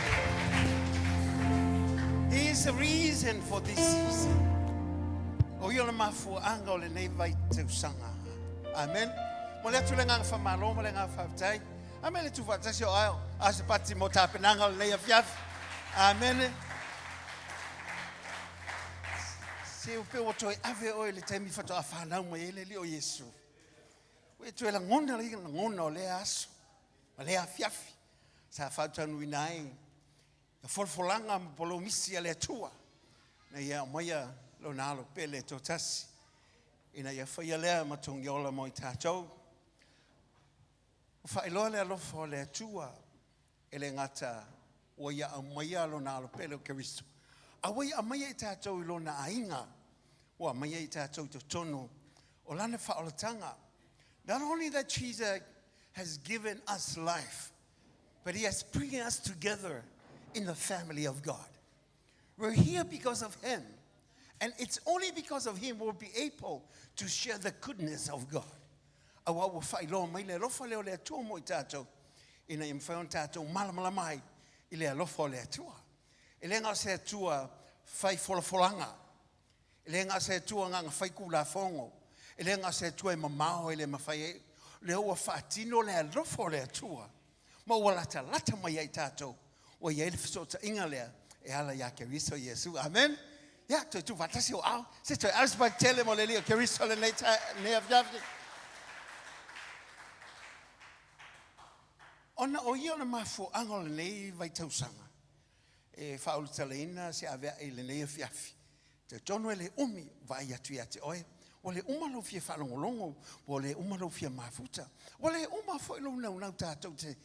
Speaker 6: He is the reason for this season. O ia le mafuaaga o lenei vaitausaga. Amen. Momoli atu le agaga faamalo ma le agaga faafetai. Amen le tuufaatasi o aao ave se pati mo tapenaga o lenei afiafi. Amen. Se ua pei ua toe ave oe i le taimi faatoa fanau mai ai le Alii o Iesu. Ua e toe lagona le lagona o lea aso ma lea afiafi sa faataunuuina ai ia folafolaga ma polomisi a le Atua ina ia aumaia Lona Alo pele toatasi ina ia faia lea ma togiola mo i tatou. Ua faailoa le alofa o le Atua e le gata ua ia aumaia Lona Alo pele o Keriso, a ua ia aumaia i tatou i Lona aiga, ua aumaia i tatou i totonu o Lana faaolataga. Not only that Jesus has given us life, but He has bringing us together in the family of God. We're here because of Him. And it's only because of Him we'll be able to share the goodness of God. Auā ua faailoa mai le alofa lea o le Atua mo i tatou, ina ia mafai ona tatou malamalama ai i le alofa o le Atua. E le na o se Atua fai folafolaga, e le na o se Atua na ona fai tulafono, e le na o se Atua e mamao e le mafai ai. O lea ua faatino le alofa o le Atua ma ua latalata mai ia i tatou, ua i ai le fesootaiga lea e ala ia Keriso Iesu. Amen. Ia, toe tuufaatasi ou aao, se toe ave se faitele mo le Alii o Keriso lenei lenei afiafi. Ona o ia o le mafuaaga o lenei vaitausaga e faaulutalaina se aveae i lenei afiafi, Talitonu e le umi vaai atu ia te oe, ua le uma lou fia faalogologo, ua le uma lou fia mafuta, ua le uma foi lou naunau tatou te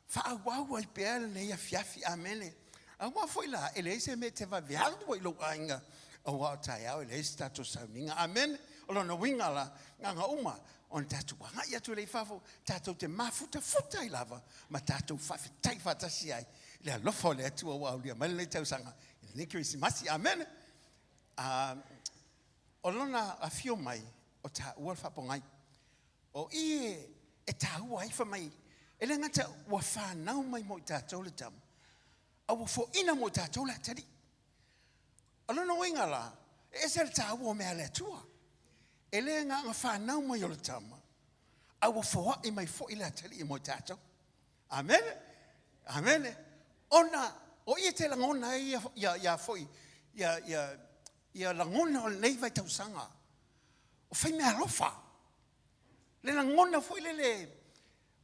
Speaker 6: faaauau ai pea lenei afiafi. Amene. Aua foi la, e leai se mea e te vave alu ai i lou aiga, aua o taeao e leai se tatou sauniga. Amene. O lona uiga la, na ona uma ona tatou agai atu lea i fafo, tatou te mafutafuta ai lava ma tatou faafetai faatasi ai i le alofa o le Atua ua aulia mai lenei tausaga i lenei Kerisimasi. Amene. Uh, o lona afio mai, o taua le faapogai. O i e, e taua ai fai mai, e le gata ua fanau mai mo i tatou le tama, a ua foina mo i tatou le atalii. O lona uiga la, e ese le taua o mea a le Atua. E le na ona fanau mai o le tama, a ua foai mai foi le atalii mo i tatou. Amene. Amene. Ona o ia te lagona ai ia, ia, ia foi, ia, ia, ia lagona o lenei vaitausaga. O fai mea alofa. Le lagona foi lele,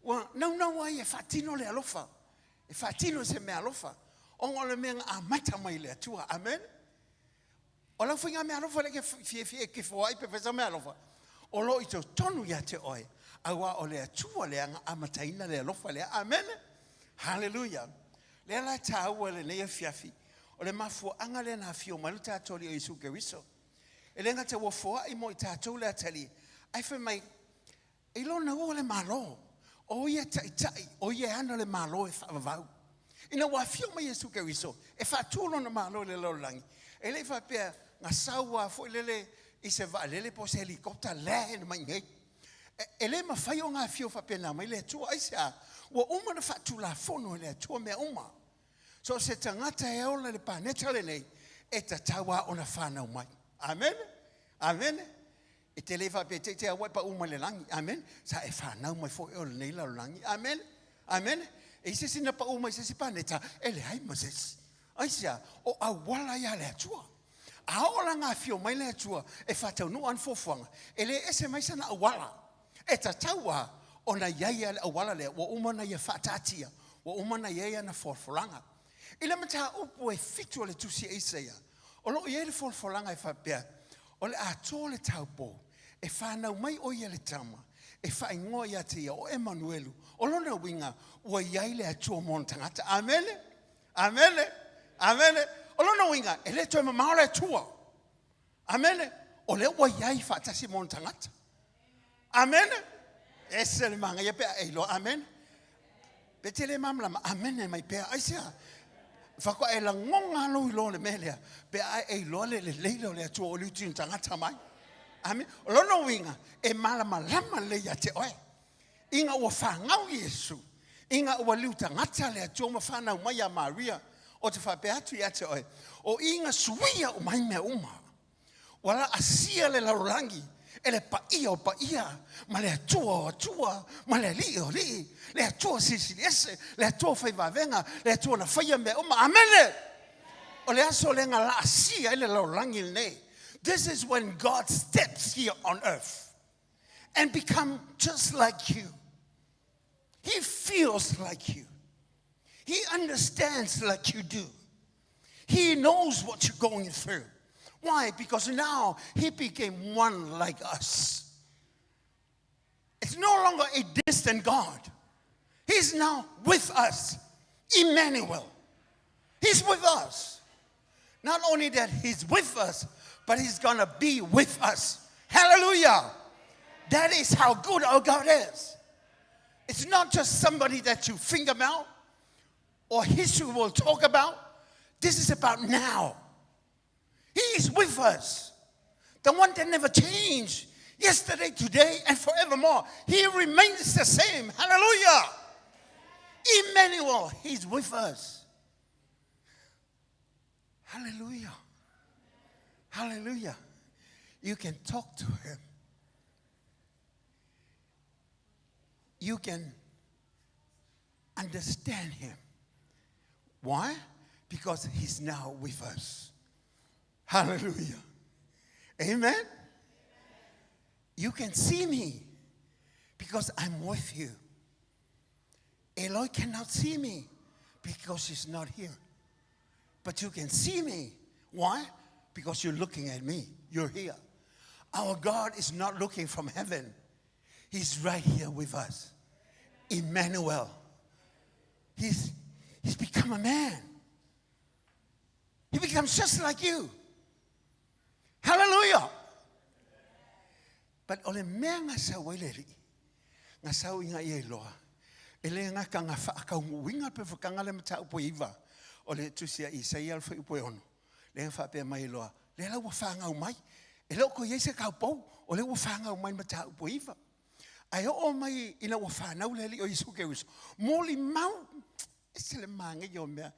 Speaker 6: ua naunau ai e faatino le alofa. E faatino se mea alofa. Ona o le mea na amata mai le Atua. Amene. O lau faigameaalofa lea e te fiafia e kefo ai pe fai sau meaalofa, o lo o i totonu ia te oe, auā o le Atua lea na amataina le alofa lea. Amene! Haleluia! Lea la e taua i lenei afiafi, o le mafuaaga lea na afio mai lo tatou Alii o Iesu Keriso. E le gata ua foai mo i tatou le atalii, ae fai mai, I lona ua le Malo, o ia e taitai, o ia e ana le Malo e faavavau. Ina ua afio mai Iesu Keriso e faatu lona Malo i le lalolagi, e le i faapea na sau lava foi lele i se vaalele po o se helicopter land mai i inei. E, e le mafai ona afio faapena mai le Atua. Aisea? Ua uma ona faatulafono e le Atua mea uma. So o se tagata e ola i le paneta lenei, e tatau lava ona fanau mai. Amene? Amene? E te le faapea te i te aua e pau mai le lagi. Amene. Sa e fanau mai foi oe o lenei lalolagi. Amene. Amene. E i se isi na pau mai se isi paneta, e leai ma se isi. Aisea? O auala ia a le Atua. A oo la ina afio mai le Atua e faataunuu ana fuafuaga, e le ese mai sana auala. E tatau lava ona i ai lava le auala lea ua uma ona ia faataatia, ua uma ona i ai ana folafolaga. I le mataupu e fitu o le tusi a Isaia, o lo o i ai le folafolaga e faapea, O le a to le taupou, e fanau mai ʻo ia le tama, e faaigoa ia te ia ʻo Emanuelu. O lona uiga, ua i ai le Atua mo ona tagata. Amene! Amene! Amene! O lona uiga, e le toe mamao le Atua. Amene! O lea ua i ai faatasi ma ona tagata. Amene! Ese le manaia pe a e iloa. Amene! Pe te le malamalama, amene mai pea. Aisea? Faatoa e lagona lou iloa o le mea lea, pe a e iloa le lelei lea o le Atua o liuti tagata mai. Amene. O lona uiga, e malamalama lelei ia te oe. Ina ua fanau Iesu, ina ua liu tagata le Atua ma fanau mai ia Maria, ou te faapea atu ia te oe, o i na suia uma ai mea uma. Ua laasia le lalolagi e le paia o paia, ma le Atua o atua, ma le Alii o alii, le Atua silisili ese, le Atua fai vavega, le Atua na faia mea uma. Amene! O le aso lea na laasia ai le lalolagi lenei. This is when God steps here on earth and become just like you. He feels like you. He understands like you do. He knows what you're going through. Why? Because now he became one like us. It's no longer a distant God. He's now with us. Emmanuel. He's with us. Not only that he's with us, but he's going to be with us. Hallelujah. That is how good our God is. It's not just somebody that you think about or history will talk about. This is about now. He is with us. The one that never changed. Yesterday, today, and forevermore. He remains the same. Hallelujah. Emmanuel, He's with us. Hallelujah. Hallelujah. You can talk to Him. You can understand Him. Why? Because He's now with us. Hallelujah. Amen. You can see me because I'm with you. Eloy cannot see me because he's not here. But you can see me. Why? Because you're looking at me. You're here. Our God is not looking from heaven, He's right here with us. Emmanuel. He's, he's become a man. He becomes just like you. Hallelujah. But o le mea nga sau ai le alii, nga sau i nga ia iloa, e le nga ka nga whaakauguuinga pe whakanga le mataupu e iva o le tusi a Isaia le fuaiupu e ono, le nga whaapea mai e loa, le la ua whangau mai, e le o ko iai se kaupou, o le ua whangau mai le mataupu e iva. Ae oo mai ina ua whanau le alii o Iesu Keriso, moli mau, ese le māngeia o mea,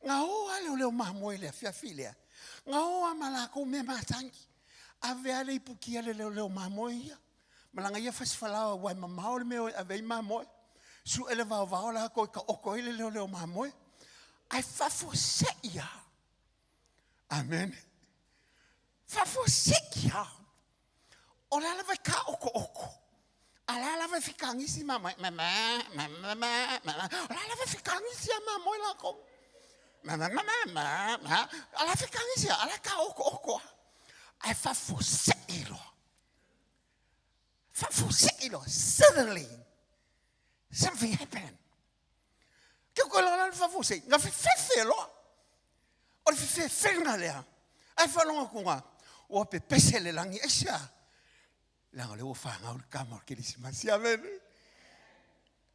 Speaker 6: nga o a leo leo mamoe le afiafi lea, nga o a ma lākou mea matangi, ave a le ipukia le leo leo mamoe ia, malaga ia fasifalaoa ua e mamao le mea o e ave ai mamoe, suʻe le vaovao lākou e kaʻoko ai le leo leo mamoe, ae faafuaseʻi a. Amen. Faafuaseʻi a. O le a lava e kāʻokoʻoko, a le a lava e fekagisi mamoe, ma ma ma ma ma ma, o le a lava e fekagisi a mamoe lākou. Ma ma ma ma ma ma, a la fekagisi a, a la kāʻokoʻoko a. Ae faafuaseʻi loa. Faafuaseʻi loa. Suddenly, something happened. Ke koe loa le faafuasei, na fefefe loa. O le fefefega lea, ae faalogo atu nga, ua pepese le lagi, aisea? Leaga o lea ua fanau le tama o le Kerisimasi. Amene.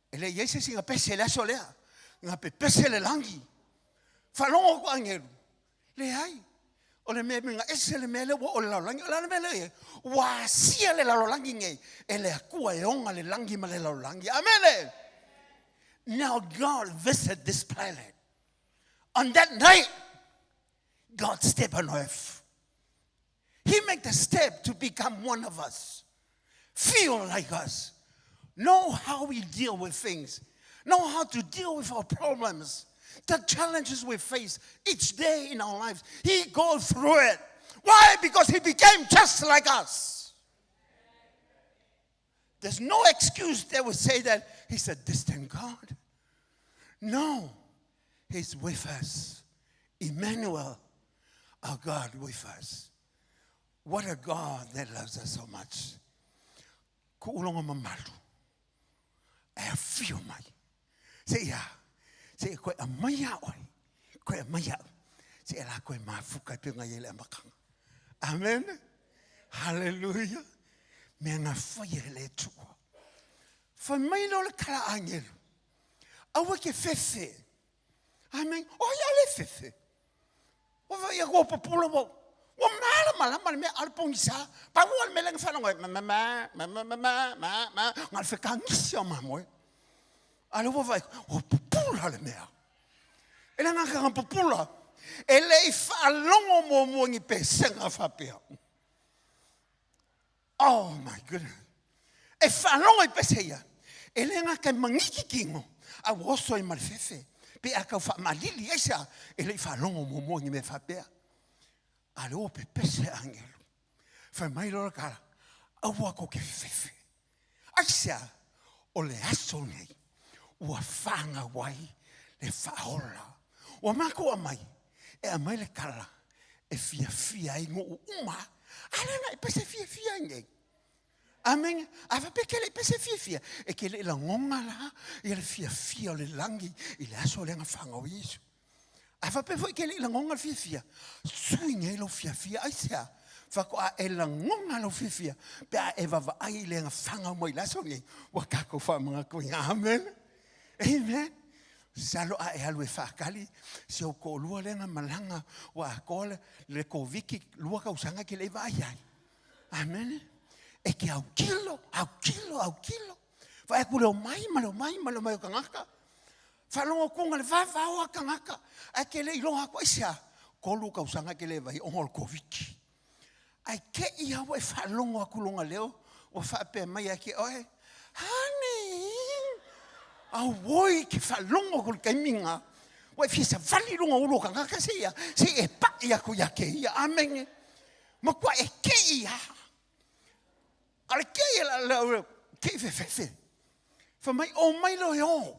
Speaker 6: E le i ai se isi na pese i le aso lea. Na pepese le lagi. Faalogo atu agelu, leai. O le mea mea ese le mea lea ua oo i le lalolagi. O le a le mea lea e i ai? Ua asia le lalolagi nei e le Atua e ona le lagi ma le lalolagi. Amene! Now God visit this planet. On that night, God step on earth. He make the step to become one of us. Feel like us. Know how we deal with things. Know how to deal with our problems. The challenges we face each day in our lives. He goes through it. Why? Because he became just like us. There's no excuse that would say that he's a distant God. No, he's with us. Emmanuel, our God with us. What a God that loves us so much. Ku'u loga mamalu, e afio mai. Se ia, se ia koe aumai ia oe, koe aumai a'u, se ia la koe mafuka e pei ona i ai le amataga. Amen. Hallelujah. Mea na faia e le Atua. Fai mai lea o le tala a agelu, aua e te fefe. Amen. O ai a le fefe? Ua vaai atu ua pupula ua ua malamalama le mea a o le pogisa. Pau lava le mea lea na faalogo ai, ma ma ma ma ma ma ma ma ma na o le fekagisi o mamoe. A o lea ua vaai atu, ua pupula le mea. E le gata na pupula, e le i faalogo muamua i ni pesega faapea. Oh my goodness. E faalogo i pese ia. E le gata e magiki kino, a ua oso ai ma le fefe. Pe a tau faamalili, aisea? E le i faalogo muamua i ni mea faapea. A o lea ua pepese agelu. Fai mai loa le kala, aua kou te fefe. Aisea? O le aso nei ua fanau ai le faaola. Ua matou aumai, e aumai le kala e fiafia ai nuu uma. A lea na e pese fiafia ai nei. Amene. A faapea ke le i pese fiafia, e ke le i lagona la ia le fiafia o le lagi i le aso lea na fanau ai Iesu. A faapea foi ke le i lagona le fiafia, sui nei lou fiafia. Aisea? Faatoa e lagona lou fiafia pe a e vaavaai i le na fanau mai i le aso nei, ua tatou faamanatuina. Amene. Amen. Masalo a e alu e faatali si ou toalua lea na malaga ua atoa le, le Koviti lua tausaga e te le i vaai ai. Amene. E te autilo, autilo, autilo. Vaai atu le omai ma le omai ma le omai o tagata. Faalogo atu le vavao a tagata. Ae te le iloa atu aisea. Kolu tausaga e te le vai ona o le Koviti. Ae te i lava ua e faalogo atu lona leo ua faapea mai ia te oe, Honey! Auoi ke faalogo atu i le taimi lena. Ua e fia savali i luga o ulu o tagata se i se i e pai atu ia te ia. Amene. Matua e kei lava. A o le kei e la, la, kei fefefe. Fai mai, o mai loa e o.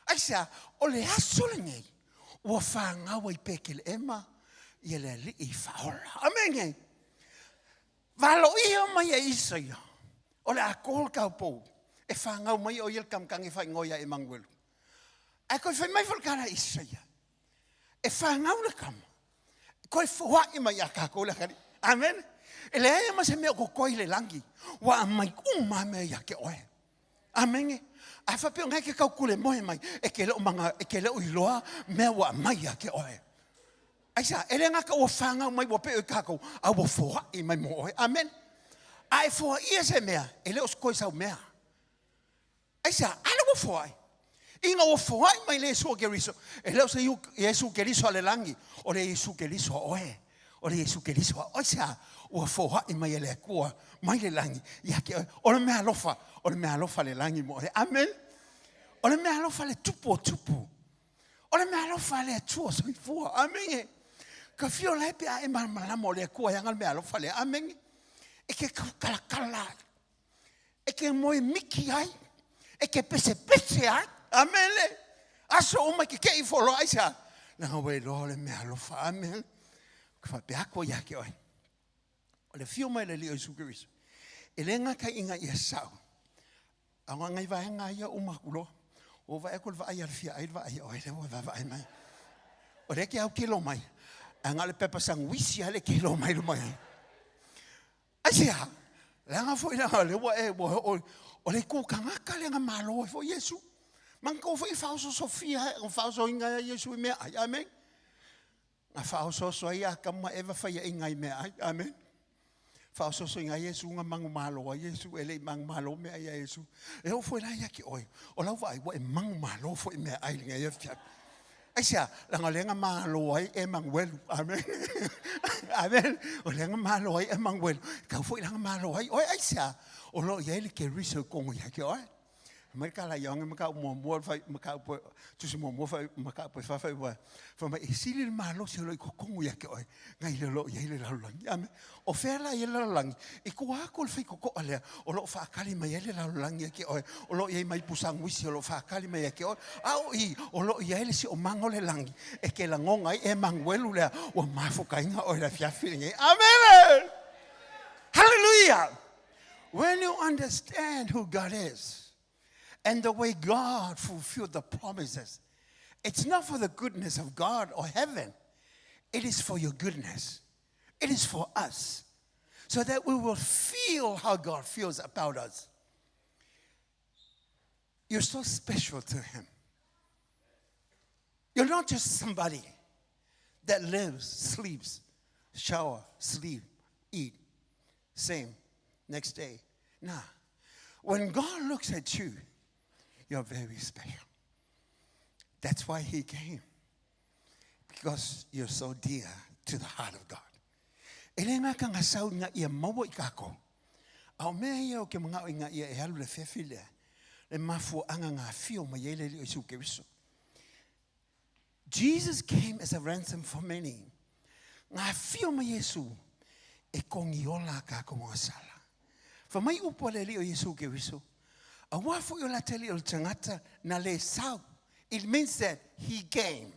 Speaker 6: Aisea, o le aso lenei, ua fanau ai i Petelehema ia le Alii Faaola. Amene. Valoia mai e Isaia, o le a kō le taupou, e fanau mai o ia le kamakagi e faaigoa ia Emanuelu. Ae toe fai mai foi le tala a Isaia, e fanau le kama, toe foai mai ia tatou le atalii. Amen. E leai ma se mea o totoe i le lagi, ua aumai uma lava mea ia te oe. Amene. A faapea o lena e te taukulemoe mai, e te le o maga, e te le o iloa mea ua aumai ia te oe. Aisea? E le gata ua fanau mai ua pei o i tatou, a ua foai mai mo oe. Amene. A e foaia se mea, e le o toe sau mea. Aisea? A lea ua foai. Ina ua foai mai le Iesu Keriso, e le o se Iesu Keriso a le lagi, o le Iesu Keriso a oe. O le Iesu Keriso a oe. Aisea? Ua foai mai e le Atua mai le lagi ia te oe. O le mea alofa, o le mea alofa le lagi mo oe. Amen. O le mea alofa le tupu o tupu. O le mea alofa a le Atua soifua. Amene. Ka fio la e pe a e malamalama o le Atua e aga le mea alofa lea. Amene. E ke kaukalakala ai. E te moe miki ai, e te pesepese ai. Amene. Aso uma e te kei foloa aisea? Leaga ua iloa o le mea alofa. Amene. Ka faapea atu ia te oe. O le afio mai o le Alii o Iesu Keriso, e le gata ina ia sao, a o ngai vaega ia uma atu loa. Ua vaai atu le vaai a le fia ai le vaai a oe lea ua vaavaai mai. O lea e te autilo mai, ae na o le pepa sanuisi lava le kilo mai luma ai. Aisea? Leaga foi leaga o lea ua e, ua oo, o le itu tagata lea na malo ai foi Iesu. Manatua foi e faaosoosofia, faaosoina ai Iesu i meaai. Amene. Na faaosooso ai Atamu ma Eva faiaina i meaai. Amene. Faaosoosoina ai Iesu na manumalo ai Iesu, e le i manumalo meaai a Iesu. E oo foi la ia te oe, o lau vaai ua e manumalo foi i meaai i lenei afiafi. Aisea? Leaga o lea na malo ai Emanuelu. Amene. Amene. O lea na malo ai Emanuelu. Tau foi la na malo ai oe. Aisea? O lo o i ai le Keriso i totonu ia te oe. Mai ka la ionga ma ka muamua fai ma ka po tusi muamua fai ma ka po fa fai wa fa mai e sili le malosi o lo i totonu ia te oe nai lo lo i ai le lalolagi. Amene. O fea la i ai le lalolagi? I tua atu o le faitotoa lea o lo o faatali mai ai le lalolagi ia te oe, o lo o i ai mai pusaguisi o lo o faatali mai ia te oe, a o i o lo o i ai le siomaga o le lagi e te lagona ai Emanuelu lea ua mafukaina oe i le afiafi lenei. Amene! Hallelujah! When you understand who God is and the way God fulfilled the promises, it's not for the goodness of God or heaven. It is for your goodness. It is for us, so that we will feel how God feels about us. You're so special to Him. You're not just somebody that lives, sleeps, shower, sleep, eat, same, next day. Nah. When God looks at you, you're very special. That's why He came. Because you're so dear to the heart of God. E le gata na sau ina ia maua i kākou. A o mea ia o ke manaʻo ina ia e alu le afiafi lea, le mafuaaga na afio mai ai le Alii o Iesu Keriso. Jesus came as a ransom for many. Na afio mai Iesu E kogi ola a kākou agasala. Fai mai upu a le Alii o Iesu Keriso, Auā foi o le atalii o le tagata na le sau. It means that he came.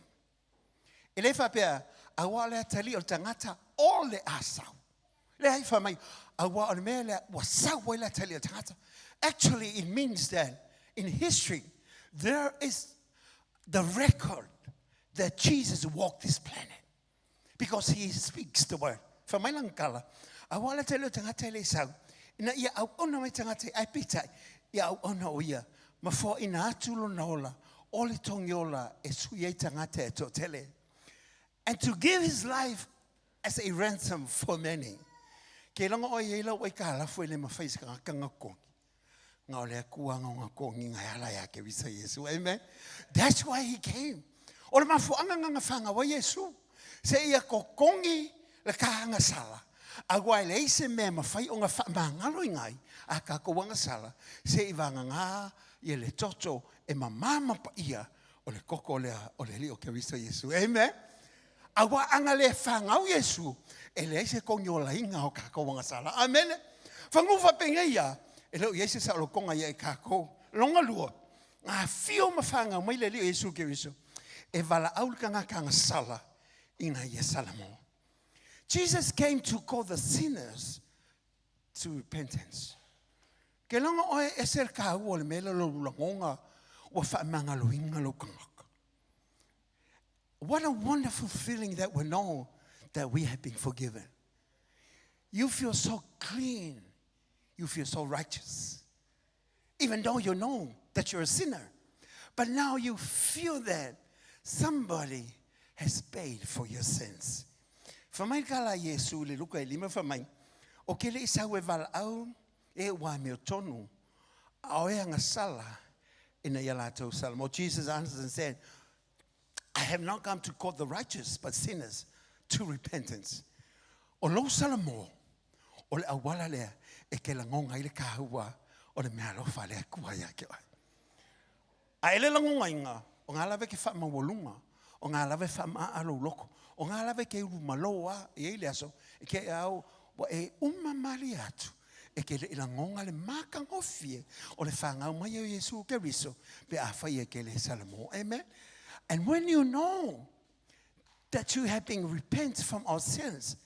Speaker 6: E le faapea, auā o le atalii o le tagata o le a sau. Leai, fai mai, auā o le mea lea ua sau ai le atalii o le tagata. Actually, it means that in history, there is the record that Jesus walked this planet. Because he speaks the word. Fai mai lana tala, auā le atalii o le tagata e le sau, ina ia auauna mai tagata ae peitai, ia auauna o ia, ma foaina atu lona ola, o le togi ola e sui ai tagata e toatele. And to give his life as a ransom for many. Ke logo oe i ai lau aikalafu e le mawhai se kangaka nga kongi. Nga o le Atua nga o nga kongi nga e ala ia ke visa Iesu. Amen. That's why he came. O le mafuaanga nga nga whanga wa Iesu. Se ia kokongi le kahanga sala. Aua e leai se mea e mafai ona faamagalo i ngai a kakou agasala se i vagagā ia le toto e mamā ma paia o le koko lea o le Alii o Keriso Iesu. Amen. Aua ana le fagau Iesu, e leai se kogiolaina o kakou agasala. Amene. Fagu faapenei ia, e le o i ai se saolotoga ia i kakou. Longa lua, nga afio ma fagau mai le Alii o Iesu Keriso, e valaau le tagata agasala ina ia salamo. Jesus came to call the sinners to repentance. Ke logo oe ese le kāua o le mea lea o lou lagoga ua faamagaloina lou tagata. What a wonderful feeling that we know that we have been forgiven. You feel so clean. You feel so righteous. Even though you know that you're a sinner. But now you feel that somebody has paid for your sins. Fai mai ka la Iesu le Luka e lima fai mai, o ke le i sau e valaau e ua mea tonu, a o e agasala ina ia latou salamo. Jesus answered and said, I have not come to call the righteous, but sinners to repentance. O lou salamo, o le auala lea e ke lagoga ai le kāua o le mea alofa a le Atua ia te oe. A e le lagogaina, o ngā lava e ke whaamaualuga, o ngā lava e whaama'a lou loko, o ngā lava e ke ulu malo a i ai le aso, e ke au, ua e uma malie atu, e ke le'i lagoga le makagofie o le whangau mai o Iesu Keriso, pe afai e ke le salamo. Amen. And when you know that you have been repent from our sins,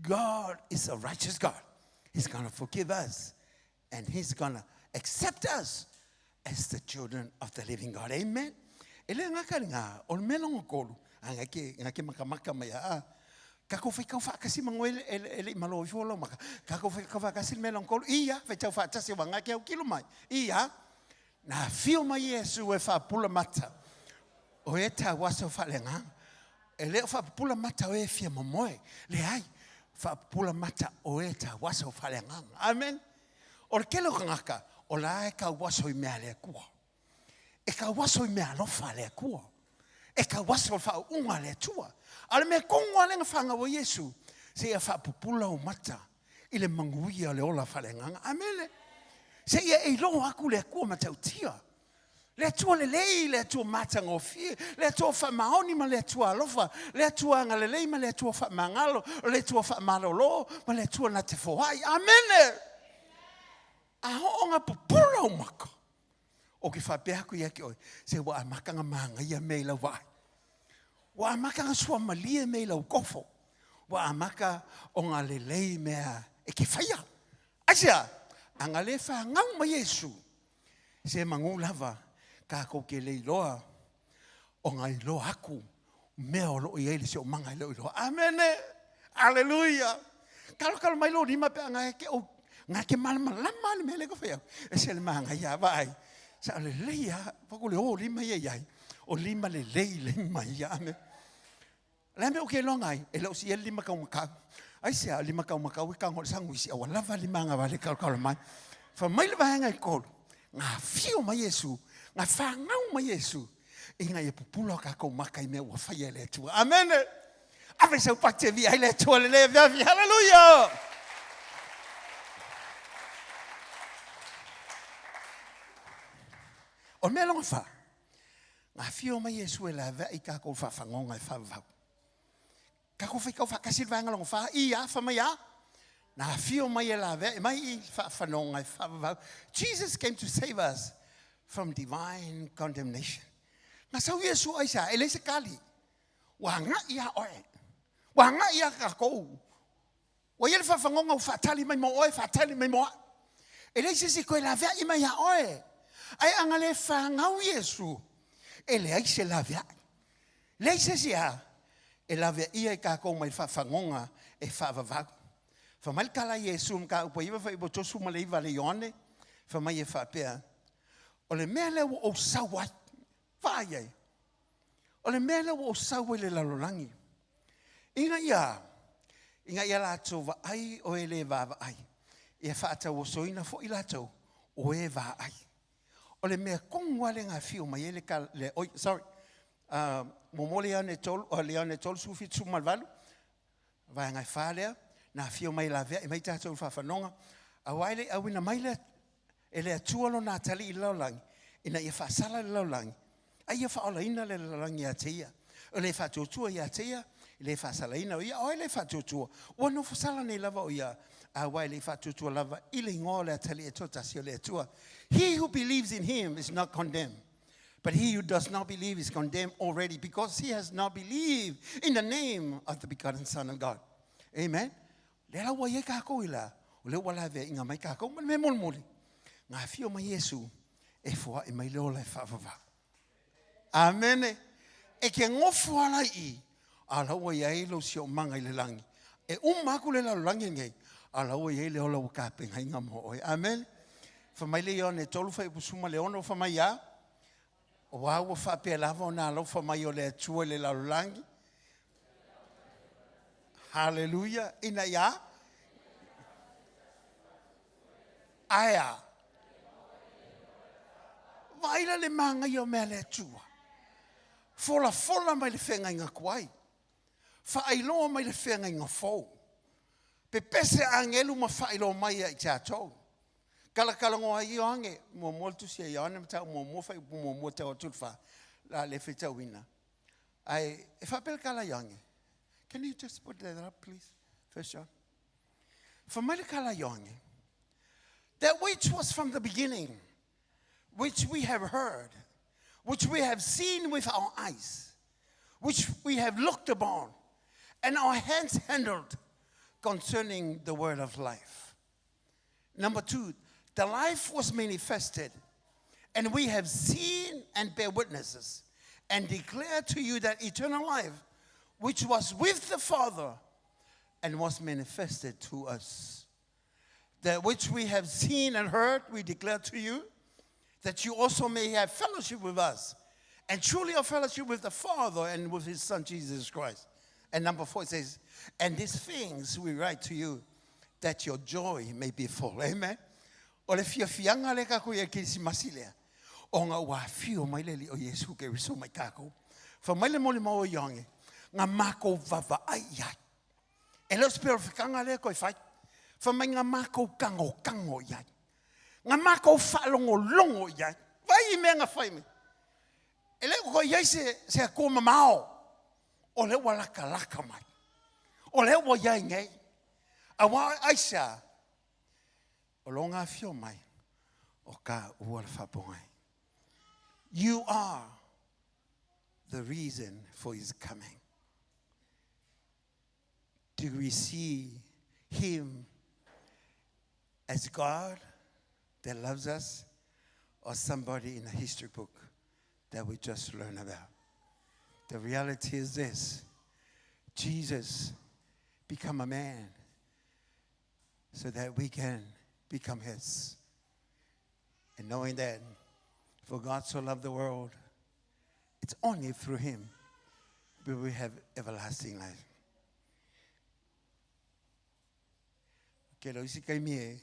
Speaker 6: God is a righteous God. He's going to forgive us and He's going to accept us as the children of the living God. Amen. E le ngaka le ngā, o le mea longa kolu, a nga ke, nga ke makamaka mai a, ka ko whai kau whaakasi mango e, e, e le i malo ifo lo maka, ka ko whai kau whaakasi le mea longa kolu, ia, whai tau whaatasi wa ngā ke au kilo mai, ia, nā whio mai Iesu e whaapula mata, o e tā waso whaale ngā, e le o whaapula mata o e fia momoe, le ai, whaapula mata o e tā waso whaale ngā. Amen. O le tele o kangaka, o la e kauaso i mea a le Atua. E kauaso i mea alofa a le Atua. E kauaso i le faauuga a le Atua. A o le mea tonu lava lea na fanau ai Iesu, seia faapupula ou mata i le manuia o le ola faaleagaga. Amene. Seia e iloa aku le Atua matautia. Le Atua lelei, le Atua matagofie, le Atua faamaoni ma le Atua alofa, le Atua agalelei ma le Atua faamagalo, le Atua faamalolo ma le Atua na te foai. Amene! A oo nga pupula o maka, o ke faapea aku ia ke oe, se ua amata nga magaia mea i lau vaai. Ua amata nga suamalie mea i lau kofo. Ua amata o nga lelei mea e ke whaia. Aisea, anga le whangau mai Iesu, Se manu lava kakou ke le iloa o nga iloa aku mea o loo iai le siomaga e leo iloa. Amene! Aleluia! Kalokalo mai lou lima pe a nga ke ou nga ke malamalama le mea lea ka fai aku. E se le magaia vaai. Sa o lelei a pa ko le o lima ia iai. O lima lelei le mai ia. Amen. Le a mea o ke iloa ngai, e le o si ele lima kaumakau. Aisea, o lima kaumakau e kago i le saguisi, a ua lava lima agavale e kalokalo mai. Fai mai le vaega e kolu, nga afio mai Iesu, nga fagau mai Iesu, ina ia pupula o kakou maka i mea ua faia e le Atua. Amene! Ave sau pati e viia ai le Atua lelei afiafi. Haleluia! O le mea lona fa, Nga afio mai Iesu e laveai kakou faafagoga e faavavau. Kakou faitau faatasi le vaega lona fa, i a, fai mai a? Na afio mai e lavea'i mai i le faafanoga e faavavau. Jesus came to save us from divine condemnation. Na sau Iesu aisea? E leai se kali. Ua agai ia oe. Ua agai ia tatou. Ua i ai le faafanoga ua faatali mai mo oe, faatali mai mo a'u. E leai se isi e toe laveai mai ia oe. Ae a na le fanau Iesu, e leai se laveai. Leai se isi a e laveaia i tatou mai le faafagoga e faavavau. Fai mai le tala a Iesu i le mataupu e 9 fuaiupu 39 a le Ioane, fai mai e faapea, O le mea lea ua ou sau ai, vaai ai, o le mea lea ua ou sau ai i le lalolagi, ina ia, ina ia latou vaai o e le vaavaai, ia faatauosoina foi latou o e vaai. O le mea tonu lava lea na afio mai ai le tala, le, oi, sorry, uh, muamua le Ioane 3, uh, le Ioane 3, 17 18, vaega e fa lea, na afio mai e laveai mai tatou i le faafanoga, aua e le i auina mai le, e le Atua lona atalii i le lalolagi, ina ia faasala le lalolagi, a ia faaolaina le lalolagi ia te ia. O le faatuatua ia te ia, e le faasalaina o ia, o ai le faatuatua? Ua nofo sala nei lava o ia, aua e le i faatuatua lava i le igoa o le Atalii e toatasi o le Atua. He who believes in him is not condemned. But he who does not believe is condemned already because he has not believed in the name of the begotten Son of God. Amen. Lea la ua i ai kākou i la, o lea ua laveaiga mai kākou ma le mea molimoli. Nga afio mai Iesu e foai mai le ola e faavavau. Amene. E ke ngofo ala i i, a la ua i ai lou siomaga i le lagi. E uma aku le lalolagi lenei, a la ua i ai le ola ua tapenaina mo oe. Amene. Fai mai le Ioane 3 fuaiupu 16, fai mai a, Aua ua faapea lava ona alofa mai o le Atua i le lalolagi. Haleluia. Ina ia ae a vaai la le manaia o mea a le Atua. Folafola mai le feagaiga tuai. Faailoa mai le feagaiga fou. Pepese agelu ma faailoa mai ia i tatou. Talatalanoa ai Ioane, muamua le tusi a Ioane mataupu muamua fuaiupu muamua tau atu i le fa, o le a le faitauina. Ae e faapea le tala a Ioane. Can you just put that up please? First John. Fai mai le tala a Ioane, that which was from the beginning, which we have heard, which we have seen with our eyes, which we have looked upon, and our hands handled concerning the word of life. Number two, the life was manifested, and we have seen and bear witnesses, and declare to you that eternal life, which was with the Father and was manifested to us. That which we have seen and heard, we declare to you, that you also may have fellowship with us, and truly a fellowship with the Father and with his Son, Jesus Christ. And number four, it says, And these things we write to you, that your joy may be full. Amen. O le fiafiaga lea tatou i ai i le Kerisimasi lea, ona ua afio mai le Alii o Iesu Keriso mai tatou. Fai mai le molimau o Ioane, na matou vaavaai i ai. E le o se perofetaga lea e toe fai. Fai mai na matou tagotago i ai. Na matou faalogologo i ai. Vaai i mea na fai mai. E le o toe i ai se, se Atua mamao. O lea ua latalata mai. O lea ua i ai nei. Aua aisea? O lona afio mai, o taua le faapogai. You are the reason for his coming. Do we see him as God that loves us or somebody in a history book that we just learn about? The reality is this Jesus become a man so that we can become his. And knowing that for God so loved the world, it's only through him will we have everlasting life. Ke lo isi kaimi e,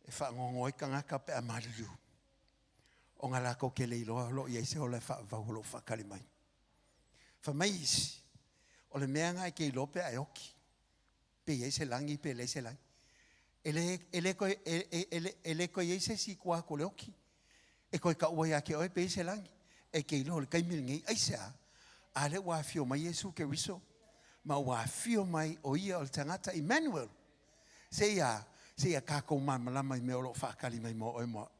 Speaker 6: e whaangongo ai kangaka pe a maliliu. O ngā lākou ke le iloa o loo i ai se ola e whaavau o loo whaakali mai. Fai mai isi, o le mea nga e ke iloa pe a e oki. Pe i ai se lagi, pe leai se lagi. E le, e le koe, e, e, e, le, e le koe i ai se isi i tua atu o le oki. E koe taua ia te oe pe i ai se lagi. E ke iloa o le taimi lenei, aisea? A lea ua afio mai Iesu Keriso. Ma ua afio mai o ia o le tagata Emmanuel. Seia, seia kākou malamalama i mea o lo o faakali mai mo oe mo au.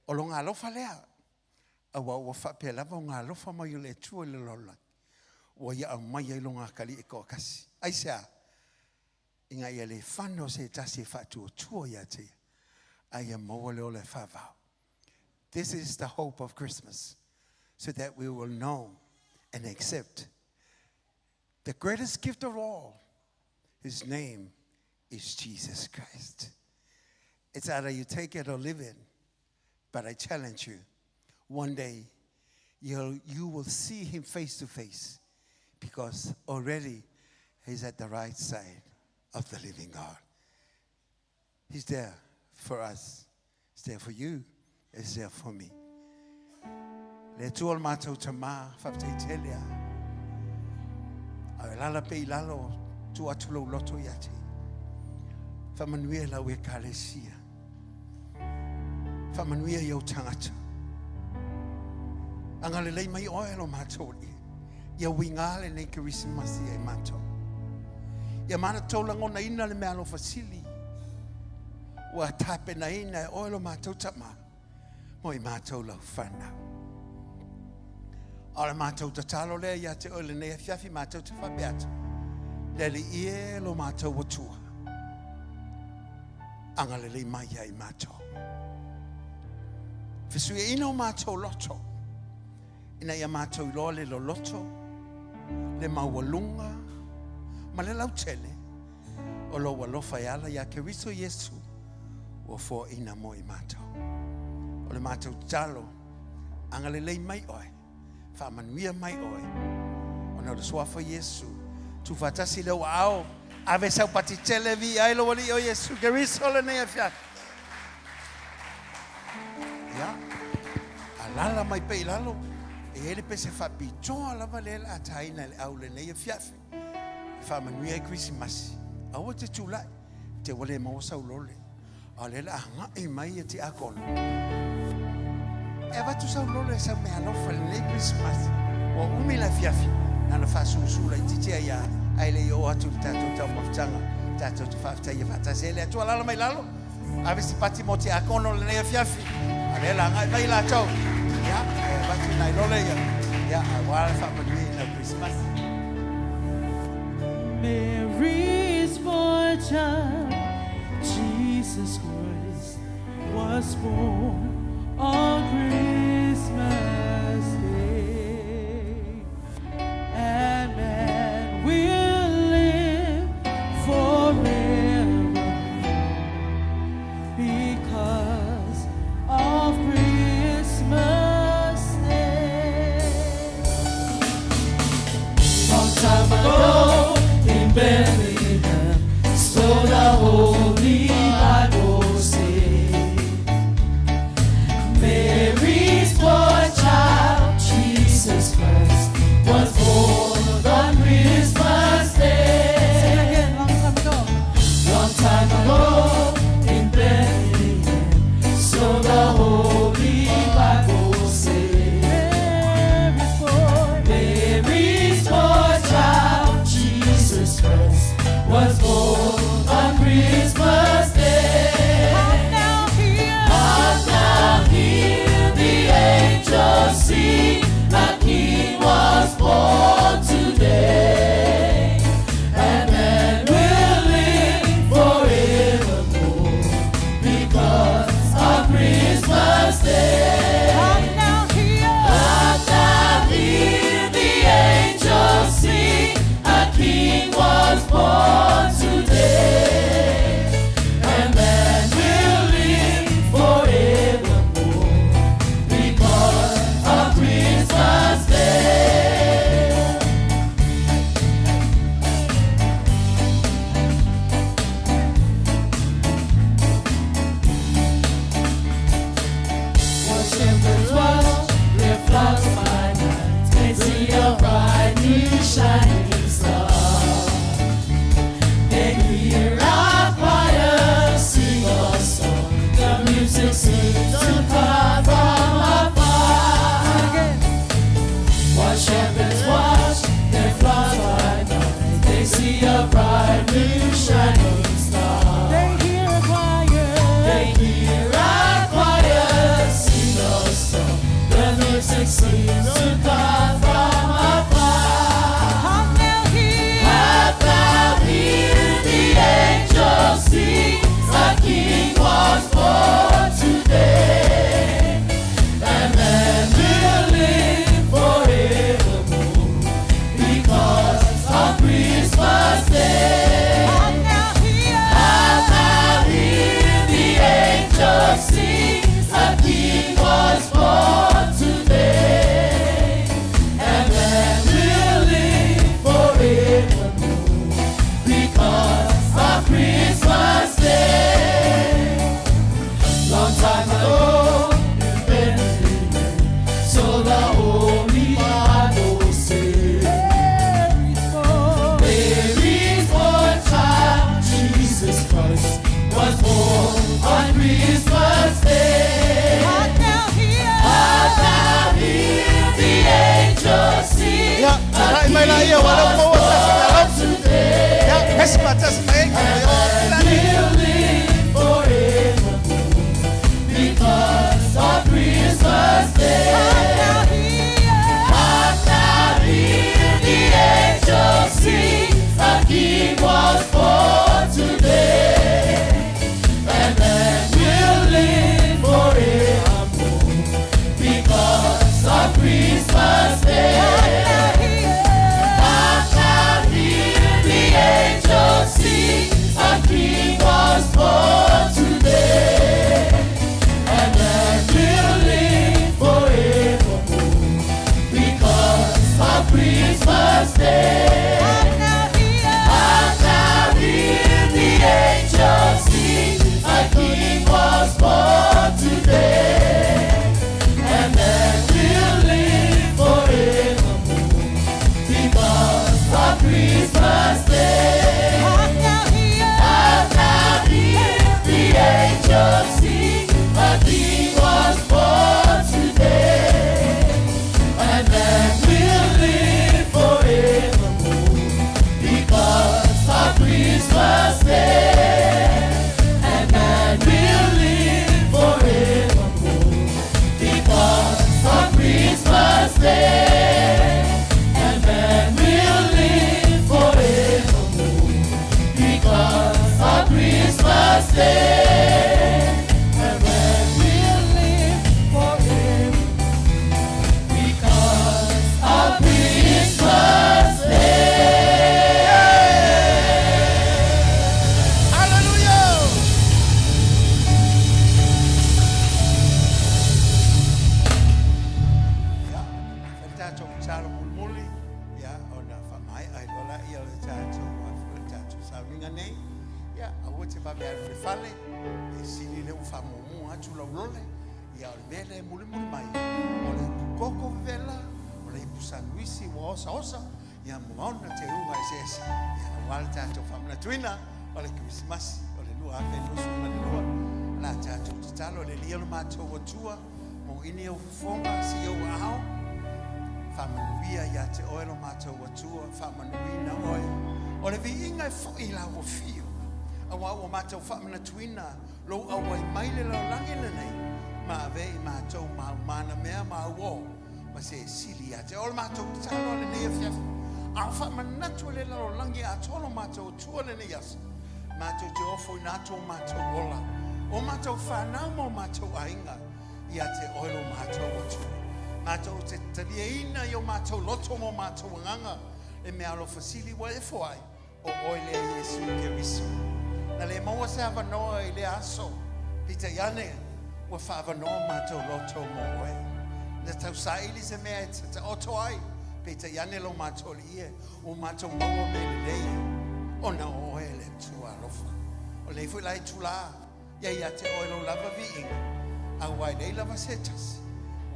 Speaker 6: O loga alofa lea, auā ua faapea lava ona alofa mai o le Atua i le lalolagi, ua ia aumai ai lona atalii e toatasi. Aisea? Ina ia le fano se tasi e faatuatua ia te ia, a ia maua le ola e faavao. This is the hope of Christmas, so that we will know and accept the greatest gift of all. His name is Jesus Christ. It's either you take it or leave it. But I challenge you, one day you will see him face to face because already he's at the right side of the living God. He's there for us. He's there for you. He's there for me. Le Atua o le matou Tamā, faafetai tele a. A e lala pe i lalo, tuu atu lou loto ia te. Faamanuia lau ekalesia. Faamanuia i ou tagata. Agalelei mai oe lo matou Alii. Ia uiga lenei Kerisimasi ia i matou. Ia matou lagonaina le meaalofa sili ua tapenaina e oe lo matou Tama mo i matou lau fanau. A o le matou tatalo lea ia te oe lenei afiafi matou te faapea atu, Le Alii e lo matou Atua, agalelei mai ia i matou. Fesuiaina o matou loto, ina ia matou iloa le loloto, le maualuga, ma le lautele o lou alofa e ala iā Keriso Iesu ua foaina mo i matou. O le matou tatalo, agalelei mai oe, faamanuia mai oe, ona o le suafa o Iesu, tuufaatasi i lou aao, ave sau pati tele viia ai lou Alii o Iesu Keriso lenei afiafi. Ia, alala mai pea i lalo, e i ai le pese faapitoa lava lea o le a taina e le au lenei afiafi. E faamanuia ai Kerisimasi. Aua te tulai, te ua le maua sau lole. A o lea o le a agai mai ia tiakono. E avatu sau lole sau meaalofa i lenei Kerisimasi. Ua umi le afiafi, na ona faasusu laitiiti ai lava, ae le i oo atu i le tatou taumafataga, tatou te faafetaia faatasi ai le Atua. Alaala mai lalo, ave se pati mo tiakono i lenei afiafi. A o lea o le a agai mai latou, ia, e avatu nai lole ia, ia, aua le faamanuiaina o Kerisimasi.
Speaker 1: Mary's boy child, Jesus Christ, was born on Christmas Day. And man will live forever because of Christmas Day. They see a bright new shining star.
Speaker 19: They hear a choir.
Speaker 1: They hear a choir sing a song. The music seems to come from afar.
Speaker 19: Hark now, hear.
Speaker 1: Hark now, hear the angels sing. A King was born today, and man will live forevermore because of Christmas Day.
Speaker 19: Hark now, hear.
Speaker 1: Hark now, hear the angels sing. A King was born today, and man will live forevermore because of Christmas Day. Long time ago in Bethlehem, so the Holy Bible says, Mary's born child, Jesus Christ, was born on Christmas Day.
Speaker 19: Hark now, hear.
Speaker 1: Hark now, hear the angels sing.
Speaker 3: Ia,
Speaker 1: A
Speaker 3: tatai mai la
Speaker 1: King
Speaker 3: ia, ua lea
Speaker 1: was
Speaker 3: ua maua se
Speaker 1: born
Speaker 3: tasi
Speaker 1: today.
Speaker 3: Ia, pesi ma tasi ma e, ka mai o atu la ni.
Speaker 1: We'll live forevermore because of Christmas Day. Hark now, hear the angels sing, a King was born today, and man will live forevermore because of Christmas Day. Hark now, hear the angels sing, a King was born today, and man will live forevermore because of Christmas Day. Hark now, hear the angels sing, a King was born today, and man will live forevermore because of Christmas Day. Hark now, hear the angels sing, a King was born today, and man will live forevermore because of Christmas Day. And man will live forevermore because of Christmas Day. And man will live forevermore because of Christmas Day. And man will live forevermore because of Christmas Day.
Speaker 3: Hallelujah!
Speaker 6: Ia, fai le tatou tatalo mulimuli, ia, ona faamaea ai loa laia o le tatou le tatou sauniga nei. Ia, aua e te vave alu i le fale, e sili lea ua faamuamua atu lau lole. Ia, o le mea lea e mulimuli mai, o le ipu koko vevela, o le ipu sanuisi ua osaosa, ia ma ona teuga eseese, ia, aua le tatou faamanatuina o le Kerisimasi o le 2022. O le a tatou tatalo, le Alii e lo matou Atua, mo ini au fofoga si ou aao, faamanuia ia te oe lo matou Atua, faamanuina oe. O le viiga e foi i lau afio, auā ua matou faamanatuina lou auai mai le lalolagi lenei, ma avea i matou ma au manamea ma au uō, ma se e sili ia te oe. O le matou tatalo lenei afiafi, a o faamanatu e le lalolagi atoa lo matou Atua lenei aso, matou te ofoina atu o matou ola, o matou fanau ma o matou aiga, ia te oe lo matou Atua. Matou te taliaina i o matou loto ma o matou agaga le meaalofa sili ua e foai, o oe lea Iesu Keriso. Na le maua se avanoa i lea aso, peitai ane, ua faaavanoa o matou loto mo oe. Na tausaili se mea e taoto ai, peitai ane lo matou Alii e, ua matou maua mea lelei, ona o oe le Atua alofa. O lenei foi la itulā, Ia ia te oe lou lava viiga, auā e leai lava se tasi,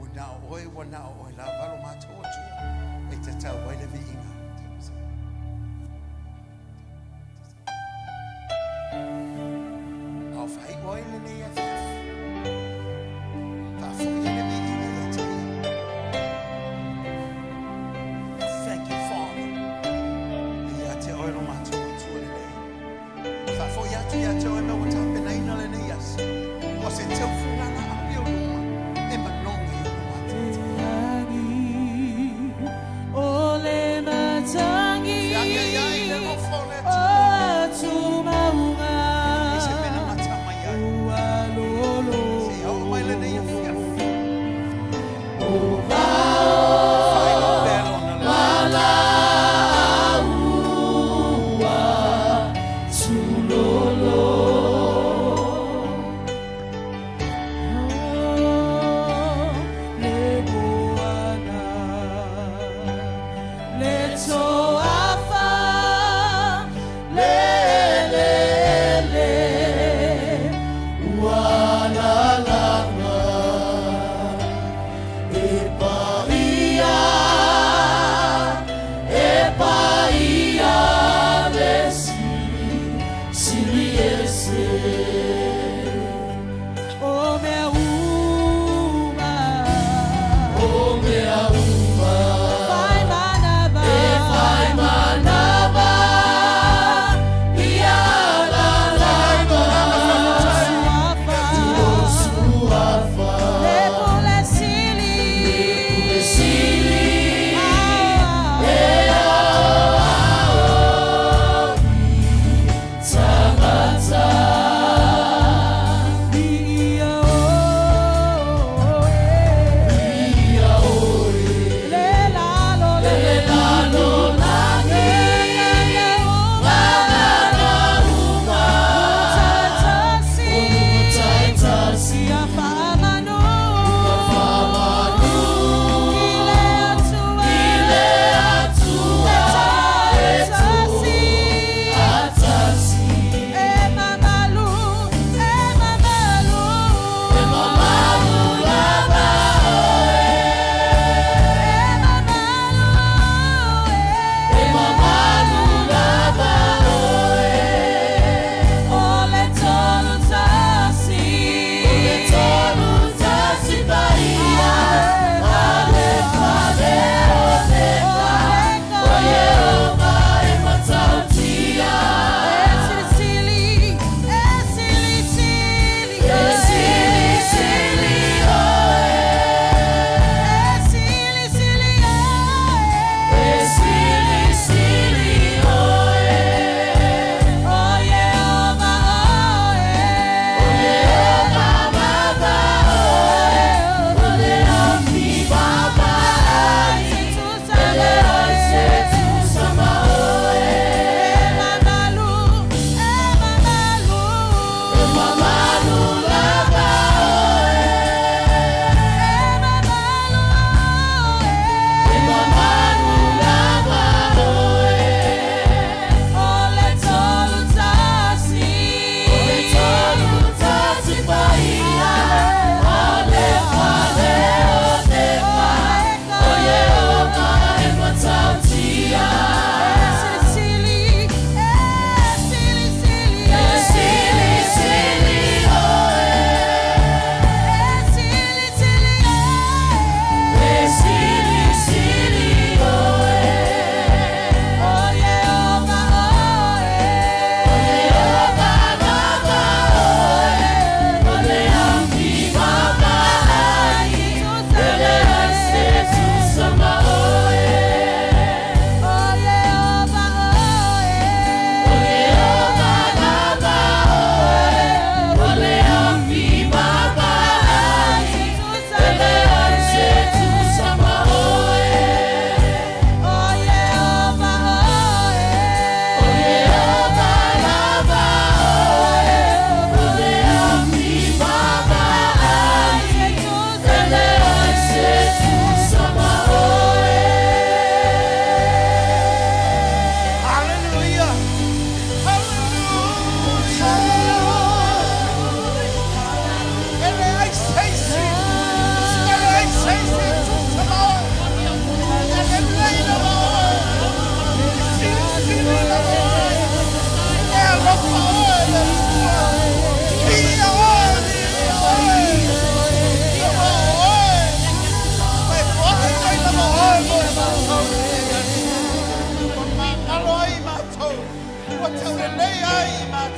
Speaker 6: ua na o oe, ua na o oe lava lo matou Atua, e tatau ai le viiga. A o faaiu ai lenei afiafi, faafoia le viiga ia te ia. Thank you, Father. Ia te oe lo Faafoi atu ia te oe mea ua tapenaina lenei aso, o se teufuga laau i ou luma e manogi i ou ataata.
Speaker 1: O le matangi
Speaker 6: Feagai ai le alofa o le
Speaker 1: o
Speaker 6: Atua
Speaker 1: atu mauga
Speaker 6: i se mea na gata mai ai.
Speaker 1: Ua lolo
Speaker 6: Seia oo mai lenei afiafi.
Speaker 1: O vao
Speaker 6: Faailoa pea Lona leo.
Speaker 1: Walaua tulolo.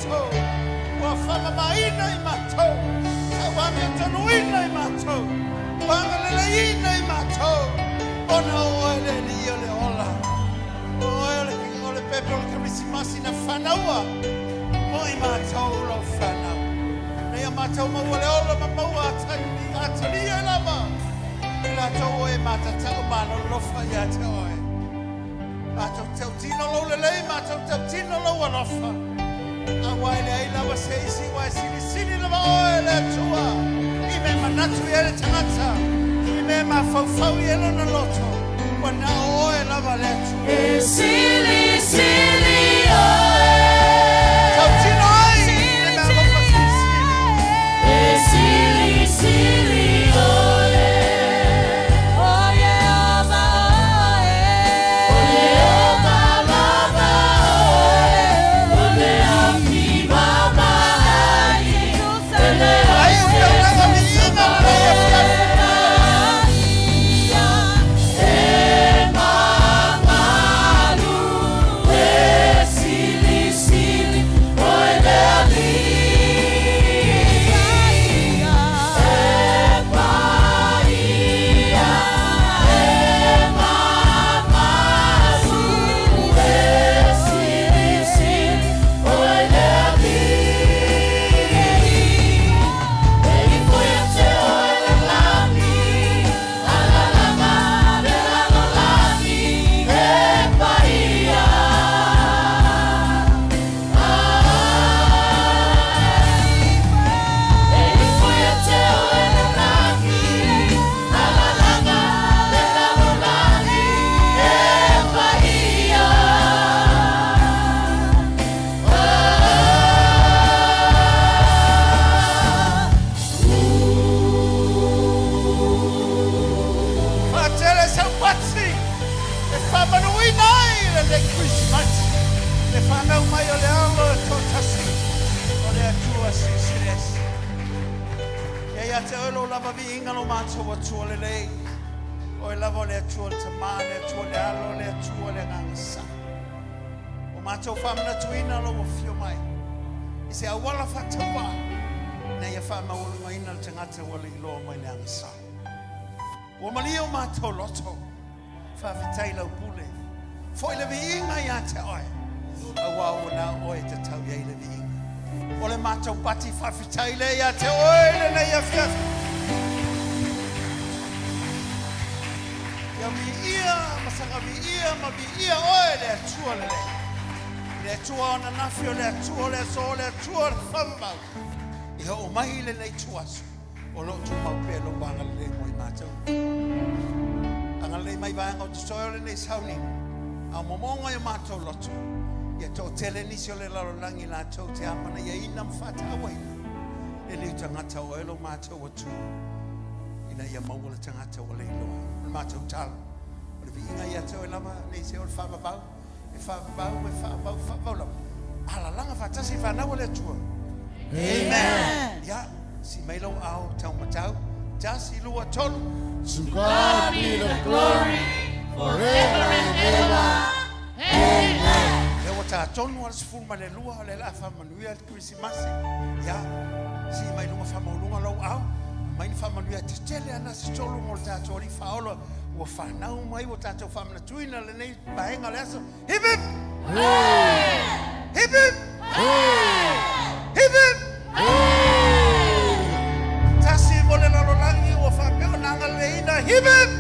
Speaker 6: matou, ua faamamaina i matou, sa ua amiotonuina i matou, ua agaleleiina i matou, ona o oe le Alii o le ola. O oe o le, o le pepe o le Kerisimasi na fanaua mo i matou lau fanau. Ina ia matou maua le ola ma maua atalia lava i latou o e matatau ma alolofa ia te oe. Matou tautino lou lelei, matou tautino lou alofa. Aua e leai lava se isi ua e silisili lava oe le Atua i mea manatu i ai le tagata, i mea mafaufau i ai lona loto, ua na o oe lava le Atua.
Speaker 1: E silisili oe.
Speaker 6: Tautino ai le mea alofa silisili.
Speaker 1: E silisili oe. O Ieova oe. O Ieova lava oe. O le afi mama ai. E le
Speaker 6: Ai o taulaga viiga lenei afiafi.
Speaker 1: E mamalu, e silisili, oe le Alii. E paia, e mamalu, e silisili, oe le Alii. E ifo ia te oe le lagi, alalaga le lalolagi, e paia. E ifo ia te oe le lagi, alalaga le lalolagi, e paia.
Speaker 6: Faatele saupati e faamanuina ai lenei Kerisimasi, le fanau mai o le Alo e toatasi o le Atua Silisili Ese. Ia ia te oe lou lava viiga lo matou Atua lelei. Oe lava o le Atua le Tamā, le Atua le Alo, le Atua le Agaga Sa. Ua matou faamanatuina lou afio mai i se auala faatauvaa ina ia faamaualugaina le tagata ua le iloa mai le agasā. Ua malie o matou loto, faafetai lau pule. Foi le viiga ia te oe, auā ua na o oe e tatau i ai le viiga. O le matou pati faafetai lea ia te oe i lenei afiafi. Ia viia ma saga viia ma viia oe le Atua lelei. Le Atua o ananafi, o le Atua o le aso, o le Atua o le faavavau. E oo mai i lenei ituaso, o lo o tumau pea lou agalelei mo i matou. Agalelei mai vaega o totoe o lenei sauniga, a o momoga i o matou loto, ia toatele nisi o le lalolagi latou te amanaiaina ma faatauaina le liu tagata o oe lo matou Atua, ina ia maua le tagata ua le iloa. O le matou tala, o le viiga ia te oe lava, nei se o le faavavau, e faavavau, e faavavau, faavavau lava. Alalaga faatasi i fanau a le Atua. Amen. Ia, sii mai lou aao taumatau. Tasi, lua, tolu.
Speaker 3: To God be the glory forever and ever. Amen.
Speaker 6: Lea ua tā tonu a le 12 o lea o le a faamanuia le Kerisimasi. Ia, sii mai luga faamaualuga lou aao. Aumai ni faamanuia tetele ana se tolu mo le tatou Alii Faaola ua fanau mai ua tatou faamanatuina lenei vaega o le aso. Hip hip! Hip hip! Hip hip! Tasi mo le lalolagi ua faapea ona agaleleina. Hip hip!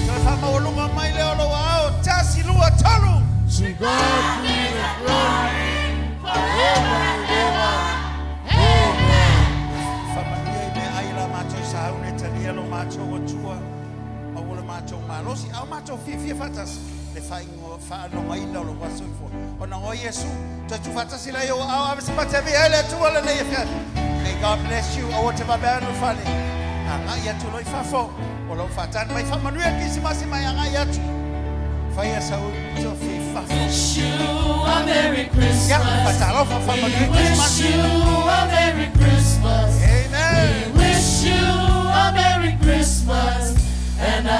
Speaker 6: Toe faamaualuga mai lea o lou aao. Tasi, lua, tolu.
Speaker 3: To God be the glory forever and ever. Amen.
Speaker 6: Faamanuia i meaai la matou sauni e talia lo matou Atua. Maua le matou malosi, a o matou fiafia faatasi le faaigoa faanogaina o lou aso soifua. Ona o Iesu, toe tuufaatasi la i ou aao, ave se mate ave ai le Atua lenei afiafi. May God bless you. Aua te vave anu fale. Agai atu loa i fafo. O lou faatanu mai faamanuia le Kerisimasi mai agai atu. Faia sau tofi i fafo.
Speaker 1: Wish you a Merry Christmas.
Speaker 6: Ia, faatalofa faamanuia
Speaker 1: We
Speaker 6: le
Speaker 1: wish
Speaker 6: Kerisimasi.
Speaker 1: you a Merry Christmas.
Speaker 6: Amen.
Speaker 1: We wish you a Merry Christmas and a